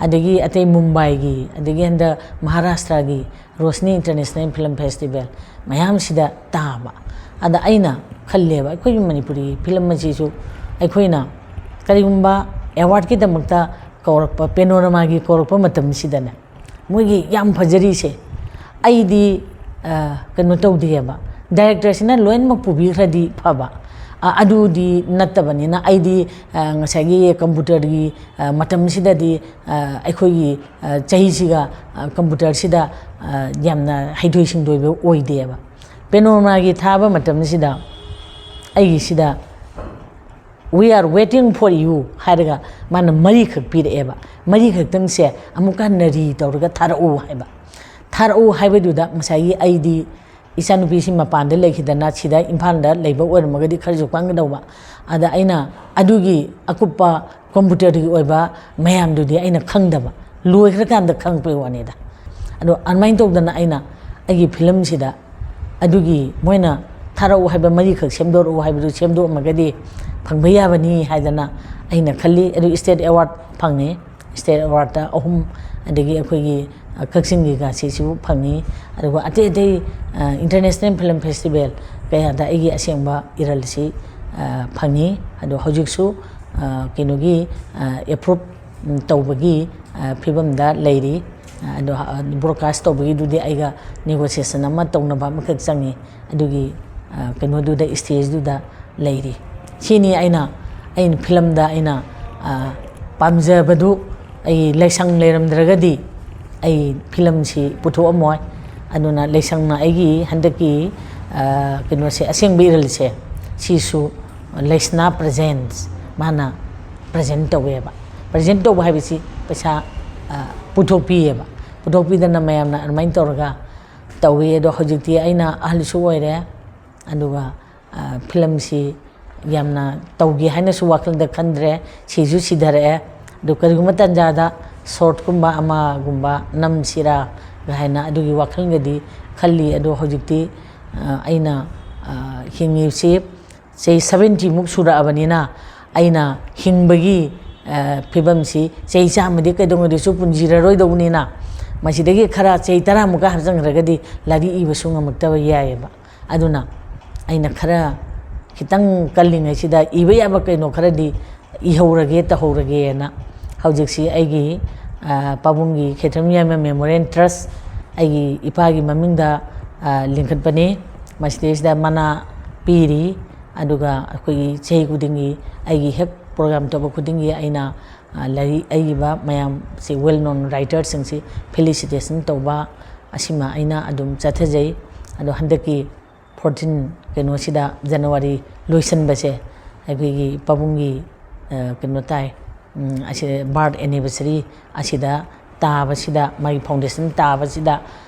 ꯑꯗꯒꯤ ꯑꯇꯩ ꯃꯨꯝꯕꯥꯏꯒꯤ, ꯑꯗꯒꯤ ꯍꯟꯗꯛ ꯃꯍꯥꯔꯥꯁꯇ꯭ꯔꯒꯤ ꯔꯣꯁꯅꯤ ꯏꯟꯇꯔꯅꯦꯁꯅꯦꯜ ꯐꯤꯂꯝ ꯐꯦꯁꯇꯤꯚꯦꯜ ꯃꯌꯥꯝꯁꯤꯗ ꯇꯥꯕ꯫ ꯑꯗ ꯑꯩꯅ ꯈꯜꯂꯦꯕ, ꯑꯩꯈꯣꯏꯒꯤ ꯃꯅꯤꯄꯨꯔꯤ ꯐꯤꯂꯝ ꯑꯁꯤꯁꯨ ꯑꯩꯈꯣꯏꯅ ꯀꯔꯤꯒꯨꯝꯕ ꯑꯦꯋꯥꯔꯗꯀꯤꯗꯃꯛꯇ ꯀꯧꯔꯛꯄ, ꯄꯦꯅꯣꯔꯃꯥꯒꯤ ꯀꯧꯔꯛꯄ ꯃꯇꯝꯁꯤꯗꯅꯦ, ꯃꯣꯏꯒꯤ ꯌꯥꯝ ꯐꯖꯔꯤꯁꯦ ꯑꯩꯗꯤ ꯀꯩꯅꯣ ꯇꯧꯗꯦꯕ, ꯗꯥꯏꯔꯦꯛꯇꯔꯁꯤꯅ ꯂꯣꯏꯅꯃꯛ ꯄꯨꯕꯤꯈ꯭ꯔꯗꯤ ꯐꯕ꯫ ꯑꯗꯨꯗꯤ ꯅꯠꯇꯕꯅꯤꯅ ꯑꯩꯗꯤ ꯉꯁꯥꯏꯒꯤ ꯀꯝꯄ꯭ꯌꯨꯇꯔꯒꯤ ꯃꯇꯝꯁꯤꯗꯗꯤ ꯑꯩꯈꯣꯏꯒꯤ ꯆꯍꯤꯁꯤꯒ ꯀꯝꯄ꯭ꯌꯨꯇꯔꯁꯤꯗ ꯌꯥꯝꯅ ꯍꯩꯊꯣꯏ ꯁꯤꯡꯊꯣꯏꯕ ꯑꯣꯏꯗꯦꯕ꯫ ꯄꯦꯅꯣꯔꯃꯥꯒꯤ ꯊꯥꯕ ꯃꯇꯝꯁꯤꯗ ꯑꯩꯒꯤꯁꯤꯗ "We are waiting for you" ꯍꯥꯏꯔꯒ ꯃꯥꯅ ꯃꯔꯤꯈꯛ ꯄꯤꯔꯛꯑꯦꯕ꯫ ꯃꯔꯤꯈꯛꯇꯪꯁꯦ ꯑꯃꯨꯛꯀ ꯍꯟꯅ ꯔꯤ ꯇꯧꯔꯒ ꯊꯥꯔꯛꯎ ꯍꯥꯏꯕ꯫ ꯊꯥꯔꯛꯎ ꯍꯥꯏꯕꯗꯨꯗ ꯉꯁꯥꯏꯒꯤ ꯑꯩꯗꯤ ꯏꯆꯥꯅꯨꯄꯤꯁꯤ ꯃꯄꯥꯟꯗ ꯂꯩꯈꯤꯗꯅ ꯁꯤꯗ ꯏꯝꯐꯥꯜꯗ ꯂꯩꯕ ꯑꯣꯏꯔꯝꯃꯒꯗꯤ ꯈꯔꯁꯨ ꯄꯪꯒꯗꯧꯕ꯫ ꯑꯗ ꯑꯩꯅ ꯑꯗꯨꯒꯤ ꯑꯀꯨꯞꯄ ꯀꯝꯄ꯭ꯌꯨꯇꯔꯒꯤ ꯑꯣꯏꯕ ꯃꯌꯥꯝꯗꯨꯗꯤ ꯑꯩꯅ ꯈꯪꯗꯕ, ꯂꯣꯏꯈ꯭ꯔꯀꯥꯟꯗ ꯈꯪꯉꯛꯄꯩ ꯋꯥꯅꯤꯗ꯫ ꯑꯗꯣ ꯑꯗꯨꯃꯥꯏꯅ ꯇꯧꯗꯅ ꯑꯩꯅ ꯑꯩꯒꯤ ꯐꯤꯂꯝꯁꯤꯗ ꯑꯗꯨꯒꯤ ꯃꯣꯏꯅ ꯊꯥꯔꯛꯎ ꯍꯥꯏꯕ ꯃꯔꯤꯈꯛ ꯁꯦꯝꯗꯣꯔꯛꯎ ꯍꯥꯏꯕꯗꯨ ꯁꯦꯝꯗꯣꯛꯑꯝꯃꯒꯗꯤ ꯐꯪꯕ ꯌꯥꯕꯅꯤ ꯍꯥꯏꯗꯅ ꯑꯩꯅ ꯈꯜꯂꯤ꯫ ꯑꯗꯨ ꯁ꯭ꯇꯦꯠ ꯑꯦꯋꯥꯔꯗ ꯐꯪꯉꯤ꯫ ꯁ꯭ꯇꯦꯠ ꯑꯦꯋꯥꯔꯗ ꯑꯍꯨꯝ, ꯑꯗꯒꯤ ꯑꯩꯈꯣꯏꯒꯤ ꯀꯛꯆꯤꯡꯒꯤ ꯒꯥꯁꯤꯁꯨ ꯐꯪꯉꯤ꯫ ꯑꯗꯨꯒ ꯑꯇꯩ ꯑꯇꯩ ꯏꯟꯇꯔꯅꯦꯁꯅꯦꯜ ꯐꯤꯂꯝ ꯐꯦꯁꯇꯤꯚꯦꯜ ꯀꯌꯥꯗ ꯑꯩꯒꯤ ꯑꯁꯦꯡꯕ ꯏꯔꯜꯁꯤ ꯐꯪꯉꯤ꯫ ꯑꯗꯣ ꯍꯧꯖꯤꯛꯁꯨ ꯀꯩꯅꯣꯒꯤ ꯑꯦꯄ꯭ꯔꯨꯞ ꯇꯧꯕꯒꯤ ꯐꯤꯕꯝꯗ ꯂꯩꯔꯤ꯫ ꯑꯗꯣ ꯕ꯭ꯔꯣꯗꯀꯥꯁ ꯇꯧꯕꯒꯤꯗꯨꯗꯤ ꯑꯩꯒ ꯅꯦꯒꯣꯁꯤꯌꯦꯁꯟ ꯑꯃ ꯇꯧꯅꯕ ꯑꯃꯈꯛ ꯆꯪꯉꯤ꯫ ꯑꯗꯨꯒꯤ ꯀꯩꯅꯣꯗꯨꯗ, ꯁ꯭ꯇꯦꯖꯇꯨꯗ ꯂꯩꯔꯤ꯫ ꯁꯤꯅꯤ ꯑꯩꯅ, ꯑꯩꯅ ꯐꯤꯂꯝꯗ ꯑꯩꯅ ꯄꯥꯝꯖꯕꯗꯨ꯫ ꯑꯩ ꯂꯩꯁꯪ ꯂꯩꯔꯝꯗ꯭ꯔꯒꯗꯤ ꯑꯩ ꯐꯤꯂꯝꯁꯤ ꯄꯨꯊꯣꯛꯑꯝꯃꯣꯏ꯫ ꯑꯗꯨꯅ ꯂꯩꯁꯪꯅ ꯑꯩꯒꯤ ꯍꯟꯗꯛꯀꯤ ꯀꯩꯅꯣꯁꯦ, ꯑꯁꯦꯡꯕ ꯏꯔꯜꯁꯦ, ꯁꯤꯁꯨ ꯂꯩꯁꯅꯥ ꯄ꯭ꯔꯖꯦꯟꯁ ꯃꯥꯅ ꯄ꯭ꯔꯖꯦꯟ ꯇꯧꯋꯦꯕ꯫ ꯄ꯭ꯔꯖꯦꯟ ꯇꯧꯕ ꯍꯥꯏꯕꯁꯤ ꯄꯩꯁꯥ ꯄꯨꯊꯣꯛꯄꯤꯌꯦꯕ꯫ ꯄꯨꯊꯣꯛꯄꯤꯗꯅ ꯃꯌꯥꯝꯅ ꯑꯗꯨꯃꯥꯏꯅ ꯇꯧꯔꯒ ꯇꯧꯋꯤ꯫ ꯑꯗꯣ ꯍꯧꯖꯤꯛꯇꯤ ꯑꯩꯅ ꯑꯍꯜꯁꯨ ꯑꯣꯏꯔꯦ, ꯑꯗꯨꯒ ꯐꯤꯂꯝꯁꯤ ꯌꯥꯝꯅ ꯇꯧꯒꯦ ꯍꯥꯏꯅꯁꯨ ꯋꯥꯈꯜꯗ ꯈꯟꯗ꯭ꯔꯦ, ꯁꯤꯁꯨ ꯁꯤꯊꯔꯛꯑꯦ꯫ ꯑꯗꯨ ꯀꯔꯤꯒꯨꯝꯕ ꯇꯥꯟꯖꯥꯗ ꯁꯣꯔꯠꯀꯨꯝꯕ ꯑꯃꯒꯨꯝꯕ ꯅꯝꯁꯤꯔꯥ ꯍꯥꯏꯅ ꯑꯗꯨꯒꯤ ꯋꯥꯈꯜꯒꯗꯤ ꯈꯜꯂꯤ꯫ ꯑꯗꯣ ꯍꯧꯖꯤꯛꯇꯤ ꯑꯩꯅ ꯍꯤꯡꯉꯤꯕꯁꯤ ꯆꯍꯤ ꯁꯕꯦꯟꯇꯤꯃꯨꯛ ꯁꯨꯔꯛꯑꯕꯅꯤꯅ, ꯑꯩꯅ ꯍꯤꯡꯕꯒꯤ, ꯑ, ꯐꯤꯕꯝꯁꯤ ꯆꯍꯤ ꯆꯥꯝꯃꯗꯤ ꯀꯩꯗꯧꯉꯩꯗꯁꯨ ꯄꯨꯟꯁꯤꯔꯔꯣꯏꯗꯧꯕꯅꯤꯅ, ꯃꯁꯤꯗꯒꯤ ꯈꯔ ꯆꯍꯤ ꯇꯔꯥꯃꯨꯛꯀ ꯍꯥꯞꯆꯤꯟꯈ꯭ꯔꯒꯗꯤ ꯂꯥꯏꯔꯤꯛ ꯏꯕꯁꯨ ꯉꯝꯃꯛꯇꯕ ꯌꯥꯏꯑꯕ꯫ ꯑꯗꯨꯅ ꯑꯩꯅ ꯈꯔ ꯈꯤꯇꯪ ꯀꯜꯂꯤꯉꯩꯁꯤꯗ ꯏꯕ ꯌꯥꯕ ꯀꯩꯅꯣ ꯈꯔꯗꯤ ꯏꯍꯧꯔꯒꯦ, ꯇꯧꯍꯧꯔꯒꯦꯅ ꯍꯧꯖꯤꯛꯁꯤ ꯑꯩꯒꯤ, ꯑ, ꯄꯥꯕꯨꯡꯒꯤ ꯈꯦꯇ꯭ꯔꯤꯃꯌꯨꯝ ꯌꯥꯏꯃ Memorial Trust ꯑꯩꯒꯤ ꯏꯄꯥꯒꯤ ꯃꯃꯤꯡꯗ, ꯑ, ꯂꯤꯡꯈꯠꯄꯅꯤ꯫ ꯃꯁꯤꯗꯩꯁꯤꯗ ꯃꯅꯥ ꯄꯤꯔꯤ꯫ ꯑꯗꯨꯒ ꯑꯩꯈꯣꯏꯒꯤ ꯆꯍꯤ ꯈꯨꯗꯤꯡꯒꯤ ꯑꯩꯒꯤ ꯍꯦꯛ program ꯇꯧꯕ ꯈꯨꯗꯤꯡꯒꯤ ꯑꯩꯅ, ꯑ, ꯂꯥꯏꯔꯤꯛ ꯑꯏꯕ ꯃꯌꯥꯝꯁꯤ, well known writer ꯁꯤꯡꯁꯤ felicitation ꯇꯧꯕ, ꯑꯁꯤꯃ ꯑꯩꯅ ꯑꯗꯨꯝ ꯆꯠꯊꯖꯩ꯫ ꯑꯗꯣ ꯍꯟꯗꯛꯀꯤ fourteen ꯀꯩꯅꯣꯁꯤꯗ, January ꯂꯣꯏꯁꯤꯟꯕꯁꯦ, ꯑꯩꯈꯣꯏꯒꯤ ꯄꯥꯕꯨꯡꯒꯤ, ꯑ, ꯀꯩꯅꯣ ꯇꯥꯏ, ꯎꯝ, ꯑꯁꯤ birth anniversary ꯑꯁꯤꯗ ꯇꯥꯕꯁꯤꯗ, ꯃꯥꯒꯤ foundation ꯇꯥꯕꯁꯤꯗ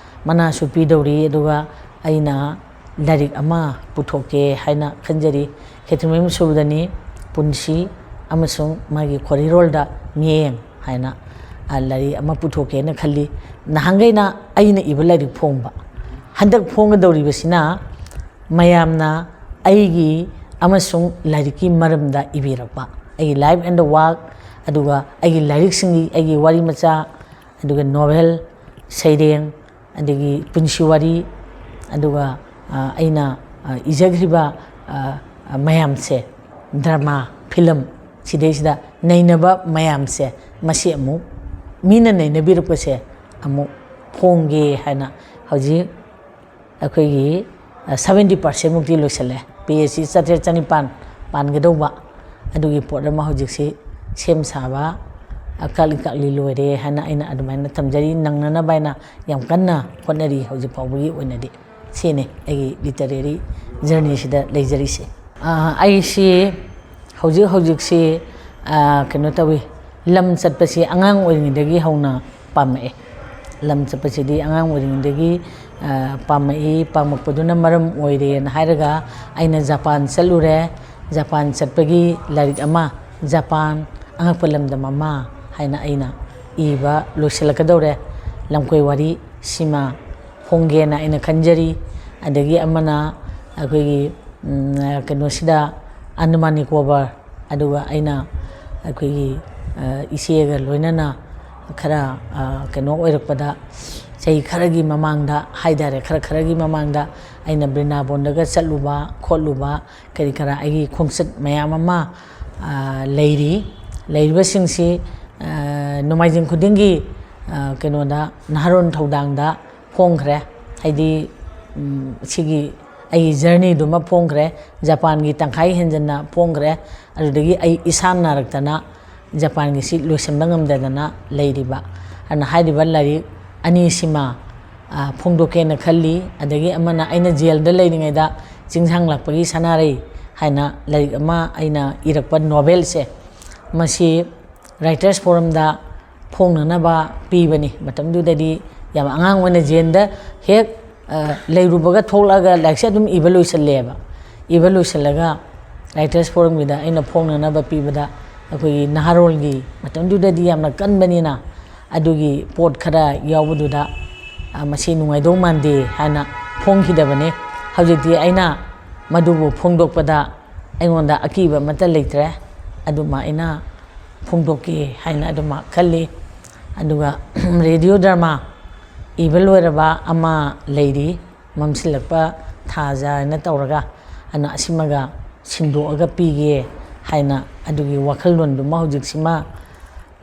ꯃꯅꯥꯁꯨ ꯄꯤꯗꯧꯔꯤ꯫ ꯑꯗꯨꯒ ꯑꯩꯅ ꯂꯥꯏꯔꯤꯛ ꯑꯃ ꯄꯨꯊꯣꯛꯀꯦ ꯍꯥꯏꯅ ꯈꯟꯖꯔꯤ꯫ ꯈꯦꯇ꯭ꯔꯤꯃꯌꯨꯝ ꯁꯨꯕꯗꯅꯤ, ꯄꯨꯟꯁꯤ ꯑꯃꯁꯨꯡ ꯃꯥꯒꯤ ꯈꯣꯔꯤꯔꯣꯜꯗ ꯃꯤꯠꯌꯦꯡ ꯍꯥꯏꯅ, ꯑ, ꯂꯥꯏꯔꯤꯛ ꯑꯃ ꯄꯨꯊꯣꯛꯀꯦꯅ ꯈꯜꯂꯤ꯫ ꯅꯍꯥꯟꯈꯩꯅ ꯑꯩꯅ ꯏꯕ ꯂꯥꯏꯔꯤꯛ ꯐꯣꯡꯕ, ꯍꯟꯗꯛ ꯐꯣꯡꯒꯗꯧꯔꯤꯕꯁꯤꯅ ꯃꯌꯥꯝꯅ ꯑꯩꯒꯤ ꯑꯃꯁꯨꯡ ꯂꯥꯏꯔꯤꯛꯀꯤ ꯃꯔꯝꯗ ꯏꯕꯤꯔꯛꯄ, ꯑꯩꯒꯤ life and the work, ꯑꯗꯨꯒ ꯑꯩꯒꯤ ꯂꯥꯏꯔꯤꯛꯁꯤꯡꯒꯤ, ꯑꯩꯒꯤ ꯋꯥꯔꯤ ꯃꯆꯥ, ꯑꯗꯨꯒ novel, ꯁꯩꯔꯦꯡ, ꯑꯗꯒꯤ ꯄꯨꯟꯁꯤ ꯋꯥꯔꯤ, ꯑꯗꯨꯒ, ꯑ, ꯑꯩꯅ, ꯑ, ꯏꯖꯈ꯭ꯔꯤꯕ, ꯑ, ꯑ, ꯃꯌꯥꯝꯁꯦ, drama, film, ꯁꯤꯗꯩꯁꯤꯗ ꯅꯩꯅꯕ ꯃꯌꯥꯝꯁꯦ, ꯃꯁꯤ ꯑꯃꯨꯛ ꯃꯤꯅ ꯅꯩꯅꯕꯤꯔꯛꯄꯁꯦ ꯑꯃꯨꯛ ꯐꯣꯡꯒꯦ ꯍꯥꯏꯅ ꯍꯧꯖꯤꯛ ꯑꯩꯈꯣꯏꯒꯤ, ꯑ, seventy percent ꯃꯨꯛꯇꯤ ꯂꯣꯏꯁꯤꯜꯂꯦ꯫ Page ꯁꯤ ꯆꯥꯇ꯭ꯔꯦꯠ ꯆꯅꯤꯄꯥꯟ ꯄꯥꯟꯒꯗꯧꯕ, ꯑꯗꯨꯒꯤ ꯄꯣꯠ ꯑꯃ ꯍꯧꯖꯤꯛꯁꯤ ꯁꯦꯝ ꯁꯥꯕ, ꯑ, ꯀꯛꯂꯤ ꯀꯛꯂꯤ ꯂꯣꯏꯔꯦ ꯍꯥꯏꯅ ꯑꯩꯅ ꯑꯗꯨꯃꯥꯏꯅ ꯊꯝꯖꯔꯤ꯫ ꯅꯪꯅꯅꯕ ꯍꯥꯏꯅ ꯌꯥꯝ ꯀꯟꯅ ꯍꯣꯠꯅꯔꯤ ꯍꯧꯖꯤꯛ ꯐꯥꯎꯕꯒꯤ ꯑꯣꯏꯅꯗꯤ꯫ ꯁꯤꯅꯤ ꯑꯩꯒꯤ literary journey ꯁꯤꯗ ꯂꯩꯖꯔꯤꯁꯦ꯫ ꯑ, ꯑꯩꯁꯤ ꯍꯧꯖꯤꯛ ꯍꯧꯖꯤꯛꯁꯤ, ꯑ, ꯀꯩꯅꯣ ꯇꯧꯏ, ꯂꯝ ꯆꯠꯄꯁꯤ ꯑꯉꯥꯡ ꯑꯣꯏꯔꯤꯉꯩꯗꯒꯤ ꯍꯧꯅ ꯄꯥꯝꯃꯛꯑꯦ꯫ ꯂꯝ ꯆꯠꯄꯁꯤꯗꯤ ꯑꯉꯥꯡ ꯑꯣꯏꯔꯤꯉꯩꯗꯒꯤ, ꯑ, ꯄꯥꯝꯃꯛꯏ, ꯄꯥꯝꯃꯛꯄꯗꯨꯅ ꯃꯔꯝ ꯑꯣꯏꯔꯦꯅ ꯍꯥꯏꯔꯒ ꯑꯩꯅ ꯖꯄꯥꯟ ꯆꯠꯂꯨꯔꯦ꯫ ꯖꯄꯥꯟ ꯆꯠꯄꯒꯤ ꯂꯥꯏꯔꯤꯛ ꯑꯃ, ꯖꯄꯥꯟ ꯑꯉꯛꯄ ꯂꯝꯗꯝ ꯑꯃ ꯍꯥꯏꯅ ꯑꯩꯅ ꯏꯕ ꯂꯣꯏꯁꯤꯜꯂꯛꯀꯗꯧꯔꯦ꯫ ꯂꯝꯀꯣꯏ ꯋꯥꯔꯤ ꯁꯤꯃ ꯐꯣꯡꯒꯦꯅ ꯑꯩꯅ ꯈꯟꯖꯔꯤ꯫ ꯑꯗꯒꯤ ꯑꯃꯅ ꯑꯩꯈꯣꯏꯒꯤ ꯎꯝ, ꯀꯩꯅꯣꯁꯤꯗ, ꯑꯟꯗꯃꯥꯟ ꯅꯤꯀꯣꯕꯔ, ꯑꯗꯨꯒ ꯑꯩꯅ ꯑꯩꯈꯣꯏꯒꯤ, ꯑ, ꯏꯆꯦꯒ ꯂꯣꯏꯅꯅ ꯈꯔ, ꯑ, ꯀꯩꯅꯣ ꯑꯣꯏꯔꯛꯄꯗ, ꯆꯍꯤ ꯈꯔꯒꯤ ꯃꯃꯥꯡꯗ ꯍꯥꯏꯇꯥꯔꯦ, ꯈꯔ ꯈꯔꯒꯤ ꯃꯃꯥꯡꯗ ꯑꯩꯅ ꯕ꯭ꯔꯤꯟꯗꯥꯕꯣꯟꯗꯒ ꯆꯠꯂꯨꯕ ꯈꯣꯠꯂꯨꯕ, ꯀꯔꯤ ꯀꯔꯥ ꯑꯩꯒꯤ ꯈꯣꯡꯆꯠ ꯃꯌꯥꯝ ꯑꯃ, ꯑ, ꯂꯩꯔꯤ꯫ ꯂꯩꯔꯤꯕꯁꯤꯡꯁꯤ, ꯑ, ꯅꯣꯡꯃꯥꯏꯖꯤꯡ ꯈꯨꯗꯤꯡꯒꯤ, ꯑ, ꯀꯩꯅꯣꯗ, ꯅꯍꯥꯔꯣꯟ ꯊꯧꯗꯥꯡꯗ ꯐꯣꯡꯈ꯭ꯔꯦ꯫ ꯍꯥꯏꯗꯤ, ꯎꯝ, ꯁꯤꯒꯤ ꯑꯩꯒꯤ ꯖꯔꯅꯤꯗꯨꯃ ꯐꯣꯡꯈ꯭ꯔꯦ꯫ ꯖꯄꯥꯟꯒꯤ ꯇꯪꯈꯥꯏ ꯍꯦꯟꯖꯟꯅ ꯐꯣꯡꯈ꯭ꯔꯦ꯫ ꯑꯗꯨꯗꯒꯤ ꯑꯩ ꯏꯁꯥ ꯅꯥꯔꯛꯇꯅ ꯖꯄꯥꯟꯒꯤꯁꯤ ꯂꯣꯏꯁꯤꯟꯕ ꯉꯝꯗꯗꯅ ꯂꯩꯔꯤꯕ꯫ ꯑꯗꯨꯅ ꯍꯥꯏꯔꯤꯕ ꯂꯥꯏꯔꯤꯛ ꯑꯅꯤꯁꯤꯃ, ꯑ, ꯐꯣꯡꯗꯣꯛꯀꯦꯅ ꯈꯜꯂꯤ꯫ ꯑꯗꯒꯤ ꯑꯃꯅ ꯑꯩꯅ ꯖꯦꯜꯗ ꯂꯩꯔꯤꯉꯩꯗ ꯆꯤꯡꯁꯥꯡ ꯂꯥꯛꯄꯒꯤ ꯁꯅꯥꯔꯩ ꯍꯥꯏꯅ ꯂꯥꯏꯔꯤꯛ ꯑꯃ ꯑꯩꯅ ꯏꯔꯛꯄ ꯅꯣꯕꯦꯜꯁꯦ, ꯃꯁꯤ ꯔꯥꯏꯇꯔꯁ ꯐꯣꯔꯝꯗ ꯐꯣꯡꯅꯅꯕ ꯄꯤꯕꯅꯤ꯫ ꯃꯇꯝꯗꯨꯗꯗꯤ ꯌꯥꯝ ꯑꯉꯥꯡ ꯑꯣꯏꯅ ꯖꯦꯜꯗ ꯍꯦꯛ, ꯑ, ꯂꯩꯔꯨꯕꯒ ꯊꯣꯛꯂꯛꯑꯒ ꯂꯥꯏꯔꯤꯛꯁꯦ ꯑꯗꯨꯝ ꯏꯕ ꯂꯣꯏꯁꯤꯜꯂꯦꯕ꯫ ꯏꯕ ꯂꯣꯏꯁꯤꯜꯂꯒ ꯔꯥꯏꯇꯔꯁ ꯐꯣꯔꯝꯒꯤꯗ ꯑꯩꯅ ꯐꯣꯡꯅꯅꯕ ꯄꯤꯕꯗ ꯑꯩꯈꯣꯏꯒꯤ ꯅꯍꯥꯔꯣꯜꯒꯤ, ꯃꯇꯝꯗꯨꯗꯗꯤ ꯌꯥꯝꯅ ꯀꯟꯕꯅꯤꯅ, ꯑꯗꯨꯒꯤ ꯄꯣꯠ ꯈꯔ ꯌꯥꯎꯕꯗꯨꯗ, ꯑ, "ꯃꯁꯤ ꯅꯨꯡꯉꯥꯏꯗꯧ ꯃꯥꯟꯗꯦ" ꯍꯥꯏꯅ ꯐꯣꯡꯈꯤꯗꯕꯅꯤ꯫ ꯍꯧꯖꯤꯛꯇꯤ ꯑꯩꯅ ꯃꯗꯨꯕꯨ ꯐꯣꯡꯗꯣꯛꯄꯗ ꯑꯩꯉꯣꯟꯗ ꯑꯀꯤꯕ ꯑꯃꯠꯇ ꯂꯩꯇ꯭ꯔꯦ꯫ ꯑꯗꯨꯃ ꯑꯩꯅ ꯐꯣꯡꯗꯣꯛꯀꯦ ꯍꯥꯏꯅ ꯑꯗꯨꯃꯛ ꯈꯜꯂꯤ꯫ ꯑꯗꯨꯒ ꯔꯦꯗꯤꯑꯣ ꯗ꯭ꯔꯃꯥ ꯏꯕ ꯂꯣꯏꯔꯕ ꯑꯃ ꯂꯩꯔꯤ, ꯃꯝꯁꯤꯜꯂꯛꯄ ꯊꯥꯖ ꯍꯥꯏꯅ ꯇꯧꯔꯒ, ꯑꯗꯨꯅ ꯑꯁꯤꯃꯒ ꯁꯤꯟꯗꯣꯛꯑꯒ ꯄꯤꯒꯦ ꯍꯥꯏꯅ ꯑꯗꯨꯒꯤ ꯋꯥꯈꯜꯂꯣꯟꯗꯨꯃ ꯍꯧꯖꯤꯛꯁꯤꯃ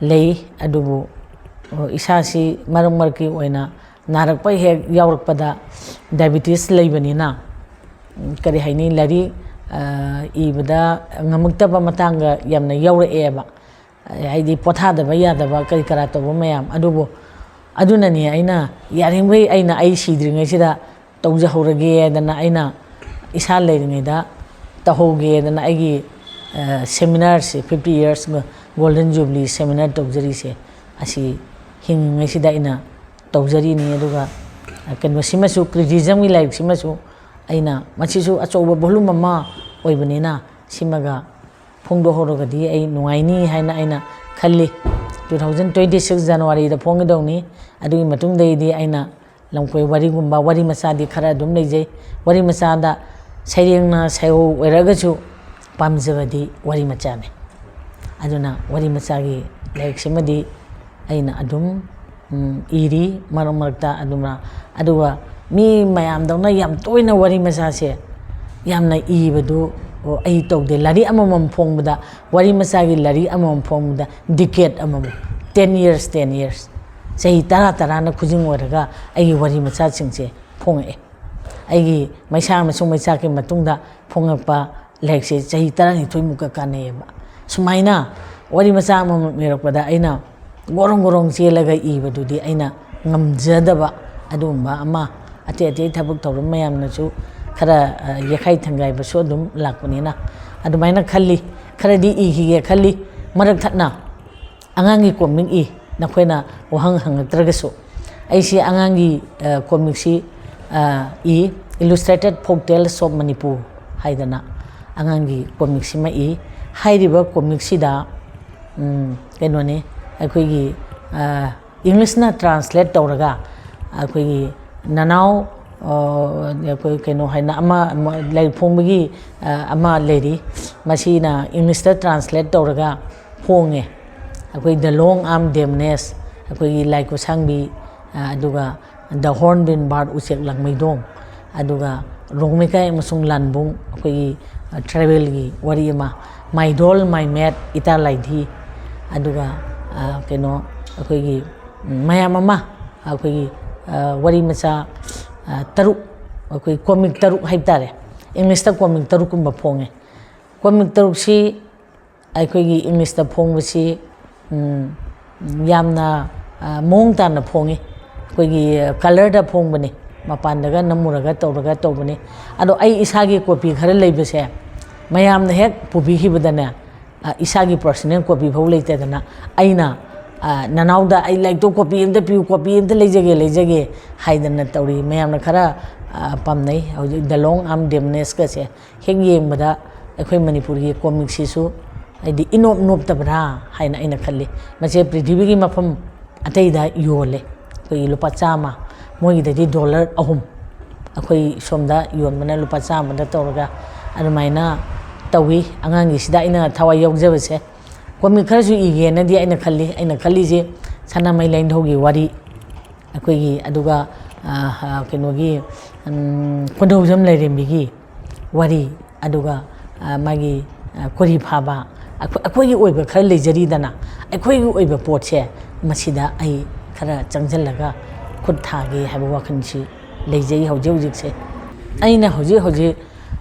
ꯂꯩ꯫ ꯑꯗꯨꯕꯨ ꯏꯁꯥꯁꯤ ꯃꯔꯛ ꯃꯔꯛꯀꯤ ꯑꯣꯏꯅ ꯅꯥꯔꯛꯄ ꯍꯦꯛ ꯌꯥꯎꯔꯛꯄꯗ, ꯗꯥꯏꯕꯤꯇꯤꯁ ꯂꯩꯕꯅꯤꯅ, ꯀꯔꯤ ꯍꯥꯏꯅꯤ, ꯂꯥꯏꯔꯤꯛ, ꯑ, ꯏꯕꯗ ꯉꯝꯃꯛꯇꯕ ꯃꯇꯥꯡꯒ ꯌꯥꯝꯅ ꯌꯥꯎꯔꯛꯑꯦꯕ꯫ ꯍꯥꯏꯗꯤ ꯄꯣꯊꯥꯗꯕ ꯌꯥꯗꯕ ꯀꯔꯤ ꯀꯔꯥ ꯇꯧꯕ ꯃꯌꯥꯝ꯫ ꯑꯗꯨꯕꯨ ꯑꯗꯨꯅꯅꯤ ꯑꯩꯅ ꯌꯥꯔꯤꯈꯩ ꯑꯩꯅ ꯑꯩ ꯁꯤꯗ꯭ꯔꯤꯉꯩꯁꯤꯗ ꯇꯧꯖꯍꯧꯔꯒꯦꯗꯅ ꯑꯩꯅ ꯏꯁꯥ ꯂꯩꯔꯤꯉꯩꯗ ꯇꯧꯍꯧꯒꯦꯗꯅ ꯑꯩꯒꯤ, ꯑ, ꯁꯦꯃꯤꯅꯥꯔꯁꯦ, fifty years Golden Jubilee seminar ꯇꯧꯖꯔꯤꯁꯦ, ꯑꯁꯤ ꯍꯤꯡꯉꯤꯉꯩꯁꯤꯗ ꯑꯩꯅ ꯇꯧꯖꯔꯤꯅꯤ꯫ ꯑꯗꯨꯒ, ꯑ, ꯀꯩꯅꯣꯁꯤꯃꯁꯨ, ꯀ꯭ꯔꯤꯇꯤꯖꯝꯒꯤ ꯂꯥꯏꯔꯤꯛꯁꯤꯃꯁꯨ ꯑꯩꯅ, ꯃꯁꯤꯁꯨ ꯑꯆꯧꯕ volume ꯑꯃ ꯑꯣꯏꯕꯅꯤꯅ, ꯁꯤꯃꯒ ꯐꯣꯡꯗꯣꯛꯍꯧꯔꯒꯗꯤ ꯑꯩ ꯅꯨꯡꯉꯥꯏꯅꯤ ꯍꯥꯏꯅ ꯑꯩꯅ ꯈꯜꯂꯤ꯫ Two thousand twenty six Januaryꯗ ꯐꯣꯡꯒꯗꯧꯅꯤ꯫ ꯑꯗꯨꯒꯤ ꯃꯇꯨꯡꯗꯒꯤꯗꯤ ꯑꯩꯅ ꯂꯝꯀꯣꯏ ꯋꯥꯔꯤꯒꯨꯝꯕ, ꯋꯥꯔꯤ ꯃꯆꯥꯗꯤ ꯈꯔ ꯑꯗꯨꯝ ꯂꯩꯖꯩ꯫ ꯋꯥꯔꯤ ꯃꯆꯥꯗ ꯁꯩꯔꯦꯡꯅ ꯁꯩꯍꯧ ꯑꯣꯏꯔꯒꯁꯨ ꯄꯥꯝꯖꯕꯗꯤ ꯋꯥꯔꯤ ꯃꯆꯥꯅꯤ꯫ ꯑꯗꯨꯅ ꯋꯥꯔꯤ ꯃꯆꯥꯒꯤ ꯂꯥꯏꯔꯤꯛꯁꯤꯃꯗꯤ ꯑꯩꯅ ꯑꯗꯨꯝ, ꯎꯝ, ꯏꯔꯤ ꯃꯔꯛ ꯃꯔꯛꯇ ꯑꯗꯨꯝ꯫ ꯑꯗꯨꯒ ꯃꯤ ꯃꯌꯥꯝꯗꯧꯅ ꯌꯥꯝ ꯇꯣꯏꯅ ꯋꯥꯔꯤ ꯃꯆꯥꯁꯦ ꯌꯥꯝꯅ ꯏꯕꯗꯨ ꯑꯩ ꯇꯧꯗꯦ꯫ ꯂꯥꯏꯔꯤꯛ ꯑꯃꯃꯝ ꯐꯣꯡꯕꯗ, ꯋꯥꯔꯤ ꯃꯆꯥꯒꯤ ꯂꯥꯏꯔꯤꯛ ꯑꯃꯃꯝ ꯐꯣꯡꯕꯗ decade ꯑꯃꯃꯝ, ten years, ten years, ꯆꯍꯤ ꯇꯔꯥ ꯇꯔꯥꯅ ꯈꯨꯖꯤꯡ ꯑꯣꯏꯔꯒ ꯑꯩꯒꯤ ꯋꯥꯔꯤ ꯃꯆꯥꯁꯤꯡꯁꯦ ꯐꯣꯡꯉꯛꯑꯦ꯫ ꯑꯩꯒꯤ ꯃꯩꯁꯥ ꯑꯃꯁꯨꯡ ꯃꯩꯆꯥꯛꯀꯤ ꯃꯇꯨꯡꯗ ꯐꯣꯡꯉꯛꯄ ꯂꯥꯏꯔꯤꯛꯁꯦ ꯆꯍꯤ ꯇꯔꯥꯅꯤꯊꯣꯏꯃꯨꯛꯀ ꯀꯥꯟꯅꯩꯌꯦꯕ꯫ ꯁꯨꯃꯥꯏꯅ ꯋꯥꯔꯤ ꯃꯆꯥ ꯑꯃꯃꯝ ꯏꯔꯛꯄꯗ ꯑꯩꯅ ꯒꯣꯔꯣꯡ ꯒꯣꯔꯣꯡ ꯆꯦꯜꯂꯒ ꯏꯕꯗꯨꯗꯤ ꯑꯩꯅ ꯉꯝꯖꯗꯕ, ꯑꯗꯨꯒꯨꯝꯕ ꯑꯃ, ꯑꯇꯩ ꯑꯇꯩ ꯊꯕꯛ ꯊꯧꯔꯝ ꯃꯌꯥꯝꯅꯁꯨ ꯈꯔ, ꯑ, ꯌꯦꯛꯈꯥꯏ ꯊꯪꯒꯥꯏꯕꯁꯨ ꯑꯗꯨꯝ ꯂꯥꯛꯄꯅꯤꯅ ꯑꯗꯨꯃꯥꯏꯅ ꯈꯜꯂꯤ꯫ ꯈꯔꯗꯤ ꯏꯈꯤꯒꯦ ꯈꯜꯂꯤ꯫ ꯃꯔꯛ ꯊꯠꯅ ꯑꯉꯥꯡꯒꯤ ꯀꯣꯃꯤꯛ ꯏ, ꯅꯈꯣꯏꯅ ꯋꯥꯍꯪ ꯍꯪꯉꯛꯇ꯭ꯔꯒꯁꯨ꯫ ꯑꯩꯁꯤ ꯑꯉꯥꯡꯒꯤ, ꯑ, ꯀꯣꯃꯤꯛꯁꯤ, ꯑ, E, Illustrated Folk Tales of Manipur ꯍꯥꯏꯗꯅ ꯑꯉꯥꯡꯒꯤ ꯀꯣꯃꯤꯛꯁꯤꯃ ꯏ꯫ ꯍꯥꯏꯔꯤꯕ ꯀꯣꯃꯤꯛꯁꯤꯗ, ꯎꯝ, ꯀꯩꯅꯣꯅꯤ, ꯑꯩꯈꯣꯏꯒꯤ, ꯑ, ꯏꯪꯂꯤꯁꯅ translate ꯇꯧꯔꯒ ꯑꯩꯈꯣꯏꯒꯤ ꯅꯅꯥꯎ, ꯑ, ꯑꯩꯈꯣꯏ ꯀꯩꯅꯣ ꯍꯥꯏꯅ ꯑꯃ, ꯑꯃ ꯂꯥꯏꯔꯤꯛ ꯐꯣꯡꯕꯒꯤ, ꯑ, ꯑꯃ ꯂꯩꯔꯤ꯫ ꯃꯁꯤꯅ ꯏꯪꯂꯤꯁꯇ translate ꯇꯧꯔꯒ ꯐꯣꯡꯉꯦ꯫ ꯑꯩꯈꯣꯏ The Long Arm Demones, ꯑꯩꯈꯣꯏꯒꯤ ꯂꯥꯏ ꯈꯨꯠꯁꯥꯡꯕꯤ, ꯑ, ꯑꯗꯨꯒ The Hornbill Bird, ꯎꯆꯦꯛ ꯂꯥꯡꯃꯩꯗꯣꯡ, ꯑꯗꯨꯒ ꯔꯣꯡꯃꯩꯀꯥꯏ ꯑꯃꯁꯨꯡ ꯂꯥꯟꯕꯨꯡ, ꯑꯩꯈꯣꯏꯒꯤ, ꯑ, tribalꯒꯤ ꯋꯥꯔꯤ ꯑꯃ, My Doll, My Mate, ꯏꯇꯥ ꯂꯥꯏꯙꯤ, ꯑꯗꯨꯒ, ꯑ, ꯀꯩꯅꯣ, ꯑꯩꯈꯣꯏꯒꯤ, ꯎꯝ, ꯃꯌꯥꯝ ꯑꯃ, ꯑꯩꯈꯣꯏꯒꯤ, ꯑ, ꯋꯥꯔꯤ ꯃꯆꯥ, ꯑ, ꯇꯔꯨꯛ, ꯑꯩꯈꯣꯏ ꯀꯣꯃꯤꯛ ꯇꯔꯨꯛ ꯍꯥꯏꯕ ꯇꯥꯔꯦ, ꯏꯪꯂꯤꯁꯇ ꯀꯣꯃꯤꯛ ꯇꯔꯨꯛꯀꯨꯝꯕ ꯐꯣꯡꯉꯦ꯫ ꯀꯣꯃꯤꯛ ꯇꯔꯨꯛꯁꯤ ꯑꯩꯈꯣꯏꯒꯤ ꯏꯪꯂꯤꯁꯇ ꯐꯣꯡꯕꯁꯤ, ꯎꯝ, ꯌꯥꯝꯅ, ꯑ, ꯃꯑꯣꯡ ꯇꯥꯅ ꯐꯣꯡꯉꯤ꯫ ꯑꯩꯈꯣꯏꯒꯤ colourꯗ ꯐꯣꯡꯕꯅꯤ, ꯃꯄꯥꯟꯗꯒ ꯅꯝꯃꯨꯔꯒ ꯇꯧꯔꯒ ꯇꯧꯕꯅꯤ꯫ ꯑꯗꯣ ꯑꯩ ꯏꯁꯥꯒꯤ copy ꯈꯔ ꯂꯩꯕꯁꯦ ꯃꯌꯥꯝꯅ ꯍꯦꯛ ꯄꯨꯕꯤꯈꯤꯕꯗꯅꯦ, ꯑ, ꯏꯁꯥꯒꯤ personal copy ꯐꯥꯎ ꯂꯩꯇꯗꯅ ꯑꯩꯅ, ꯑ, "ꯅꯅꯥꯎꯗ ꯑꯩ ꯂꯥꯏꯔꯤꯛꯇꯣ copy ꯑꯝꯇ ꯄꯤꯌꯨ, copy ꯑꯝꯇ ꯂꯩꯖꯒꯦ, ꯂꯩꯖꯒꯦ" ꯍꯥꯏꯗꯅ ꯇꯧꯔꯤ꯫ ꯃꯌꯥꯝꯅ ꯈꯔ, ꯑ, ꯄꯥꯝꯅꯩ꯫ ꯍꯧꯖꯤꯛ The Long Arm Demonesꯀꯁꯦ ꯍꯦꯛ ꯌꯦꯡꯕꯗ ꯑꯩꯈꯣꯏ ꯃꯅꯤꯄꯨꯔꯒꯤ ꯀꯣꯃꯤꯛꯁꯤꯁꯨ ꯍꯥꯏꯗꯤ ꯏꯅꯣꯞ ꯅꯣꯞꯇꯕ꯭ꯔꯥ ꯍꯥꯏꯅ ꯑꯩꯅ ꯈꯜꯂꯤ꯫ ꯃꯁꯦ ꯄ꯭ꯔꯤꯊꯤꯕꯤꯒꯤ ꯃꯐꯝ ꯑꯇꯩꯗ ꯌꯣꯜꯂꯦ, ꯑꯩꯈꯣꯏꯒꯤ ꯂꯨꯄꯥ ꯆꯥꯝꯃ, ꯃꯣꯏꯒꯤꯗꯗꯤ ꯗꯣꯂꯔ ꯑꯍꯨꯝ꯫ ꯑꯩꯈꯣꯏ ꯁꯣꯝꯗ ꯌꯣꯟꯕꯅ ꯂꯨꯄꯥ ꯆꯥꯝꯃꯗ ꯇꯧꯔꯒ ꯑꯗꯨꯃꯥꯏꯅ ꯇꯧꯏ꯫ ꯑꯉꯥꯡꯒꯤꯁꯤꯗ ꯑꯩꯅ ꯊꯋꯥꯏ ꯌꯥꯎꯖꯕꯁꯦ꯫ ꯀꯣꯃꯤꯛ ꯈꯔꯁꯨ ꯏꯒꯦꯅꯗꯤ ꯑꯩꯅ ꯈꯜꯂꯤ꯫ ꯑꯩꯅ ꯈꯜꯂꯤꯁꯦ ꯁꯅꯥꯃꯍꯤ ꯂꯥꯏꯅꯤꯡꯊꯧꯒꯤ ꯋꯥꯔꯤ, ꯑꯩꯈꯣꯏꯒꯤ, ꯑꯗꯨꯒ, ꯑ, ꯑ, ꯀꯩꯅꯣꯒꯤ, ꯎꯝ, ꯀꯣꯟꯊꯧꯖꯝ ꯂꯥꯏꯔꯦꯝꯕꯤꯒꯤ ꯋꯥꯔꯤ, ꯑꯗꯨꯒ, ꯑ, ꯃꯥꯒꯤ, ꯑ, ꯀꯣꯔꯤ ꯐꯥꯕ, ꯑꯩꯈꯣꯏ, ꯑꯩꯈꯣꯏꯒꯤ ꯑꯣꯏꯕ ꯈꯔ ꯂꯩꯖꯔꯤꯗꯅ, ꯑꯩꯈꯣꯏꯒꯤ ꯑꯣꯏꯕ ꯄꯣꯠꯁꯦ ꯃꯁꯤꯗ ꯑꯩ ꯈꯔ ꯆꯪꯁꯤꯜꯂꯒ ꯈꯨꯠ ꯊꯥꯒꯦ ꯍꯥꯏꯕ ꯋꯥꯈꯜꯁꯤ ꯂꯩꯖꯩ ꯍꯧꯖꯤꯛ ꯍꯧꯖꯤꯛꯁꯦ꯫ ꯑꯩꯅ ꯍꯧꯖꯤꯛ ꯍꯧꯖꯤꯛ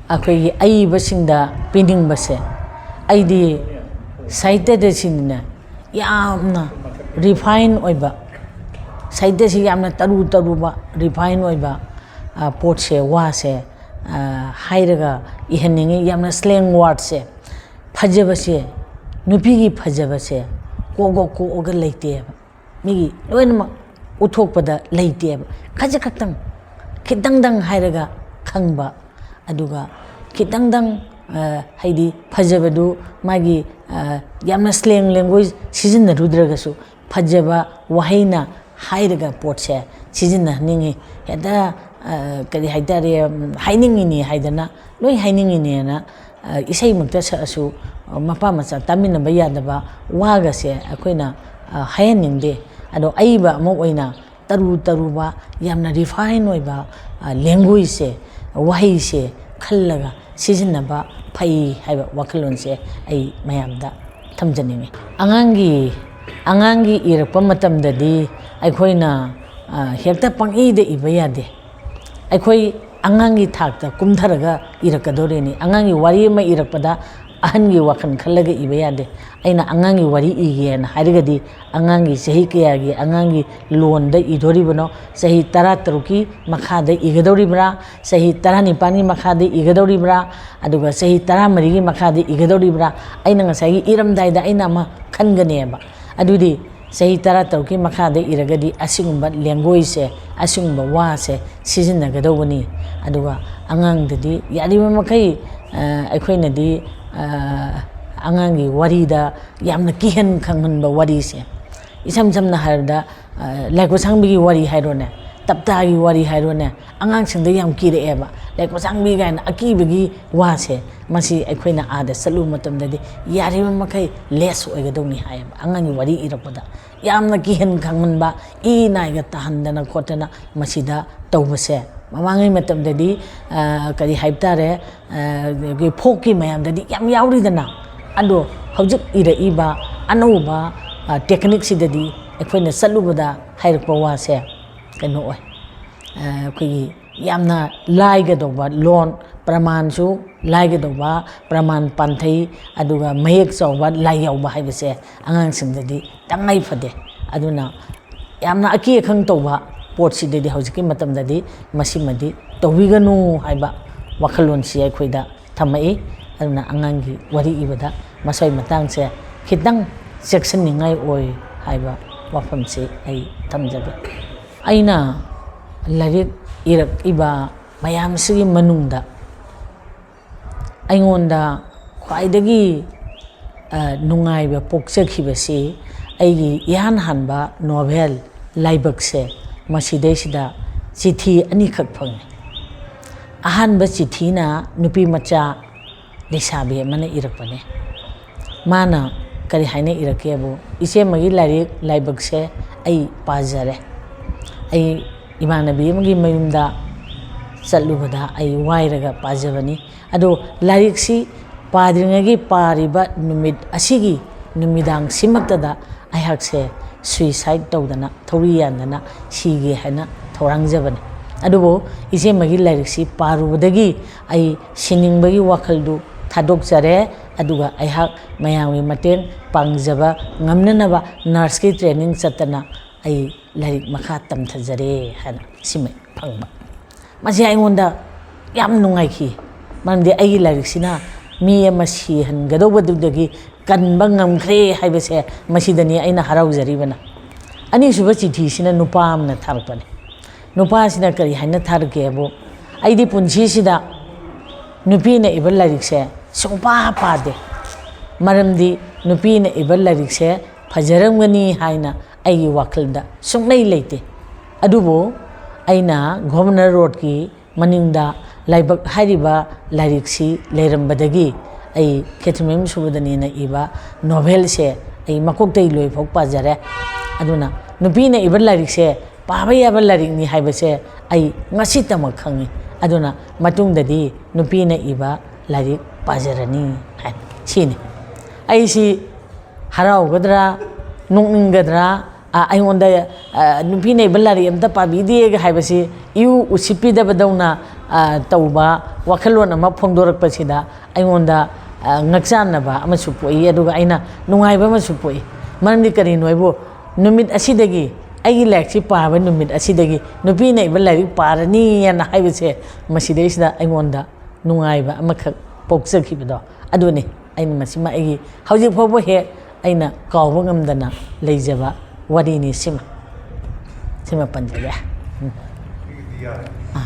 ꯑꯩꯈꯣꯏꯒꯤ ꯑꯏꯕꯁꯤꯡꯗ ꯄꯤꯅꯤꯡꯕꯁꯦ, ꯑꯩꯗꯤ ꯁꯥꯍꯤꯇ꯭ꯌꯗ ꯁꯤꯅꯤꯅꯦ ꯌꯥꯝꯅ ꯔꯤꯐꯥꯏꯟ ꯑꯣꯏꯕ, ꯁꯥꯍꯤꯇ꯭ꯌꯁꯤ ꯌꯥꯝꯅ ꯇꯔꯨ ꯇꯔꯨꯕ, ꯔꯤꯐꯥꯏꯟ ꯑꯣꯏꯕ, ꯑ, ꯄꯣꯠꯁꯦ, ꯋꯥꯁꯦ, ꯑ, ꯍꯥꯏꯔꯒ ꯏꯍꯟꯅꯤꯡꯉꯤ꯫ ꯌꯥꯝꯅ ꯁ꯭ꯂꯦꯡ ꯋꯥꯔꯗꯁꯦ, ꯐꯖꯕꯁꯦ, ꯅꯨꯄꯤꯒꯤ ꯐꯖꯕꯁꯦ ꯀꯣꯛꯑ ꯀꯣꯛꯑꯒ ꯂꯩꯇꯦꯕ꯫ ꯃꯤꯒꯤ ꯂꯣꯏꯅꯃꯛ ꯎꯠꯊꯣꯛꯄꯗ ꯂꯩꯇꯦꯕ꯫ ꯈꯖꯤꯛ ꯈꯛꯇꯪ, ꯈꯤꯇꯪꯗꯪ ꯍꯥꯏꯔꯒ ꯈꯪꯕ, ꯑꯗꯨꯒ ꯈꯤꯇꯪꯗꯪ, ꯑ, ꯍꯥꯏꯗꯤ ꯐꯖꯕꯗꯨ ꯃꯥꯒꯤ, ꯑ, ꯌꯥꯝꯅ ꯁ꯭ꯂꯦꯡ ꯂꯦꯡꯒ꯭ꯋꯦꯖ ꯁꯤꯖꯤꯟꯅꯔꯨꯗ꯭ꯔꯒꯁꯨ ꯐꯖꯕ ꯋꯥꯍꯩꯅ ꯍꯥꯏꯔꯒ ꯄꯣꯠꯁꯦ ꯁꯤꯖꯤꯟꯅꯍꯟꯅꯤꯡꯉꯤ꯫ ꯍꯦꯛꯇ, ꯑ, ꯀꯔꯤ ꯍꯥꯏꯇꯥꯔꯦ, ꯎꯝ, ꯍꯥꯏꯅꯤꯡꯉꯤꯅꯤ ꯍꯥꯏꯗꯅ, ꯂꯣꯏ ꯍꯥꯏꯅꯤꯡꯉꯤꯅꯦꯅ, ꯑ, ꯏꯁꯩꯃꯛꯇ ꯁꯛꯑꯁꯨ, ꯑ, ꯃꯄꯥ ꯃꯆꯥ ꯇꯥꯃꯤꯟꯅꯕ ꯌꯥꯗꯕ ꯋꯥꯒꯁꯦ ꯑꯩꯈꯣꯏꯅ, ꯑ, ꯍꯥꯏꯍꯟꯅꯤꯡꯗꯦ꯫ ꯑꯗꯣ ꯑꯏꯕ ꯑꯃ ꯑꯣꯏꯅ ꯇꯔꯨ ꯇꯔꯨꯕ, ꯌꯥꯝꯅ ꯔꯤꯐꯥꯏꯟ ꯑꯣꯏꯕ, ꯑ, ꯂꯦꯡꯒ꯭ꯋꯦꯖꯁꯦ, ꯋꯥꯍꯩꯁꯦ ꯈꯜꯂꯒ ꯁꯤꯖꯤꯟꯅꯕ ꯐꯩ ꯍꯥꯏꯕ ꯋꯥꯈꯜꯂꯣꯟꯁꯦ ꯑꯩ ꯃꯌꯥꯝꯗ ꯊꯝꯖꯅꯤꯡꯉꯤ꯫ ꯑꯉꯥꯡꯒꯤ, ꯑꯉꯥꯡꯒꯤ ꯏꯔꯛꯄ ꯃꯇꯝꯗꯗꯤ ꯑꯩꯈꯣꯏꯅ, ꯑ, ꯍꯦꯛꯇ ꯄꯪꯏꯗ ꯏꯕ ꯌꯥꯗꯦ꯫ ꯑꯩꯈꯣꯏ ꯑꯉꯥꯡꯒꯤ ꯊꯥꯛꯇ ꯀꯨꯝꯊꯔꯒ ꯏꯔꯛꯀꯗꯧꯔꯤꯅꯤ꯫ ꯑꯉꯥꯡꯒꯤ ꯋꯥꯔꯤ ꯑꯃ ꯏꯔꯛꯄꯗ ꯑꯍꯟꯒꯤ ꯋꯥꯈꯜ ꯈꯜꯂꯒ ꯏꯕ ꯌꯥꯗꯦ꯫ ꯑꯩꯅ ꯑꯉꯥꯡꯒꯤ ꯋꯥꯔꯤ ꯏꯒꯦꯅ ꯍꯥꯏꯔꯒꯗꯤ ꯑꯉꯥꯡꯒꯤ ꯆꯍꯤ ꯀꯌꯥꯒꯤ, ꯑꯉꯥꯡꯒꯤ ꯂꯣꯟꯗ ꯏꯗꯣꯔꯤꯕꯅꯣ? ꯆꯍꯤ ꯇꯔꯥꯇꯔꯨꯛꯀꯤ ꯃꯈꯥꯗ ꯏꯒꯗꯧꯔꯤꯕ꯭ꯔꯥ? ꯆꯍꯤ ꯇꯔꯥꯅꯤꯄꯥꯟꯒꯤ ꯃꯈꯥꯗ ꯏꯒꯗꯧꯔꯤꯕ꯭ꯔꯥ? ꯑꯗꯨꯒ ꯆꯍꯤ ꯇꯔꯥꯃꯔꯤꯒꯤ ꯃꯈꯥꯗ ꯏꯒꯗꯧꯔꯤꯕ꯭ꯔꯥ? ꯑꯩꯅ ꯉꯁꯥꯏꯒꯤ ꯏꯔꯝꯗꯥꯏꯗ ꯑꯩꯅ ꯑꯃ ꯈꯟꯒꯅꯦꯕ꯫ ꯑꯗꯨꯗꯤ ꯆꯍꯤ ꯇꯔꯥꯇꯔꯨꯛꯀꯤ ꯃꯈꯥꯗ ꯏꯔꯒꯗꯤ ꯑꯁꯤꯒꯨꯝꯕ ꯂꯦꯡꯒ꯭ꯋꯦꯖꯁꯦ, ꯑꯁꯤꯒꯨꯝꯕ ꯋꯥꯁꯦ ꯁꯤꯖꯤꯟꯅꯒꯗꯧꯕꯅꯤ꯫ ꯑꯗꯨꯒ ꯑꯉꯥꯡꯗꯗꯤ ꯌꯥꯔꯤꯕ ꯃꯈꯩ, ꯑ, ꯑꯩꯈꯣꯏꯅꯗꯤ, ꯑ, ꯑꯉꯥꯡꯒꯤ ꯋꯥꯔꯤꯗ ꯌꯥꯝꯅ ꯀꯤꯍꯟ ꯈꯪꯍꯟꯕ ꯋꯥꯔꯤꯁꯦ, ꯏꯁꯝ ꯁꯝꯅ ꯍꯥꯏꯔꯕꯗ, ꯑ, ꯂꯥꯏꯈꯨꯠꯁꯥꯡꯕꯤꯒꯤ ꯋꯥꯔꯤ ꯍꯥꯏꯔꯣꯅꯦ꯫ ꯇꯞꯇꯥꯒꯤ ꯋꯥꯔꯤ ꯍꯥꯏꯔꯣꯅꯦ, ꯑꯉꯥꯡꯁꯤꯡꯗ ꯌꯥꯝ ꯀꯤꯔꯛꯑꯦꯕ꯫ ꯂꯥꯏꯔꯤꯛ ꯃꯆꯥꯡꯕꯤ ꯀꯥꯏꯅ ꯑꯀꯤꯕꯒꯤ ꯋꯥꯁꯦ, ꯃꯁꯤ ꯑꯩꯈꯣꯏꯅ ꯑꯥꯗ ꯆꯠꯂꯨꯕ ꯃꯇꯝꯗꯗꯤ ꯌꯥꯔꯤꯕ ꯃꯈꯩ less ꯑꯣꯏꯒꯗꯧꯅꯤ ꯍꯥꯏꯌꯦꯕ ꯑꯉꯥꯡꯒꯤ ꯋꯥꯔꯤ ꯏꯔꯛꯄꯗ꯫ ꯌꯥꯝꯅ ꯀꯤꯍꯟ ꯈꯪꯍꯟꯕ, ꯏ ꯅꯥꯏꯒ ꯇꯥꯍꯟꯗꯅ ꯈꯣꯠꯇꯅ ꯃꯁꯤꯗ ꯇꯧꯕꯁꯦ, ꯃꯃꯥꯡꯉꯩ ꯃꯇꯝꯗꯗꯤ, ꯑ, ꯀꯔꯤ ꯍꯥꯏꯕ ꯇꯥꯔꯦ, ꯑ, ꯑꯩꯈꯣꯏ folkꯀꯤ ꯃꯌꯥꯝꯗꯗꯤ ꯌꯥꯝ ꯌꯥꯎꯔꯤꯗꯅ꯫ ꯑꯗꯣ ꯍꯧꯖꯤꯛ ꯏꯔꯛꯏꯕ ꯑꯅꯧꯕ, ꯑ, techniqueꯁꯤꯗꯗꯤ ꯑꯩꯈꯣꯏꯅ ꯆꯠꯂꯨꯕꯗ ꯍꯥꯏꯔꯛꯄ ꯋꯥꯁꯦ ꯀꯩꯅꯣ ꯑꯣꯏ, ꯑ, ꯑꯩꯈꯣꯏꯒꯤ ꯌꯥꯝꯅ ꯂꯥꯏꯒꯗꯧꯕ ꯂꯣꯟ, ꯄ꯭ꯔꯃꯥꯟꯁꯨ ꯂꯥꯏꯒꯗꯧꯕ, ꯄ꯭ꯔꯃꯥꯟ ꯄꯥꯟꯊꯩ, ꯑꯗꯨꯒ ꯃꯌꯦꯛ ꯆꯥꯎꯕ ꯂꯥꯏ ꯌꯥꯎꯕ ꯍꯥꯏꯕꯁꯦ ꯑꯉꯥꯡꯁꯤꯡꯗꯗꯤ ꯇꯉꯥꯏ ꯐꯗꯦ꯫ ꯑꯗꯨꯅ ꯌꯥꯝꯅ ꯑꯀꯤ ꯑꯈꯪ ꯇꯧꯕ ꯄꯣꯠꯁꯤꯗꯗꯤ ꯍꯧꯖꯤꯛꯀꯤ ꯃꯇꯝꯗꯗꯤ ꯃꯁꯤꯃꯗꯤ ꯇꯧꯕꯤꯒꯅꯨ ꯍꯥꯏꯕ ꯋꯥꯈꯜꯂꯣꯟꯁꯤ ꯑꯩꯈꯣꯏꯗ ꯊꯝꯃꯛꯏ꯫ ꯑꯗꯨꯅ ꯑꯉꯥꯡꯒꯤ ꯋꯥꯔꯤ ꯏꯕꯗ ꯃꯁꯤꯒꯤ ꯃꯇꯥꯡꯁꯦ ꯈꯤꯇꯪ ꯆꯦꯛꯁꯤꯟꯅꯤꯡꯉꯥꯏ ꯑꯣꯏ ꯍꯥꯏꯕ ꯋꯥꯐꯝꯁꯤ ꯑꯩ ꯊꯝꯖꯒꯦ꯫ ꯑꯩꯅ ꯂꯥꯏꯔꯤꯛ ꯏꯔꯛꯏꯕ ꯃꯌꯥꯝꯁꯤꯒꯤ ꯃꯅꯨꯡꯗ ꯑꯩꯉꯣꯟꯗ ꯈ꯭ꯋꯥꯏꯗꯒꯤ, ꯑ, ꯅꯨꯡꯉꯥꯏꯕ ꯄꯣꯛꯆꯈꯤꯕꯁꯤ ꯑꯩꯒꯤ ꯏꯍꯥꯟ ꯍꯥꯟꯕ novel ꯂꯥꯏꯕꯛꯁꯦ, ꯃꯁꯤꯗꯩꯁꯤꯗ ꯆꯤꯊꯤ ꯑꯅꯤꯈꯛ ꯐꯪꯉꯤ꯫ ꯑꯍꯥꯟꯕ ꯆꯤꯊꯤꯅ ꯅꯨꯄꯤ ꯃꯆꯥ ꯂꯩꯁꯥꯕꯤ ꯑꯃꯅ ꯏꯔꯛꯄꯅꯦ꯫ ꯃꯥꯅ ꯀꯔꯤ ꯍꯥꯏꯅ ꯏꯔꯛꯀꯦꯕꯨ, "ꯏꯆꯦꯃꯒꯤ ꯂꯥꯏꯔꯤꯛ ꯂꯥꯏꯕꯛꯁꯦ ꯑꯩ ꯄꯥꯖꯔꯦ꯫ ꯑꯩ ꯏꯃꯥꯟꯅꯕꯤ ꯑꯃꯒꯤ ꯃꯌꯨꯝꯗ ꯆꯠꯂꯨꯕꯗ ꯑꯩ ꯋꯥꯏꯔꯒ ꯄꯥꯖꯕꯅꯤ꯫ ꯑꯗꯣ ꯂꯥꯏꯔꯤꯛꯁꯤ ꯄꯥꯗ꯭ꯔꯤꯉꯩꯒꯤ ꯄꯥꯔꯤꯕ ꯅꯨꯃꯤꯠ ꯑꯁꯤꯒꯤ ꯅꯨꯃꯤꯗꯥꯡꯁꯤꯃꯛꯇꯗ ꯑꯩꯍꯥꯛꯁꯦ suicide ꯇꯧꯗꯅ, ꯊꯧꯔꯤ ꯌꯥꯟꯗꯅ ꯁꯤꯒꯦ ꯍꯥꯏꯅ ꯊꯧꯔꯥꯡꯖꯕꯅꯤ꯫ ꯑꯗꯨꯕꯨ ꯏꯆꯦꯃꯒꯤ ꯂꯥꯏꯔꯤꯛꯁꯤ ꯄꯥꯔꯨꯕꯗꯒꯤ ꯑꯩ ꯁꯤꯅꯤꯡꯕꯒꯤ ꯋꯥꯈꯜꯗꯨ ꯊꯥꯗꯣꯛꯆꯔꯦ꯫ ꯑꯗꯨꯒ ꯑꯩꯍꯥꯛ ꯃꯌꯥꯝꯒꯤ ꯃꯇꯦꯡ ꯄꯥꯡꯖꯕ ꯉꯝꯅꯅꯕ nurseꯀꯤ training ꯆꯠꯇꯅ ꯑꯩ ꯂꯥꯏꯔꯤꯛ ꯃꯈꯥ ꯇꯝꯊꯖꯔꯦ" ꯍꯥꯏꯅ ꯁꯤꯃ ꯐꯪꯕ꯫ ꯃꯁꯤ ꯑꯩꯉꯣꯟꯗ ꯌꯥꯝ ꯅꯨꯡꯉꯥꯏꯈꯤ, ꯃꯔꯝꯗꯤ ꯑꯩꯒꯤ ꯂꯥꯏꯔꯤꯛꯁꯤꯅ ꯃꯤ ꯑꯃ ꯁꯤꯍꯟꯒꯗꯧꯕꯗꯨꯗꯒꯤ ꯀꯟꯕ ꯉꯝꯈ꯭ꯔꯦ ꯍꯥꯏꯕꯁꯦ ꯃꯁꯤꯗꯅꯤ ꯑꯩꯅ ꯍꯔꯥꯎꯖꯔꯤꯕꯅ꯫ ꯑꯅꯤꯁꯨꯕ ꯆꯤꯊꯤꯁꯤꯅ ꯅꯨꯄꯥ ꯑꯃꯅ ꯊꯥꯔꯛꯄꯅꯤ꯫ ꯅꯨꯄꯥꯁꯤꯅ ꯀꯔꯤ ꯍꯥꯏꯅ ꯊꯥꯔꯛꯀꯦꯕꯨ, "ꯑꯩꯗꯤ ꯄꯨꯟꯁꯤꯁꯤꯗ ꯅꯨꯄꯤꯅ ꯏꯕ ꯂꯥꯏꯔꯤꯛꯁꯦ ꯁꯨꯡꯄꯥ ꯄꯥꯗꯦ, ꯃꯔꯝꯗꯤ ꯅꯨꯄꯤꯅ ꯏꯕ ꯂꯥꯏꯔꯤꯛꯁꯦ ꯐꯖꯔꯝꯒꯅꯤ ꯍꯥꯏꯅ ꯑꯩꯒꯤ ꯋꯥꯈꯜꯗ ꯁꯨꯡꯂꯩ ꯂꯩꯇꯦ꯫ ꯑꯗꯨꯕꯨ ꯑꯩꯅ ꯒꯣꯕꯔꯅꯔ ꯔꯣꯗꯀꯤ ꯃꯅꯤꯡꯗ ꯂꯥꯏꯕꯛ ꯍꯥꯏꯔꯤꯕ ꯂꯥꯏꯔꯤꯛꯁꯤ ꯂꯩꯔꯝꯕꯗꯒꯤ ꯑꯩ ꯈꯦꯇ꯭ꯔꯤꯃꯌꯨꯝ ꯁꯨꯕꯗꯅꯤꯅ ꯏꯕ ꯅꯣꯚꯦꯜꯁꯦ ꯑꯩ ꯃꯀꯣꯛꯇꯒꯤ ꯂꯣꯏꯐꯥꯎ ꯄꯥꯖꯔꯦ꯫ ꯑꯗꯨꯅ ꯅꯨꯄꯤꯅ ꯏꯕ ꯂꯥꯏꯔꯤꯛꯁꯦ ꯄꯥꯕ ꯌꯥꯕ ꯂꯥꯏꯔꯤꯛꯅꯤ ꯍꯥꯏꯕꯁꯦ ꯑꯩ ꯉꯁꯤꯇꯃꯛ ꯈꯪꯉꯤ꯫ ꯑꯗꯨꯅ ꯃꯇꯨꯡꯗꯗꯤ ꯅꯨꯄꯤꯅ ꯏꯕ ꯂꯥꯏꯔꯤꯛ ꯄꯥꯖꯔꯅꯤ ꯍꯥꯏ꯫ ꯁꯤꯅꯤ꯫ ꯑꯩꯁꯤ ꯍꯔꯥꯎꯒꯗ꯭ꯔꯥ, ꯅꯣꯛꯅꯤꯡꯒꯗ꯭ꯔꯥ, ꯑ, ꯑꯩꯉꯣꯟꯗ, ꯑ, ꯅꯨꯄꯤꯅ ꯏꯕ ꯂꯥꯏꯔꯤꯛ ꯑꯝꯇ ꯄꯥꯕꯤꯗꯦꯒ ꯍꯥꯏꯕꯁꯤ ꯏꯎ ꯎꯁꯤꯠꯄꯤꯗꯕꯗꯧꯅ, ꯑ, ꯇꯧꯕ ꯋꯥꯈꯜꯂꯣꯟ ꯑꯃ ꯐꯣꯡꯗꯣꯔꯛꯄꯁꯤꯗ ꯑꯩꯉꯣꯟꯗ, ꯑ, ꯉꯛꯆꯥꯟꯅꯕ ꯑꯃꯁꯨ ꯄꯣꯛꯏ, ꯑꯗꯨꯒ ꯑꯩꯅ ꯅꯨꯡꯉꯥꯏꯕ ꯑꯃꯁꯨ ꯄꯣꯛꯏ꯫ ꯃꯔꯝꯗꯤ ꯀꯔꯤꯅꯣ ꯍꯥꯏꯕꯨ, ꯅꯨꯃꯤꯠ ꯑꯁꯤꯗꯒꯤ, ꯑꯩꯒꯤ ꯂꯥꯏꯔꯤꯛꯁꯤ ꯄꯥꯕ ꯅꯨꯃꯤꯠ ꯑꯁꯤꯗꯒꯤ ꯅꯨꯄꯤꯅ ꯏꯕ ꯂꯥꯏꯔꯤꯛ ꯄꯥꯔꯅꯤꯅ ꯍꯥꯏꯕꯁꯦ ꯃꯁꯤꯗꯩꯁꯤꯗ ꯑꯩꯉꯣꯟꯗ ꯅꯨꯡꯉꯥꯏꯕ ꯑꯃꯈꯛ ꯄꯣꯛꯆꯈꯤꯕꯗꯣ, ꯑꯗꯨꯅꯤ꯫ ꯑꯩꯅ ꯃꯁꯤꯃ ꯑꯩꯒꯤ ꯍꯧꯖꯤꯛ ꯐꯥꯎꯕ ꯍꯦꯛ ꯑꯩꯅ ꯀꯥꯎꯕ ꯉꯝꯗꯅ ꯂꯩꯖꯕ ꯋꯥꯔꯤꯅꯤ ꯁꯤꯃ꯫ ꯁꯤꯃ ꯄꯟꯖꯒꯦ꯫ ꯎꯝ꯫ ꯑ,